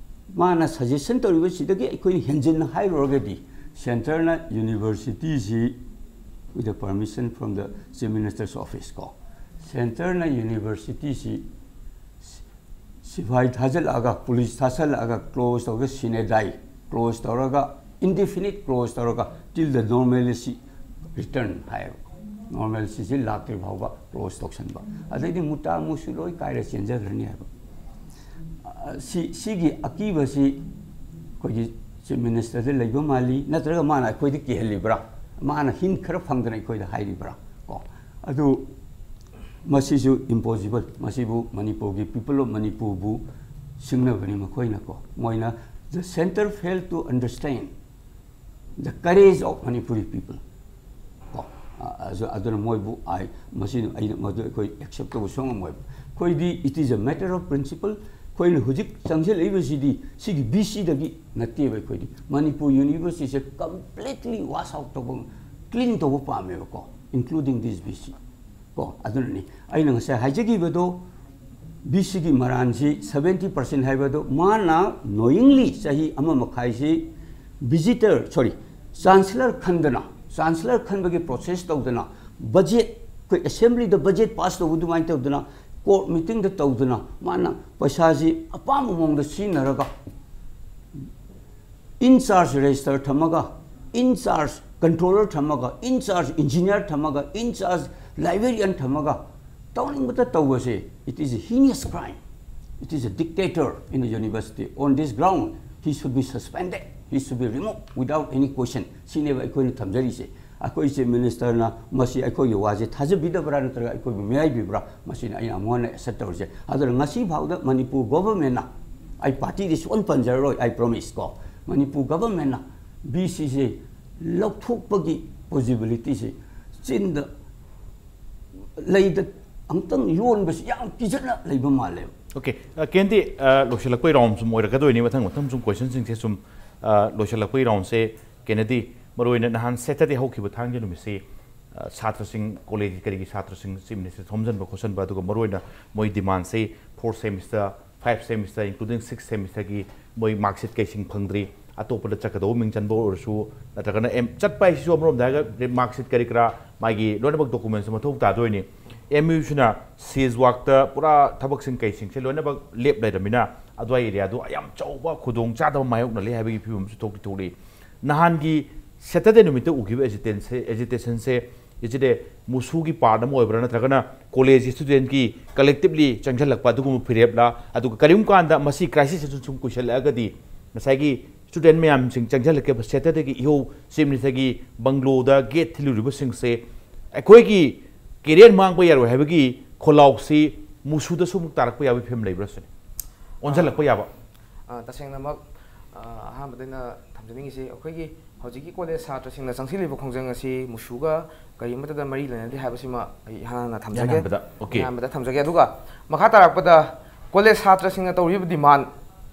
ꯃꯥꯅ suggestion ꯇꯧꯔꯤꯕꯁꯤꯗꯒꯤ ꯑꯩꯈꯣꯏꯅ ꯍꯦꯟꯖꯤꯟꯅ ꯍꯥꯏꯔꯨꯔꯒꯗꯤ centreꯅ universityꯁꯤ with the permission from the Chief Minister's office ꯀꯣ, centreꯅ universityꯁꯤ ꯁꯤꯐꯥꯏ ꯊꯥꯖꯤꯜꯂꯛꯑꯒ, police ꯊꯥꯖꯤꯜꯂꯛꯑꯒ close ꯇꯧꯔꯒ sine die close ꯇꯧꯔꯒ indefinite close ꯇꯧꯔꯒ till the normalcy return ꯍꯥꯏꯌꯦꯕ꯫ Normalcyꯁꯤ ꯂꯥꯛꯇ꯭ꯔꯤ ꯐꯥꯎꯕ close ꯇꯧꯁꯟꯕ꯫ ꯑꯗꯩꯗꯤ ꯃꯨꯇꯥ ꯃꯨꯁꯨ ꯂꯣꯏ ꯀꯥꯏꯔ ꯆꯦꯟꯖꯈ꯭ꯔꯅꯤ ꯍꯥꯏꯕ꯫ ꯑ, ꯁꯤ, ꯁꯤꯒꯤ ꯑꯀꯤꯕꯁꯤ ꯑꯩꯈꯣꯏꯒꯤ Chief Ministerꯗ ꯂꯩꯕ ꯃꯥꯜꯂꯤ, ꯅꯠꯇ꯭ꯔꯒ ꯃꯥꯅ ꯑꯩꯈꯣꯏꯗ ꯀꯤꯍꯜꯂꯤꯕ꯭ꯔꯥ? ꯃꯥꯅ hint ꯈꯔ ꯐꯪꯗꯅ ꯑꯩꯈꯣꯏꯗ ꯍꯥꯏꯔꯤꯕ꯭ꯔꯥ? ꯀꯣ꯫ ꯑꯗꯨ ꯃꯁꯤꯁꯨ impossible꯫ ꯃꯁꯤꯕꯨ ꯃꯅꯤꯄꯨꯔꯒꯤ people of ꯃꯅꯤꯄꯨꯔꯕꯨ ꯁꯤꯡꯅꯕꯅꯤ ꯃꯈꯣꯏꯅꯀꯣ꯫ ꯃꯣꯏꯅ, the center fail to understand the courage of Manipuri people꯫ ꯀꯣ, ꯑ-, ꯑꯗꯨ-, ꯑꯗꯨꯅ ꯃꯣꯏꯕꯨ ꯑꯩ, ꯃꯁꯤ ꯑꯩꯅ, ꯃꯗꯨ ꯑꯩꯈꯣꯏ accept ꯇꯧꯕ ꯁꯨꯡꯉꯝ ꯉꯝꯃꯣꯏꯕ꯫ ꯑꯩꯈꯣꯏꯗꯤ, it is a matter of principle꯫ ꯑꯩꯈꯣꯏꯅ ꯍꯧꯖꯤꯛ ꯆꯪꯁꯤꯜꯂꯛꯏꯕꯁꯤꯗꯤ ꯁꯤꯒꯤ B C ꯗꯒꯤ ꯅꯠꯇꯦꯕ꯫ ꯑꯩꯈꯣꯏꯗꯤ ꯃꯅꯤꯄꯨꯔ university ꯁꯦ completely wash out ꯇꯧꯕ, clean ꯇꯧꯕ ꯄꯥꯝꯃꯦꯕꯀꯣ, including this B C꯫ ꯀꯣ, ꯑꯗꯨꯅꯅꯤ ꯑꯩꯅ ꯉꯁꯥꯏ ꯍꯥꯏꯖꯈꯤꯕꯗꯣ, B C ꯒꯤ ꯃꯔꯥꯟꯁꯤ seventy percent ꯍꯥꯏꯕꯗꯣ, ꯃꯥꯅ knowingly ꯆꯍꯤ ꯑꯃ ꯃꯈꯥꯏꯁꯤ visitor, sorry, chancellor ꯈꯟꯗꯅ, chancellor ꯈꯟꯕꯒꯤ process ꯇꯧꯗꯅ, budget, ꯑꯩꯈꯣꯏ assembly ꯗ budget pass ꯇꯧꯕ ꯑꯗꯨꯃꯥꯏꯅ ꯇꯧꯗꯅ, court meeting ꯗ ꯇꯧꯗꯅ, ꯃꯥꯅ ꯄꯩꯁꯥꯁꯤ ꯑꯄꯥꯝꯕ ꯃꯑꯣꯡꯗ ꯁꯤꯖꯤꯟꯅꯔꯒ, in charge registrar ꯊꯝꯃꯒ, in charge controller ꯊꯝꯃꯒ, in charge engineer ꯊꯝꯃꯒ, in charge librarian ꯊꯝꯃꯒ, ꯇꯧꯅꯤꯡꯕꯇ ꯇꯧꯕꯁꯦ, it is a heinous crime, it is a dictator in the university꯫ On this ground, he should be suspended, he should be removed without any question꯫ ꯁꯤꯅꯦꯕ ꯑꯩꯈꯣꯏꯅ ꯊꯝꯖꯔꯤꯁꯦ꯫ ꯑꯩꯈꯣꯏ chief minister ꯅ ꯃꯁꯤ ꯑꯩꯈꯣꯏꯒꯤ ꯋꯥꯁꯦ ꯊꯥꯖꯕꯤꯗꯕ꯭ꯔꯥ ꯅꯠꯇ꯭ꯔꯒ ꯑꯩꯈꯣꯏꯕꯨ ꯃꯤꯔꯥꯏꯕꯤꯕ꯭ꯔꯥ? ꯃꯁꯤꯅ ꯑꯩꯅ ꯑꯃꯨꯛ ꯍꯟꯅ assert ꯇꯧꯔꯤꯁꯦ꯫ ꯑꯗꯨꯅ ꯉꯁꯤ ꯐꯥꯎꯗ ꯃꯅꯤꯄꯨꯔ government ꯅ, ꯑꯩ party ꯗꯤ ꯁꯨꯡꯄꯟ ꯄꯟꯖꯔꯔꯣꯏ, I promise ꯀꯣ, ꯃꯅꯤꯄꯨꯔ government ꯅ B C ꯁꯦ ꯂꯧꯊꯣꯛꯄꯒꯤ possibility ꯁꯦ ꯆꯤꯟꯗ, ꯂꯩꯗ ꯑꯃꯨꯛꯇꯪ ꯌꯣꯟꯕꯁꯤ ꯌꯥꯝ ꯀꯤꯖꯅ ꯂꯩꯕ ꯃꯥꯜꯂꯦꯕ꯫ Okay, ꯑ, ꯀꯦꯟꯗꯤ, ꯑ, ꯂꯣꯏꯁꯤꯜꯂꯛꯄꯒꯤ round ꯁꯨꯝ ꯑꯣꯏꯔꯛꯀꯗꯣꯏꯅꯤ꯫ ꯃꯊꯪ ꯃꯊꯪ ꯁꯨꯝ question ꯁꯤꯡꯁꯦ ꯁꯨꯝ, ꯑ, ꯂꯣꯏꯁꯤꯜꯂꯛꯄꯒꯤ round ꯁꯦ꯫ ꯀꯦꯟꯗꯤ, ꯃꯔꯨꯑꯣꯏꯅ ꯅꯍꯥꯟ Saturday ꯍꯧꯈꯤꯕ ꯊꯥꯡꯖ ꯅꯨꯃꯤꯠꯁꯤ, ꯑ, ꯁꯥꯇ꯭ꯔꯁꯤꯡ, college ꯀꯔꯤꯒꯤ ꯁꯥꯇ꯭ꯔꯁꯤꯡ chief minister ꯊꯣꯝꯖꯤꯟꯕ ꯈꯣꯠꯆꯟꯕ, ꯑꯗꯨꯒ ꯃꯔꯨꯑꯣꯏꯅ ꯃꯣꯏ demand ꯁꯦ fourth semester, fifth semester, including sixth semester ꯒꯤ ꯃꯣꯏ mark sheet ꯀꯩꯁꯤꯡ ꯐꯪꯗ꯭ꯔꯤ꯫ ꯑꯇꯣꯞꯄꯗ ꯆꯠꯀꯗꯧꯕ ꯃꯤꯡ ꯆꯟꯕ ꯑꯣꯏꯔꯁꯨ, ꯅꯠꯇ꯭ꯔꯒꯅ ꯑꯦꯝ-, ꯆꯠꯄ ꯍꯥꯏꯁꯤꯁꯨ ꯑꯃꯔꯣꯝꯗ ꯍꯥꯏꯔꯒ mark sheet ꯀꯔꯤ ꯀꯔꯥ, ꯃꯥꯒꯤ ꯂꯣꯏꯅꯃꯛ documents ꯃꯊꯧ ꯇꯥꯗꯣꯏꯅꯤ꯫ M U ꯁꯤꯅ siege work ꯇ ꯄꯨꯔꯥ ꯊꯕꯛꯁꯤꯡ ꯀꯩꯁꯤꯡꯁꯦ ꯂꯣꯏꯅꯃꯛ ꯂꯦꯞ ꯂꯩꯔꯃꯤꯅ, ꯑꯗꯨꯋꯥꯏ area ꯗꯨ ꯌꯥꯝ ꯆꯥꯎꯕ ꯈꯨꯗꯣꯡ ꯆꯥꯗꯕ ꯃꯥꯌꯣꯛꯅꯔꯤ ꯍꯥꯏꯕꯒꯤ ꯐꯤꯕꯝꯁꯨ ꯊꯣꯛꯇꯤ ꯊꯣꯛꯂꯤ꯫ ꯅꯍꯥꯟꯒꯤ Saturday ꯅꯨꯃꯤꯠꯇ ꯎꯈꯤꯕ agitation ꯁꯦ, agitation ꯁꯦ, ꯏꯆꯤꯗꯦ ꯃꯨꯁꯨꯒꯤ part ꯑꯃ ꯑꯣꯏꯕ꯭ꯔꯥ, ꯅꯠꯇ꯭ꯔꯒꯅ college student ꯀꯤ collectively ꯆꯪꯁꯤꯜꯂꯛꯄ ꯑꯗꯨꯒꯨꯝꯕ ꯐꯤꯔꯦꯞꯂꯥ? ꯑꯗꯨꯒ ꯀꯔꯤꯒꯨꯝꯕ ꯀꯥꯟꯗ ꯃꯁꯤ crisis ꯁꯨꯝ ꯁꯨꯝ ꯀꯨꯏꯁꯜꯂꯛꯑꯒꯗꯤ, ꯉꯁꯥꯏꯒꯤ student ꯃꯌꯥꯝꯁꯤꯡ ꯆꯪꯁꯤꯜꯂꯛꯈꯤꯕ Saturday ꯒꯤ ꯏꯍꯧ, chief minister ꯒꯤ bungalow ꯗ gate ꯊꯤꯜꯂꯨꯔꯤꯕꯁꯤꯡꯁꯦ ꯑꯩꯈꯣꯏꯒꯤ ꯀꯦꯔꯤꯌꯔ ꯃꯥꯡꯕ ꯌꯥꯔꯣꯏ ꯍꯥꯏꯕꯒꯤ ꯈꯣꯜꯂꯥꯎꯁꯤ ꯃꯨꯁꯨꯗꯁꯨ ꯑꯃꯨꯛ ꯇꯥꯔꯛꯄ ꯌꯥꯕꯒꯤ ꯐꯤꯕꯝ ꯂꯩꯕ꯭ꯔꯥ ꯁꯤꯅꯤ? ꯑꯣꯟꯁꯤꯜꯂꯛꯄ ꯌꯥꯕ? ꯑ, ꯇꯁꯦꯡꯅꯃꯛ ꯑ, ꯑꯍꯥꯟꯕꯗ ꯑꯩꯅ ꯊꯝꯖꯅꯤꯡꯉꯤꯁꯤ, ꯑꯩꯈꯣꯏꯒꯤ ꯍꯧꯖꯤꯛꯀꯤ ꯀꯣꯂꯦꯖ ꯁꯥꯇ꯭ꯔꯁꯤꯡꯅ ꯆꯪꯁꯤꯜꯂꯤꯕ ꯈꯣꯡꯖꯪ ꯑꯁꯤ ꯃꯨꯁꯨꯒ ꯀꯔꯤꯃꯠꯇꯗ ꯃꯔꯤ ꯂꯩꯅꯗꯦ ꯍꯥꯏꯕꯁꯤꯃ ꯑꯩ ꯏꯍꯥꯟ ꯍꯥꯟꯅ ꯊꯝꯖꯒꯦ꯫ ꯌꯥꯝꯕꯗ, okay. ꯏꯍꯥꯟꯕꯗ ꯊꯝꯖꯒꯦ꯫ ꯑꯗꯨꯒ ꯃꯈꯥ ꯇꯥꯔꯛꯄꯗ ꯀꯣꯂꯦꯖ ꯁꯥꯇ꯭ꯔꯁꯤꯡꯅ ꯇꯧꯔꯤꯕ ꯗꯤꯃꯥꯟ,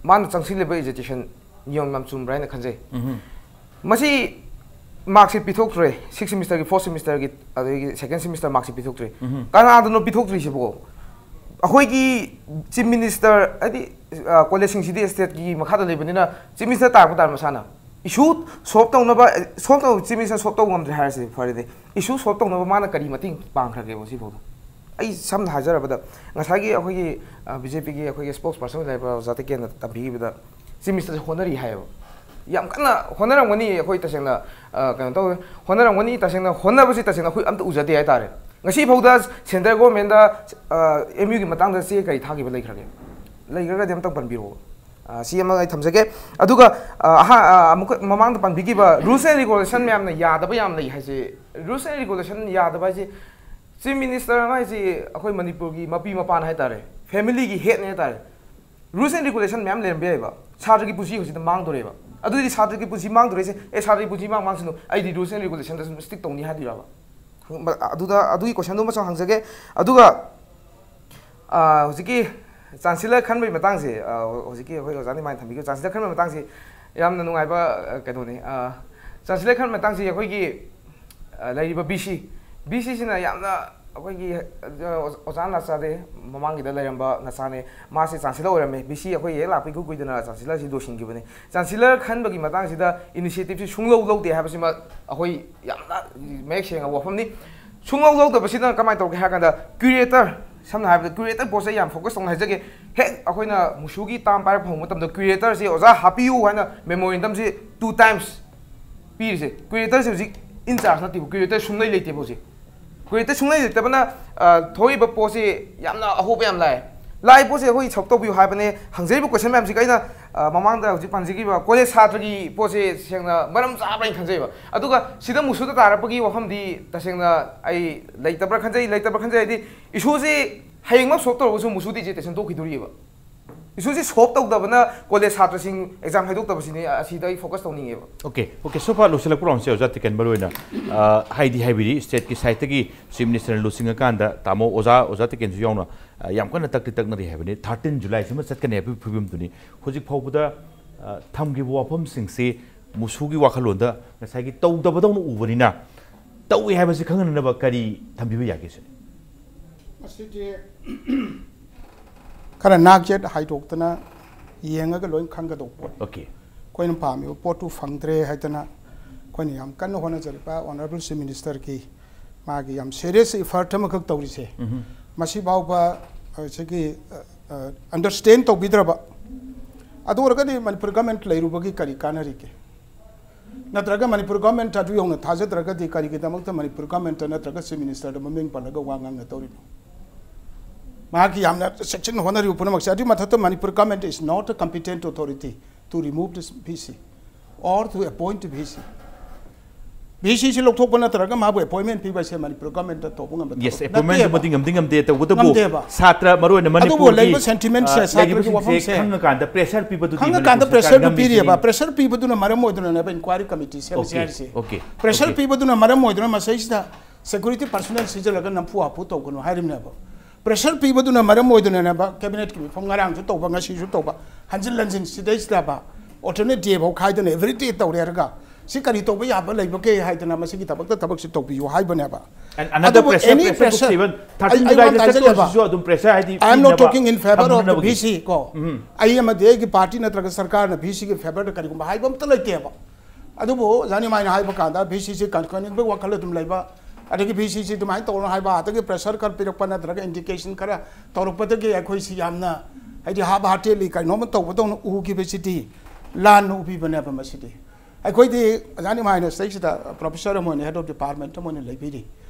ꯃꯥꯅ ꯆꯪꯁꯤꯜꯂꯤꯕ ꯑꯦꯖꯤꯇꯦꯁꯟ ꯅꯤꯌꯣꯝ ꯌꯥꯝ ꯆꯨꯝꯕ꯭ꯔꯥ ꯍꯥꯏꯅ ꯈꯟꯖꯩ꯫ ꯃꯁꯤ ꯃꯥꯔꯛꯁꯤꯠ ꯄꯤꯊꯣꯛꯇ꯭ꯔꯦ, ꯁꯤꯛꯁ ꯁꯦꯃꯤꯁꯇꯔꯒꯤ, ꯐꯣꯔꯠ ꯁꯦꯃꯤꯁꯇꯔꯒꯤ, ꯑꯗꯒꯤ ꯁꯦꯀꯦꯟ ꯁꯦꯃꯤꯁꯇꯔ ꯃꯥꯔꯛꯁꯤꯠ ꯄꯤꯊꯣꯛꯇ꯭ꯔꯦ꯫ ꯀꯅꯥꯗꯅꯣ ꯄꯤꯊꯣꯛꯇ꯭ꯔꯤꯁꯤꯕꯣ? ꯑꯩꯈꯣꯏꯒꯤ ꯆꯤꯐ ꯃꯤꯅꯤꯁꯇꯔ, ꯍꯥꯏꯗꯤ, ꯑ, ꯀꯣꯂꯦꯖꯁꯤꯡꯁꯤꯗꯤ ꯁ꯭ꯇꯦꯠꯀꯤ ꯃꯈꯥꯗ ꯂꯩꯕꯅꯤꯅ ꯆꯤꯐ ꯃꯤꯅꯤꯁꯇꯔ ꯇꯥꯔꯛꯄ ꯇꯥꯔꯦ ꯃꯁꯥꯅ꯫ ꯏꯁꯨ ꯁꯣꯜꯕ ꯇꯧꯅꯕ, ꯁꯣꯜꯕ ꯇꯧ, ꯆꯤꯐ ꯃꯤꯅꯤꯁꯇꯔ ꯁꯣꯜꯕ ꯇꯧꯕ ꯉꯝꯗ꯭ꯔꯦ ꯍꯥꯏꯔꯁꯤ, ꯐꯔꯦꯅꯦ꯫ ꯏꯁꯨ ꯁꯣꯜꯕ ꯇꯧꯅꯕ ꯃꯥꯅ ꯀꯔꯤ ꯃꯇꯦꯡ ꯄꯥꯡꯈ꯭ꯔꯒꯦꯕ ꯁꯤꯐꯥꯎꯗ? ꯑꯩ ꯁꯝꯅ ꯍꯥꯏꯖꯔꯕꯗ, ꯉꯁꯥꯏꯒꯤ ꯑꯩꯈꯣꯏꯒꯤ, ꯑ, ꯕꯤ ꯖꯦ ꯄꯤꯒꯤ ꯑꯩꯈꯣꯏꯒꯤ ꯁ꯭ꯄꯣꯛꯁ ꯄꯥꯔꯁꯟ ꯂꯩꯕ ꯑꯣꯖꯥ ꯇꯦꯀꯦꯟꯅ ꯇꯝꯕꯤꯈꯤꯕꯗ, ꯆꯤꯐ ꯃꯤꯅꯤꯁꯇꯔꯁꯦ ꯍꯣꯠꯅꯔꯤ ꯍꯥꯏꯌꯦꯕ꯫ ꯌꯥꯝ ꯀꯟꯅ ꯍꯣꯠꯅꯔꯝꯒꯅꯤ, ꯑꯩꯈꯣꯏ ꯇꯁꯦꯡꯅ, ꯑ, ꯀꯩꯅꯣ ꯇꯧꯋꯦ, ꯍꯣꯠꯅꯔꯝꯒꯅꯤ꯫ ꯇꯁꯦꯡꯅ ꯍꯣꯠꯅꯕꯁꯤ ꯇꯁꯦꯡꯅ ꯑꯩꯈꯣꯏ ꯑꯝꯇ ꯎꯖꯗꯦ ꯍꯥꯏꯇꯥꯔꯦ꯫ ꯉꯁꯤ ꯐꯥꯎꯗ ꯁꯦꯟꯇ꯭ꯔꯦꯜ ꯒꯣꯔꯃꯦꯟꯗ, ꯑ, ꯑꯦꯝ ꯌꯨꯒꯤ ꯃꯇꯥꯡꯗ ꯆꯦ ꯀꯔꯤ ꯊꯥꯈꯤꯕ ꯂꯩꯈ꯭ꯔꯒꯦ? ꯂꯩꯈ꯭ꯔꯒꯗꯤ ꯑꯝꯇꯪ ꯄꯟꯕꯤꯔꯛꯑꯣ꯫ ꯑ, ꯁꯤ ꯑꯃ ꯑꯩ ꯊꯝꯖꯒꯦ꯫ ꯑꯗꯨꯒ, ꯑ, ꯑꯍꯥ-, ꯑ, ꯑꯃꯨꯛꯀ ꯃꯃꯥꯡꯗ ꯄꯟꯕꯤꯈꯤꯕ rules and regulation ꯃꯌꯥꯝꯅ ꯌꯥꯗꯕ ꯌꯥꯝ ꯂꯩ ꯍꯥꯏꯁꯦ, rules and regulation ꯌꯥꯗꯕ ꯍꯥꯏꯁꯦ, ꯆꯤꯐ ꯃꯤꯅꯤꯁꯇꯔ ꯑꯃ ꯍꯥꯏꯁꯦ ꯑꯩꯈꯣꯏ ꯃꯅꯤꯄꯨꯔꯒꯤ ꯃꯄꯤ ꯃꯄꯥꯅ ꯍꯥꯏꯇꯥꯔꯦ, ꯐꯦꯃꯤꯂꯤꯒꯤ ꯍꯦꯗꯅꯦ ꯍꯥꯏꯇꯥꯔꯦ꯫ Rules and regulation ꯃꯌꯥꯝ ꯂꯩꯔꯝꯕ ꯌꯥꯏꯕ, ꯁꯥꯇ꯭ꯔꯒꯤ ꯄꯨꯟꯁꯤ ꯍꯧꯖꯤꯛꯇ ꯃꯥꯡꯗꯣꯔꯦꯕ꯫ ꯑꯗꯨꯗꯤ ꯁꯥꯇ꯭ꯔꯒꯤ ꯄꯨꯟꯁꯤ ꯃꯥꯡꯗꯣꯔꯦꯁꯦ, ꯑꯦ, ꯁꯥꯇ꯭ꯔꯒꯤ ꯄꯨꯟꯁꯤ ꯃꯥꯡ ꯃꯥꯡꯁꯅꯨ, ꯑꯩꯗꯤ rules and regulationꯗ ꯁꯨꯝ stick ꯇꯧꯅꯤ ꯍꯥꯏꯗꯣꯏꯔꯕ? ꯑꯗꯨꯗ, ꯑꯗꯨꯒꯤ questionꯗꯨ ꯑꯃꯁꯨ ꯍꯪꯖꯒꯦ꯫ ꯑꯗꯨꯒ, ꯑ, ꯍꯧꯖꯤꯛꯀꯤ ꯆꯥꯟꯁꯦꯂꯔ ꯈꯟꯕꯒꯤ ꯃꯇꯥꯡꯁꯦ, ꯑ, ꯍꯧꯖꯤꯛꯀꯤ ꯑꯩꯈꯣꯏ ꯑꯣꯖꯥꯅ ꯃꯥꯏꯅ ꯊꯝꯕꯤꯈꯤꯕ ꯆꯥꯟꯁꯦꯂꯔ ꯈꯟꯕꯒꯤ ꯃꯇꯥꯡꯁꯦ ꯌꯥꯝꯅ ꯅꯨꯡꯉꯥꯏꯕ, ꯑ, ꯀꯩꯅꯣꯅꯤ꯫ ꯑ, ꯆꯥꯟꯁꯦꯂꯔ ꯈꯟꯕ ꯃꯇꯥꯡꯁꯦ ꯑꯩꯈꯣꯏꯒꯤ, ꯑ, ꯂꯩꯔꯤꯕ ꯕꯤ ꯁꯤ, ꯕꯤ ꯁꯤꯁꯤꯅ ꯌꯥꯝꯅ ꯑꯩꯈꯣꯏꯒꯤ, ꯑ, ꯑꯣꯖꯥ ꯅꯥꯆꯥꯗꯦ, ꯃꯃꯥꯡꯒꯤꯗ ꯂꯩꯔꯝꯕ ꯅꯆꯥꯅꯦ, ꯃꯥꯁꯦ ꯆꯥꯟꯁꯦꯂꯔ ꯑꯣꯏꯔꯝꯃꯦ꯫ ꯕꯤ ꯁꯤ ꯑꯩꯈꯣꯏ ꯍꯦꯛ ꯂꯥꯛꯄ ꯏꯀꯨꯏ ꯀꯨꯏꯗꯅ ꯆꯥꯟꯁꯦꯂꯔꯁꯤ ꯂꯣꯏꯁꯤꯟꯈꯤꯕꯅꯤ꯫ ꯆꯥꯟꯁꯦꯂꯔ ꯈꯟꯕꯒꯤ ꯃꯇꯥꯡꯁꯤꯗ initiativeꯁꯤ ꯁꯨꯡꯂꯧ ꯂꯧꯗꯦ ꯍꯥꯏꯕꯁꯤꯃ ꯑꯩꯈꯣꯏ ꯌꯥꯝꯅ ꯃꯌꯦꯛ ꯁꯦꯡꯉꯕ ꯋꯥꯐꯝꯅꯤ꯫ ꯁꯨꯡꯂꯧ ꯂꯧꯗꯕꯁꯤꯅ ꯀꯃꯥꯏꯅ ꯇꯧꯒꯦ ꯍꯥꯏ ꯀꯥꯟꯗ, curator, ꯁꯝꯅ ꯍꯥꯏꯔꯕꯗ curator postꯁꯦ ꯌꯥꯝ focus ꯇꯧꯅ ꯍꯥꯏꯖꯒꯦ꯫ ꯍꯦꯛ ꯑꯩꯈꯣꯏꯅ ꯃꯨꯁꯨꯒꯤ term ꯄꯥꯏꯔꯛꯄ ꯍꯧꯕ ꯃꯇꯝꯗ curatorꯁꯦ ꯑꯣꯖꯥ ꯍꯥꯞꯄꯤꯌꯨ ꯍꯥꯏꯅ memorandumꯁꯤ two times ꯄꯤꯔꯤꯁꯦ꯫ Curatorꯁꯦ ꯍꯧꯖꯤꯛ in charge ꯅꯠꯇꯦꯕ, curator ꯁꯨꯡꯂꯩ ꯂꯩꯇꯦꯕ ꯍꯧꯖꯤꯛ꯫ Curator ꯁꯨꯡꯂꯩ ꯂꯩꯇꯕꯅ, ꯑ, ꯊꯣꯛꯏꯕ ꯄꯣꯠꯁꯤ ꯌꯥꯝꯅ ꯑꯍꯣꯕ ꯌꯥꯝ ꯂꯥꯛꯑꯦ꯫ ꯂꯥꯛꯏ ꯄꯣꯠꯁꯦ ꯑꯩꯈꯣꯏ ꯁꯣꯜꯕ ꯇꯧꯕꯤꯌꯨ ꯍꯥꯏꯕꯅꯦ꯫ ꯍꯪꯖꯔꯤꯕ ꯀꯣꯏꯁꯟ ꯃꯌꯥꯝꯁꯤꯒ ꯑꯩꯅ, ꯑ, ꯃꯃꯥꯡꯗ ꯍꯧꯖꯤꯛ ꯄꯟꯖꯈꯤꯕ ꯀꯣꯂꯦꯖ ꯁꯥꯇ꯭ꯔꯒꯤ ꯄꯣꯠꯁꯦ ꯁꯦꯡꯅ ꯃꯔꯝ ꯆꯥꯕ꯭ꯔꯥ ꯍꯥꯏꯅ ꯈꯟꯖꯩꯕ꯫ ꯑꯗꯨꯒ ꯁꯤꯗ ꯃꯨꯁꯨꯗ ꯇꯥꯔꯛꯄꯒꯤ ꯋꯥꯐꯝꯗꯤ ꯇꯁꯦꯡꯅ ꯑꯩ ꯂꯩꯇꯕ꯭ꯔꯥ ꯈꯟꯖꯩ, ꯂꯩꯇꯕ꯭ꯔꯥ ꯈꯟꯖꯩ ꯍꯥꯏꯗꯤ ꯏꯁꯨꯁꯤ ꯍꯌꯦꯡꯃꯛ ꯁꯣꯜꯕ ꯇꯧꯔꯒꯁꯨ ꯃꯨꯁꯨꯗꯤ ꯏꯖꯨꯀꯦꯁꯟ ꯇꯣꯛꯈꯤꯗꯣꯔꯤꯕ꯫ ꯏꯁꯨꯁꯤ ꯁꯣꯜꯕ ꯇꯧꯗꯕꯅ ꯀꯣꯂꯦꯖ ꯁꯥꯇ꯭ꯔꯁꯤꯡ ꯑꯦꯛꯖꯥꯝ ꯍꯥꯏꯗꯣꯛꯇꯕꯁꯤꯅꯤ, ꯑꯁꯤꯗ ꯑꯩ ꯐꯣꯀꯁ ꯇꯧꯅꯤꯡꯉꯦꯕ꯫ ꯑꯣꯀꯦ, ꯑꯣꯀꯦ, ꯁꯣꯐꯥ ꯂꯣꯏꯁꯤꯜꯂꯛꯄ ꯔꯥꯎꯟꯁꯦ ꯑꯣꯖꯥ ꯇꯤꯀꯦꯟ ꯃꯔꯨ ꯑꯣꯏꯅ, ꯑ, ꯍꯥꯏꯗꯤ ꯍꯥꯏꯕꯤꯔꯤ, ꯁ꯭ꯇꯦꯠꯀꯤ ꯁꯥꯏꯠꯇꯒꯤ ꯆꯤꯐ ꯃꯤꯅꯤꯁꯇꯔꯅ ꯂꯨꯆꯤꯡꯉꯀꯥꯟꯗ ꯇꯥꯃꯣ ꯑꯣꯖꯥ, ꯑꯣꯖꯥ ꯇꯤꯀꯦꯟꯁꯨ ꯌꯥꯎꯅ, ꯑ, ꯌꯥꯝ ꯀꯟꯅ ꯇꯛꯇꯤ ꯇꯛꯅꯔꯤ ꯍꯥꯏꯕꯅꯤ꯫ ꯊꯥꯔꯇꯤꯟ ꯖꯨꯂꯥꯏꯁꯤꯃ ꯆꯠꯀꯅꯤ ꯍꯥꯏꯕꯒꯤ ꯐꯤꯕꯝꯗꯨꯅꯤ꯫ ꯍꯧꯖꯤꯛ ꯐꯥꯎꯕꯗ, ꯑ, ꯊꯝꯈꯤꯕ ꯋꯥꯐꯝꯁꯤꯡꯁꯤ ꯃꯨꯁꯨꯒꯤ ꯋꯥꯈꯜꯂꯣꯟꯗ ꯉꯁꯥꯏꯒꯤ ꯇꯧꯗꯕꯗꯧꯅ ꯎꯕꯅꯤꯅ ꯇꯧꯏ ꯍꯥꯏꯕꯁꯤ ꯈꯪꯍꯟꯅꯕ ꯀꯔꯤ ꯊꯝꯕꯤꯕ ꯌꯥꯒꯦ ꯁꯤꯅꯤ? ꯃꯁꯤꯗꯤ ꯈꯔ ꯅꯥꯛ ꯌꯦꯠ ꯍꯥꯏꯗꯣꯛꯇꯅ ꯌꯦꯡꯉꯒ ꯂꯣꯏ ꯈꯪꯒꯗꯧꯕ ꯄꯣꯠꯅꯤ꯫ ꯑꯣꯀꯦ꯫ ꯑꯩꯈꯣꯏꯅ ꯄꯥꯝꯃꯤꯕ ꯄꯣꯠꯇꯨ ꯐꯪꯗ꯭ꯔꯦ ꯍꯥꯏꯗꯅ ꯑꯩꯈꯣꯏꯅ ꯌꯥꯝ ꯀꯟꯅ ꯍꯣꯠꯅꯖꯔꯤꯕ ꯑꯣꯅꯔꯦꯕꯜ ꯆꯤꯐ ꯃꯤꯅꯤꯁꯇꯔꯒꯤ ꯃꯥꯒꯤ ꯌꯥꯝ ꯁꯦꯔꯤꯌꯁ ꯏꯐꯔꯠ ꯑꯃꯈꯛ ꯇꯧꯔꯤꯁꯦ, ꯎꯝꯍꯨꯝ꯫ ꯃꯁꯤ ꯐꯥꯎꯕ ꯍꯧꯖꯤꯛꯀꯤ, ꯑ, ꯑ, ꯑꯟꯗꯔꯁ꯭ꯇꯦꯟ ꯇꯧꯕꯤꯗ꯭ꯔꯕ, ꯑꯗꯨ ꯑꯣꯏꯔꯒꯗꯤ ꯃꯅꯤꯄꯨꯔ ꯒꯃꯦꯟ ꯂꯩꯔꯨꯕꯒꯤ ꯀꯔꯤ ꯀꯥꯟꯅꯔꯤꯒꯦ? ꯅꯠꯇ꯭ꯔꯒ ꯃꯅꯤꯄꯨꯔ ꯒꯃꯦꯟ ꯑꯗꯨ ꯌꯧꯅ ꯊꯥꯖꯗ꯭ꯔꯒꯗꯤ ꯀꯔꯤꯒꯤꯗꯃꯛꯇ ꯃꯅꯤꯄꯨꯔ ꯒꯃꯦꯟ ꯅꯠꯇ꯭ꯔꯒ ꯆꯤꯐ ꯃꯤꯅꯤꯁꯇꯔꯗ ꯃꯃꯤꯡ ꯄꯜꯂꯒ ꯋꯥ ꯉꯥꯡꯅ ꯇꯧꯔꯤꯅꯣ? ꯃꯍꯥꯛꯀꯤ ꯌꯥꯝꯅ ꯆꯦꯛꯁꯤꯟꯅ ꯍꯣꯠꯅꯔꯤꯕ ꯄꯨꯝꯅꯃꯛꯁꯦ꯫ ꯑꯗꯨꯒꯤ ꯃꯊꯛꯇ Manipur government is not a competent authority to remove this V C or to appoint V C꯫ V C ꯁꯤ ꯂꯧꯊꯣꯛꯄ ꯅꯠꯇ꯭ꯔꯒ ꯃꯥꯕꯨ ꯑꯦꯄꯣꯏꯟꯃꯦꯟ ꯄꯤꯕ ꯍꯥꯏꯁꯦ ꯃꯅꯤꯄꯨꯔ ꯒꯃꯦꯟꯗ ꯇꯧꯕ ꯉꯝꯕ ꯊꯕꯛ ꯌꯦꯁ, ꯑꯦꯄꯣꯏꯟꯃꯦꯟ ꯅꯠꯇꯦꯕ꯫ ꯑꯗꯨꯃꯗꯤ ꯉꯝꯗꯤ ꯉꯝꯗꯦ, ꯇꯧꯕꯇꯕꯨ ꯉꯝꯗꯦꯕ꯫ ꯁꯥꯇ꯭ꯔ, ꯃꯔꯨ ꯑꯣꯏꯅ ꯑꯗꯨꯕꯨ ꯃꯅꯤꯄꯨꯔꯒꯤ, ꯂꯩꯔꯤꯕ ꯁꯦꯟꯇꯤꯃꯦꯟꯁꯦ, ꯑ, ꯁꯥꯇ꯭ꯔꯒꯤ ꯂꯩꯔꯤꯕꯁꯤꯡꯁꯦ ꯋꯥꯐꯝꯁꯦ ꯈꯪꯉꯀꯥꯟꯗ ꯄ꯭ꯔꯦꯁꯔ ꯄꯤꯕꯗꯨꯗꯤ ꯈꯪꯉꯀꯥꯟꯗ ꯃꯅꯤꯄꯨꯔ ꯄ꯭ꯔꯦꯁꯔꯗꯨ ꯁꯔꯀꯥꯔꯅ ꯄꯤꯔꯤꯑꯕ꯫ ꯉꯝꯃꯤꯁꯤꯅꯤ꯫ ꯄ꯭ꯔꯦꯁꯔ ꯄꯤꯕꯗꯨꯅ ꯃꯔꯝ ꯑꯣꯏꯗꯨꯅꯅꯦꯕ ꯏꯟꯀ꯭ꯋꯥꯏꯔꯤ ꯀꯃꯤꯇꯤ ꯁꯦꯝꯁꯦ ꯑꯣꯀꯦ, ꯍꯥꯏꯔꯤꯁꯦ꯫ ꯑꯣꯀꯦ꯫ Pressure okay. ꯄꯤꯕꯗꯨꯅ ꯃꯔꯝ ꯑꯣꯏꯗꯨꯅ ꯃꯁꯤꯗꯩꯁꯤꯗ ꯁꯦꯀ꯭ꯌꯨꯔꯤꯇꯤ ꯄꯔꯁꯣꯅꯦꯜ ꯁꯤꯖꯤꯜꯂꯒ ꯅꯝꯐꯨ ꯍꯥꯐꯨ ꯇꯧꯒꯅꯨ ꯍꯥꯏꯔꯤꯕꯅꯦꯕ꯫ ꯄ꯭ꯔꯦꯁꯔ ꯄꯤꯕꯗꯨꯅ ꯃꯔꯝ ꯑꯣꯏꯗꯨꯅꯅꯦꯕ ꯀꯦꯕꯤꯅꯦꯠꯀꯤ ꯃꯤꯐꯝ ꯉꯔꯥꯡꯁꯨ ꯇꯧꯕ, ꯉꯁꯤꯁꯨ ꯇꯧꯕ, ꯍꯟꯖꯤꯟ ꯍꯟꯖꯤꯟ ꯁꯤꯗꯩꯁꯤꯗꯕ ꯑꯣꯜꯇꯔꯅꯦꯠ ꯗꯦ ꯐꯥꯎ ꯈꯥꯏꯗꯅ ꯑꯦꯚ꯭ꯔꯤ ꯗꯦ ꯇꯧꯔꯦ ꯍꯥꯏꯔꯒ ꯁꯤ ꯀꯔꯤ ꯇꯧꯕ ꯌꯥꯕ ꯂꯩꯕꯒꯦ ꯍꯥꯏꯗꯅ ꯃꯁꯤꯒꯤ ꯊꯕꯛꯇ ꯊꯕꯛꯁꯤ ꯇꯧꯕꯤꯌꯨ ꯍꯥꯏꯕꯅꯦꯕ꯫ And another ꯑꯗꯨꯕꯨ pressure, any pressure pressure, ꯒꯨꯝꯕꯁꯦ even ꯑꯩ, ꯊꯥꯔꯇꯤꯟ ꯑꯩ ꯋꯥ ꯖꯨꯂꯥꯏꯗ ꯇꯥꯖꯜꯂꯦꯕ꯫ ꯆꯠꯇꯧꯔꯁꯤꯁꯨ ꯑꯗꯨꯝ ꯄ꯭ꯔꯦꯁꯔ ꯍꯥꯏꯗꯤ I am not ꯄꯤꯅꯕ talking in favor of the ꯊꯝꯅꯅꯕꯒꯤ꯫ V C ꯀꯣ꯫ ꯎꯝ꯫ ꯑꯩ ꯑꯃꯗꯤ ꯑꯩꯒꯤ ꯄꯥꯔꯇꯤ ꯅꯠꯇ꯭ꯔꯒ ꯁꯔꯀꯥꯔꯅ V C ꯒꯤ ꯐꯦꯚꯔꯗ ꯀꯔꯤꯒꯨꯝꯕ ꯍꯥꯏꯕ ꯑꯝꯇ ꯂꯩꯇꯦꯕ꯫ ꯑꯗꯨꯕꯨ ꯑꯣꯖꯥ ꯅꯤꯃꯥꯏꯅ ꯍꯥꯏꯕ ꯀꯥꯟꯗ V C ꯁꯤ ꯀꯟ-, ꯀꯟꯅꯤꯡꯕꯒꯤ ꯋꯥꯈꯜ ꯑꯗꯨꯝ ꯂꯩꯕ, ꯑꯗꯒꯤ V C ꯁꯤ ꯑꯗꯨꯃꯥꯏꯅ ꯇꯧꯔꯣ ꯍꯥꯏꯕ, ꯑꯗꯒꯤ ꯄ꯭ꯔꯦꯁꯔ ꯈꯔ ꯄꯤꯔꯛꯄ ꯅꯠꯇ꯭ꯔꯒ ꯏꯟꯗꯤꯀꯦꯁꯟ ꯈꯔ ꯇꯧꯔꯛꯄꯗꯒꯤ ꯑꯩꯈꯣꯏꯁꯤ ꯌꯥꯝꯅ ꯍꯥꯏꯗꯤ ꯍꯥꯞ ꯍꯥꯔꯇꯦꯗꯂꯤ ꯀꯩꯅꯣꯝꯃ ꯇꯧꯕꯗꯧꯅ ꯎꯈꯤꯕꯁꯤꯗꯤ ꯂꯥꯟꯅ ꯎꯕꯤꯕꯅꯦꯕ ꯃꯁꯤꯗꯤ꯫ ꯑꯩꯈꯣꯏꯗꯤ ꯑꯣꯖꯥ ꯅꯤꯃꯥꯏꯅ ꯁꯤꯗꯩꯁꯤꯗ ꯄ꯭ꯔꯣꯐꯦꯁꯔ ꯑꯃ ꯑꯣꯏꯅ, ꯍꯦꯗ ꯑꯣꯐ ꯗꯤꯄꯥꯔꯠꯃꯦꯟꯠ ꯑꯃ ꯑꯣꯏꯅ ꯂꯩꯕꯤꯔꯤ꯫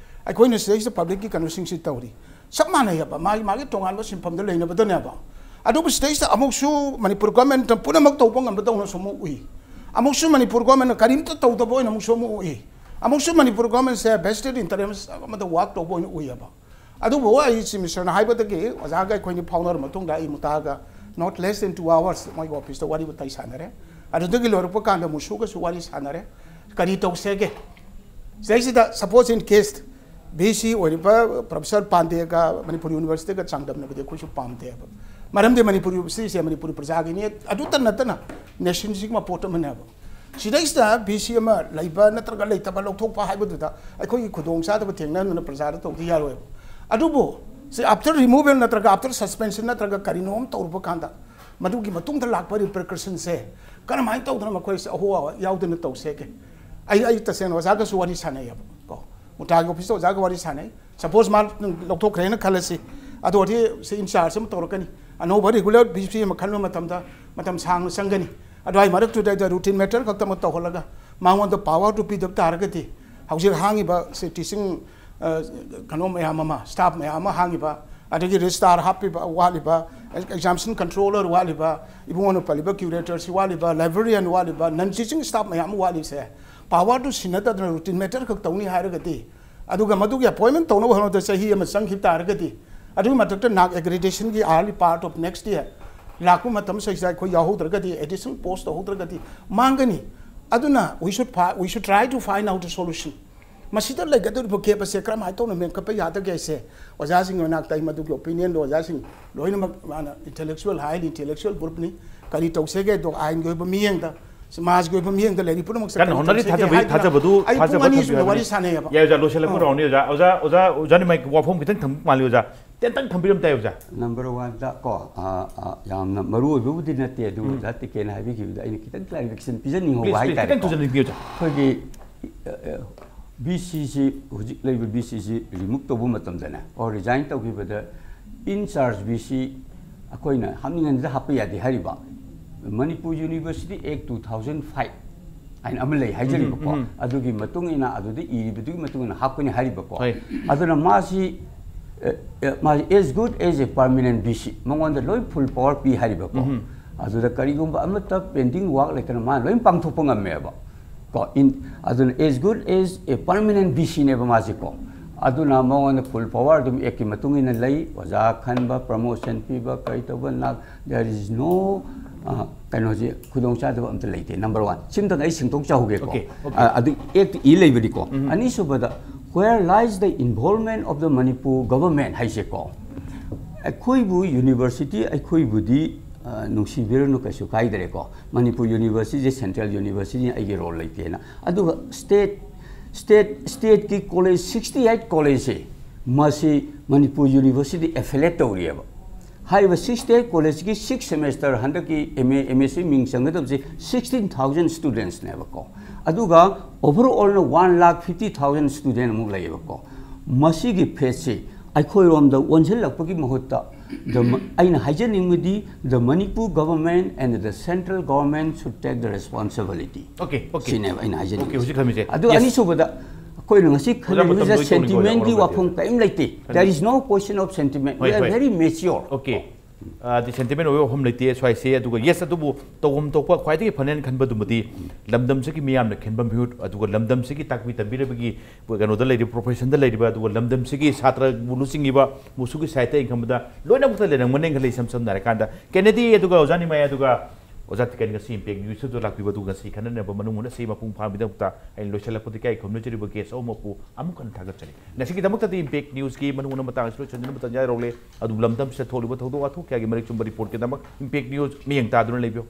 ꯑꯩꯈꯣꯏꯅ ꯁꯤꯗꯩꯁꯤꯗ ꯄꯕ꯭ꯂꯤꯛꯀꯤ ꯀꯩꯅꯣꯁꯤꯡꯁꯤ ꯇꯧꯔꯤ꯫ ꯆꯞ ꯃꯥꯟꯅꯩꯑꯕ, ꯃꯥꯒꯤ ꯃꯥꯒꯤ ꯇꯣꯉꯥꯟꯕ ꯁꯤꯟꯐꯝꯗ ꯂꯩꯅꯕꯗꯅꯦꯕ꯫ ꯑꯗꯨꯕꯨ ꯁꯤꯗꯩꯁꯤꯗ ꯑꯃꯨꯛꯁꯨ ꯃꯅꯤꯄꯨꯔ ꯒꯣꯔꯃꯦꯟꯠꯅ ꯄꯨꯝꯅꯃꯛ ꯇꯧꯕ ꯉꯝꯕꯗꯧꯅꯁꯨ ꯑꯃꯨꯛ ꯎꯏ, ꯑꯃꯨꯛꯁꯨ ꯃꯅꯤꯄꯨꯔ ꯒꯣꯔꯃꯦꯟꯠꯅ ꯀꯔꯤꯝꯇ ꯇꯧꯗꯕ ꯑꯣꯏꯅ ꯑꯃꯨꯛꯁꯨ ꯑꯃꯨꯛ ꯎꯏ, ꯑꯃꯨꯛꯁꯨ ꯃꯅꯤꯄꯨꯔ ꯒꯣꯔꯃꯦꯟꯠꯁꯦ ꯚꯦꯁꯇꯦꯠ ꯏꯟꯇꯔꯦꯁ ꯑꯃꯗ ꯋꯥꯔꯛ ꯇꯧꯕ ꯑꯣꯏꯅ ꯎꯏꯑꯕ꯫ ꯑꯗꯨꯕꯨ ꯑꯩ ꯆꯤꯐ ꯃꯤꯅꯤꯁꯇꯔꯅ ꯍꯥꯏꯕꯗꯒꯤ ꯑꯣꯖꯥꯒ ꯑꯩꯈꯣꯏꯅꯤ ꯐꯥꯎꯅꯔ ꯃꯇꯨꯡꯗ ꯑꯩ ꯃꯨꯇꯥꯒ not less than two hours ꯃꯣꯏꯒꯤ ꯑꯣꯐꯤꯁꯇ ꯋꯥꯔꯤ ꯋꯥꯇꯥꯏ ꯁꯥꯟꯅꯔꯦ꯫ ꯑꯗꯨꯗꯒꯤ ꯂꯣꯏꯔꯛꯄ ꯀꯥꯟꯗ ꯃꯨꯁꯨꯒꯁꯨ ꯋꯥꯔꯤ ꯁꯥꯟꯅꯔꯦ, ꯀꯔꯤ ꯇꯧꯁꯦꯒꯦ꯫ ꯁꯤꯗꯩꯁꯤꯗ suppose in case V C ꯑꯣꯏꯔꯤꯕ ꯄ꯭ꯔꯣꯐꯦꯁꯔ ꯄꯥꯟꯗꯦꯒ ꯃꯅꯤꯄꯨꯔ ꯌꯨꯅꯤꯚꯔꯁꯤꯇꯤꯒ ꯆꯥꯡꯗꯝꯅꯕꯗꯤ ꯑꯩꯈꯣꯏꯁꯨ ꯄꯥꯝꯗꯦꯕ꯫ ꯃꯔꯝꯗꯤ ꯃꯅꯤꯄꯨꯔ ꯌꯨꯅꯤꯚꯔꯁꯤꯇꯤꯁꯦ ꯃꯅꯤꯄꯨꯔ ꯄ꯭ꯔꯖꯥꯒꯤꯅꯤ, ꯑꯗꯨꯇ ꯅꯠꯇꯅ ꯅꯦꯁꯟꯁꯤꯒꯤ ꯃꯄꯣꯠ ꯑꯃꯅꯦꯕ꯫ ꯁꯤꯗꯩꯁꯤꯗ ꯚꯤ ꯁꯤ ꯑꯃ ꯂꯩꯕ ꯅꯠꯇ꯭ꯔꯒ ꯂꯩꯇꯕ ꯂꯧꯊꯣꯛꯄ ꯍꯥꯏꯕꯗꯨꯗ ꯑꯩꯈꯣꯏꯒꯤ ꯈꯨꯗꯣꯡꯆꯥꯗꯕ ꯊꯦꯡꯅꯗꯨꯅ ꯄ꯭ꯔꯖꯥꯗ ꯇꯧꯗꯤ ꯌꯥꯔꯣꯏꯕ꯫ ꯑꯗꯨꯕꯨ ꯁꯤ after removal ꯅꯠꯇ꯭ꯔꯒ after suspension ꯅꯠꯇ꯭ꯔꯒ ꯀꯔꯤꯅꯣ ꯑꯃ ꯇꯧꯔꯨꯕ ꯀꯥꯟꯗ ꯃꯗꯨꯒꯤ ꯃꯇꯨꯡꯗ ꯂꯥꯛꯄ ꯔꯤꯄꯔꯀꯁꯟꯁꯦ ꯀꯔꯝꯍꯥꯏꯅ ꯇꯧꯗꯅ ꯃꯈꯣꯏꯁꯦ ꯑꯍꯣ ꯌꯥꯎꯗꯅ ꯇꯧꯁꯦꯒꯦ? ꯑꯩ ꯑꯩ ꯇꯁꯦꯡꯅ ꯑꯣꯖꯥꯒꯁꯨ ꯋꯥꯔꯤ ꯁꯥꯟꯅꯩꯌꯦꯕ ꯀꯣ, ꯃꯨꯇꯥꯒꯤ ꯑꯣꯐꯤꯁꯇ ꯑꯣꯖꯥꯒ ꯋꯥꯔꯤ ꯁꯥꯟꯅꯩ꯫ ꯁꯄꯣꯁ ꯃꯥ ꯂꯧꯊꯣꯛꯈ꯭ꯔꯦꯅ ꯈꯜꯂꯁꯤ, ꯑꯗꯨ ꯑꯣꯏꯔꯗꯤ ꯁꯤ ꯏꯟꯆꯥꯔꯖ ꯑꯃ ꯇꯧꯔꯛꯀꯅꯤ, ꯑꯅꯧꯕ ꯔꯤꯒꯨꯂꯔ ꯚꯤ ꯁꯤ ꯑꯃ ꯈꯟꯕ ꯃꯇꯝꯗ ꯃꯇꯝ ꯁꯥꯡꯅ ꯆꯪꯒꯅꯤ꯫ ꯑꯗꯨꯋꯥꯏ ꯃꯔꯛꯇꯨꯗꯩꯗ ꯔꯨꯇꯤꯟ ꯃꯦꯇꯔ ꯈꯛꯇꯃꯛ ꯇꯧꯍꯜꯂꯒ ꯃꯉꯣꯟꯗ ꯄꯥꯋꯔꯗꯨ ꯄꯤꯗꯕ ꯇꯥꯔꯒꯗꯤ ꯍꯧꯖꯤꯛ ꯍꯥꯡꯉꯤꯕ ꯁꯤ ꯇꯤꯆꯤꯡ ꯀꯩꯅꯣ ꯃꯌꯥꯝ ꯑꯃ, ꯁ꯭ꯇꯥꯐ ꯃꯌꯥꯝ ꯑꯃ ꯍꯥꯡꯉꯤꯕ, ꯑꯗꯒꯤ ꯔꯦꯖꯤꯁꯇ꯭ꯔꯥꯔ ꯍꯥꯞꯄꯤꯕ ꯋꯥꯠꯂꯤꯕ, ꯑꯦꯛꯖꯥꯝꯁꯟ ꯀꯟꯇ꯭ꯔꯣꯂꯔ ꯋꯥꯠꯂꯤꯕ, ꯏꯕꯨꯡꯉꯣꯅ ꯄꯜꯂꯤꯕ ꯀ꯭ꯌꯨꯔꯦꯇꯔꯁꯤ ꯋꯥꯠꯂꯤꯕ, ꯂꯥꯏꯕ꯭ꯔꯦꯔꯤꯌꯟ ꯋꯥꯠꯂꯤꯕ, ꯅꯟ ꯇꯤꯆꯤꯡ ꯁ꯭ꯇꯥꯐ ꯃꯌꯥꯝ ꯑꯃ ꯋꯥꯠꯂꯤꯁꯦ ꯄꯥꯋꯔꯗꯨ ꯁꯤꯟꯅꯗꯗꯅ ꯔꯨꯇꯤꯟ ꯃꯦꯇꯔ ꯈꯛ ꯇꯧꯅꯤ ꯍꯥꯏꯔꯒꯗꯤ, ꯑꯗꯨꯒ ꯃꯗꯨꯒꯤ ꯑꯦꯄꯣꯏꯟꯃꯦꯟ ꯇꯧꯅꯕ ꯍꯣꯠꯅꯕꯗ ꯆꯍꯤ ꯑꯃ ꯆꯪꯈꯤꯕ ꯇꯥꯔꯒꯗꯤ, ꯑꯗꯨꯒꯤ ꯃꯊꯛꯇ ꯅꯥꯛ ꯑꯦꯒ꯭ꯔꯤꯗꯦꯁꯟꯒꯤ early part of next year ꯂꯥꯛꯄ ꯃꯇꯝꯁꯤꯗꯩꯁꯤꯗ ꯑꯩꯈꯣꯏ ꯌꯥꯎꯍꯧꯗ꯭ꯔꯒꯗꯤ, ꯑꯦꯗꯤꯁꯅꯦꯜ ꯄꯣꯁ ꯇꯧꯍꯧꯗ꯭ꯔꯒꯗꯤ ꯃꯥꯡꯒꯅꯤ꯫ ꯑꯗꯨꯅ we should fi-, we should try to find out a solution꯫ ꯃꯁꯤꯗ ꯂꯩꯒꯗꯧꯔꯤꯕ ꯒꯦꯞ ꯑꯁꯦ ꯀꯔꯝꯍꯥꯏꯅ ꯇꯧꯅ ꯃꯦꯟꯈꯠꯄ ꯌꯥꯗꯒꯦ ꯍꯥꯏꯁꯦ ꯑꯣꯖꯥꯁꯤꯡꯒꯤ ꯃꯅꯥꯛꯇ ꯑꯩ ꯃꯗꯨꯒꯤ ꯑꯣꯄꯤꯅꯤꯌꯟꯗꯣ ꯑꯣꯖꯥꯁꯤꯡ ꯂꯣꯏꯅꯃꯛ ꯃꯥꯅ intellectual, highly intellectual groupꯅꯤ, ꯀꯔꯤ ꯇꯧꯁꯦꯒꯦ ꯑꯗꯣ ꯑꯥꯏꯟꯒꯤ ꯑꯣꯏꯕ ꯃꯤꯠꯌꯦꯡꯗ, ꯁꯃꯥꯖꯒꯤ ꯑꯣꯏꯕ ꯃꯤꯠꯌꯦꯡꯗ ꯂꯩꯔꯤ ꯄꯨꯝꯅꯃꯛꯁꯦ ꯀꯟꯅ ꯀꯔꯤ ꯍꯣꯠꯅꯔꯤ, ꯇꯧꯁꯦꯒꯦ ꯊꯥꯖꯕ-, ꯍꯥꯏꯗꯅ ꯊꯥꯖꯕꯗꯨ, ꯑꯩ ꯄꯨꯡ ꯊꯥꯖꯕ ꯑꯅꯤ ꯊꯝꯕꯤꯌꯨ ꯁꯨꯅ ꯋꯥꯔꯤ ꯍꯥꯏꯕꯅꯤ꯫ ꯁꯥꯟꯅꯩꯌꯦꯕ꯫ ꯌꯥꯏ ꯑꯣꯖꯥ, ꯂꯣꯏꯁꯤꯜꯂꯛꯄ ꯑꯥ꯫ ꯔꯥꯎꯟꯅꯤ ꯑꯣꯖꯥ꯫ ꯑꯣꯖꯥ, ꯑꯣꯖꯥ, ꯑꯣꯖꯥ ꯅꯤꯃꯥꯏ ꯋꯥꯐꯝ ꯈꯤꯇꯪ ꯊꯝꯕ ꯃꯥꯜꯂꯤ ꯑꯣꯖꯥ, ꯇꯦꯟꯇꯪ ꯊꯝꯕꯤꯔꯝ ꯇꯥꯏ ꯑꯣꯖꯥ꯫ ꯅꯝꯕꯔ ꯋꯥꯟꯗ ꯀꯣ, ꯑ, ꯑ, ꯌꯥꯝꯅ ꯃꯔꯨ ꯑꯣꯏꯕꯕꯨꯗꯤ ꯅꯠꯇꯦ, ꯑꯗꯨꯕꯨ ꯎꯝ꯫ ꯑꯣꯖꯥ ꯇꯤꯀꯦꯟ ꯍꯥꯏꯕꯤꯈꯤꯕꯗ ꯑꯩꯅ ꯈꯤꯇꯪ ꯀ꯭ꯂꯥꯔꯤꯐꯤꯀꯦꯁꯟ ꯄꯤꯖꯅꯤꯡꯍꯧꯕ ꯄ꯭ꯂꯤꯖ, ꯄ꯭ꯂꯤꯖ, ꯍꯥꯏꯇꯥꯔꯦꯀꯣ꯫ ꯈꯤꯇꯪ ꯊꯨꯖꯟꯕꯤꯌꯨ ꯑꯣꯖꯥ꯫ ꯑꯩꯈꯣꯏꯒꯤ, ꯑ, ꯑ, ꯚꯤ ꯁꯤꯁꯤ, ꯍꯧꯖꯤꯛ ꯂꯩꯔꯤꯕ ꯚꯤ ꯁꯤꯁꯤ ꯔꯤꯃꯨꯚ ꯇꯧꯕ ꯃꯇꯝꯗꯅꯦ, ꯑꯣ, resign ꯇꯧꯈꯤꯕꯗ in charge V C ꯑꯩꯈꯣꯏꯅ ꯍꯥꯞꯅꯤꯡꯉꯗꯤ ꯍꯥꯞꯄ ꯌꯥꯗꯦ ꯍꯥꯏꯔꯤꯕ꯫ ꯃꯅꯤꯄꯨꯔ ꯌꯨꯅꯤꯚꯔꯁꯤꯇꯤ ꯑꯦꯛ two thousand five ꯍꯥꯏꯅ ꯑꯃ ꯂꯩ ꯍꯥꯏꯖꯔꯤꯕꯀꯣ꯫ ꯎꯝ, ꯎꯝ꯫ ꯑꯗꯨꯒꯤ ꯃꯇꯨꯡ ꯏꯟꯅ, ꯑꯗꯨꯗ ꯏꯔꯤꯕꯗꯨꯒꯤ ꯃꯇꯨꯡ ꯏꯟꯅ ꯍꯥꯞꯀꯅꯤ ꯍꯥꯏꯔꯤꯕꯀꯣ꯫ ꯍꯣꯏ꯫ ꯑꯗꯨꯅ ꯃꯥꯁꯤ, ꯑꯦ, ꯃꯥꯁꯦ as good as a permanent VC, ꯃꯉꯣꯟꯗ ꯂꯣꯏ full power ꯄꯤ ꯍꯥꯏꯔꯤꯕꯀꯣ꯫ ꯑꯗꯨꯗ ꯀꯔꯤꯒꯨꯝꯕ ꯑꯃꯠꯇ pending work ꯂꯩꯇꯅ ꯃꯥꯅ ꯂꯣꯏ ꯄꯥꯡꯊꯣꯛꯄ ꯉꯝꯃꯦꯕ ꯀꯣ꯫ In, ꯑꯗꯨꯅ as good as a permanent VCꯅꯦꯕ ꯃꯥꯁꯦꯀꯣ꯫ ꯑꯗꯨꯅ ꯃꯉꯣꯟꯗ full power ꯑꯗꯨꯝ actꯀꯤ ꯃꯇꯨꯡ ꯏꯟꯅ ꯂꯩ, ꯑꯣꯖꯥ ꯈꯟꯕ, promotion ꯄꯤꯕ, ꯀꯔꯤ ꯇꯧꯕ, ꯅꯥ, there is no, ꯑ, ꯀꯩꯅꯣꯁꯦ, ꯈꯨꯗꯣꯡꯆꯥꯗꯕ ꯑꯝꯇ ꯂꯩꯇꯦ꯫ Number one, ꯁꯤꯝꯇꯪ ꯑꯩ ꯁꯦꯡꯗꯣꯛꯆꯍꯧꯒꯦꯀꯣ꯫ Okay, okay. ꯑ, ꯑꯗꯨ actꯇ ꯏ ꯂꯩꯕꯅꯤꯀꯣ꯫ ꯑꯅꯤꯁꯨꯕꯗ, where lies the involvement of the Manipur government ꯍꯥꯏꯁꯦꯀꯣ꯫ ꯑꯩꯈꯣꯏꯕꯨ university, ꯑꯩꯈꯣꯏꯕꯨꯗꯤ, ꯑ, ꯅꯨꯡꯁꯤꯕꯤꯔꯅꯨ, ꯀꯩꯁꯨ ꯀꯥꯏꯗ꯭ꯔꯦꯀꯣ꯫ ꯃꯅꯤꯄꯨꯔ universityꯁꯦ central universityꯅꯤ, ꯑꯩꯒꯤ role ꯂꯩꯇꯦꯅ꯫ ꯑꯗꯨꯒ state, state, stateꯀꯤ college sixty eight collegeꯁꯦ, ꯃꯁꯤ ꯃꯅꯤꯄꯨꯔ university affiliate ꯇꯧꯔꯤꯑꯕ꯫ ꯍꯥꯏꯔꯤꯕ sixty eight collegeꯀꯤ six semester ꯍꯟꯗꯛꯀꯤ MA, MSc ꯃꯤꯡ ꯆꯪꯒꯗꯕꯁꯦ sixteen thousand studentsꯅꯦꯕꯀꯣ꯫ ꯑꯗꯨꯒ overallꯅ one lakh fifty thousand student ꯑꯃꯨꯛ ꯂꯩꯌꯦꯕꯀꯣ꯫ ꯃꯁꯤꯒꯤ fateꯁꯤ ꯑꯩꯈꯣꯏꯔꯣꯝꯗ ꯑꯣꯟꯁꯤꯜꯂꯛꯄꯒꯤ ꯃꯍꯨꯠꯇ, the, ꯑꯩꯅ ꯍꯥꯏꯖꯅꯤꯡꯕꯗꯤ, the Manipur government and the central government should take the responsibility. Okay, okay. ꯁꯤꯅꯦꯕ ꯑꯩꯅ ꯍꯥꯏꯖꯅꯤꯡꯕ꯫ Okay, ꯍꯧꯖꯤꯛ ꯈꯜꯂꯝꯃꯤꯁꯦ꯫ ꯑꯗꯨꯒ Yes. ꯑꯅꯤꯁꯨꯕꯗ, ꯑꯩꯈꯣꯏꯅ ꯉꯁꯤ ꯑꯣꯖꯥ, ꯃꯇꯝ ꯈꯟꯅꯔꯤꯕꯁꯦ ꯂꯣꯏꯊꯣꯛꯅꯤꯡꯕ ꯑꯣꯏꯅ sentimentꯀꯤ ꯋꯥꯔꯧꯕꯤꯗꯦ꯫ ꯋꯥꯐꯝ ꯀꯔꯤꯝ ꯂꯩꯇꯦ꯫ There is no question of sentiment. ꯍꯣꯏ, We are ꯍꯣꯏ꯫ very mature. Okay. ꯑꯗꯤ sentiment ꯑꯣꯏꯕ ꯋꯥꯐꯝ ꯂꯩꯇꯦ ꯁ꯭ꯋꯥꯏꯁꯦ꯫ ꯑꯗꯨꯒ yes, ꯑꯗꯨꯕꯨ ꯇꯧꯐꯝ ꯊꯣꯛꯄ ꯈ꯭ꯋꯥꯏꯗꯒꯤ ꯐꯅꯦꯅ ꯈꯟꯕꯗꯨꯃꯗꯤ ꯂꯝꯗꯝꯁꯤꯒꯤ ꯃꯤꯌꯥꯝꯅ ꯈꯟꯕ ꯃꯤꯍꯨꯠ, ꯑꯗꯨꯒ ꯂꯝꯗꯝꯁꯤꯒꯤ ꯇꯥꯛꯄꯤ ꯇꯝꯕꯤꯔꯕꯒꯤ ꯀꯩꯅꯣꯗ ꯂꯩꯔꯤꯕ, professionꯗ ꯂꯩꯔꯤꯕ, ꯑꯗꯨꯒ ꯂꯝꯗꯝꯁꯤꯒꯤ ꯁꯥꯇ꯭ꯔꯕꯨ ꯂꯨꯆꯤꯡꯉꯤꯕ ꯃꯨꯁꯨꯒꯤ sideꯇ ꯌꯦꯡꯈꯟꯕꯗ ꯂꯣꯏꯅꯃꯛꯇ ꯂꯩꯔꯝꯒꯅꯤ ꯈꯜꯂꯤ꯫ ꯏꯁꯝ ꯁꯝꯅ ꯍꯥꯏꯔꯀꯥꯟꯗ ꯀꯦꯅꯦꯗꯤ ꯑꯗꯨꯒ ꯑꯣꯖꯥ ꯅꯤꯃꯥꯏ ꯑꯗꯨꯒ ꯑꯣꯖꯥ ꯇꯤꯀꯦꯟ ꯉꯁꯤ Impact Newsꯇ ꯂꯥꯛꯄꯤꯕ ꯑꯗꯨꯒ ꯉꯁꯤ ꯈꯟꯅꯅꯕ ꯃꯅꯨꯡ ꯍꯨꯠꯅ ꯁꯤ ꯃꯄꯨꯡ ꯐꯥꯕꯒꯤꯗꯃꯛꯇ ꯑꯩꯅ ꯂꯣꯏꯁꯤꯜꯂꯛꯄꯗ ꯏꯀꯥꯏ ꯈꯨꯝꯅꯖꯔꯤꯕ guest ꯑꯍꯨꯝꯃꯛꯄꯨ ꯑꯃꯨꯛ ꯍꯟꯅ ꯊꯥꯒꯠꯆꯔꯤ꯫ ꯉꯁꯤꯒꯤꯗꯃꯛꯇꯗꯤ Impact Newsꯀꯤ ꯃꯅꯨꯡ ꯍꯨꯠꯅ ꯃꯇꯥꯡ ꯑꯁꯤ ꯂꯣꯏꯁꯤꯟꯖꯅꯕ ꯇꯥꯟꯖꯥ ꯌꯧꯔꯛꯂꯦ꯫ ꯑꯗꯨꯕꯨ ꯂꯝꯗꯝꯁꯤꯗ ꯊꯣꯛꯂꯤꯕ ꯊꯧꯗꯣꯛ ꯋꯥꯊꯣꯛ ꯀꯌꯥꯒꯤ ꯃꯔꯤꯛ ꯆꯨꯝꯕ reportꯀꯤꯗꯃꯛ Impact News ꯃꯤꯠꯌꯦꯡ ꯇꯥꯗꯨꯅ ꯂꯩꯕꯤꯌꯨ꯫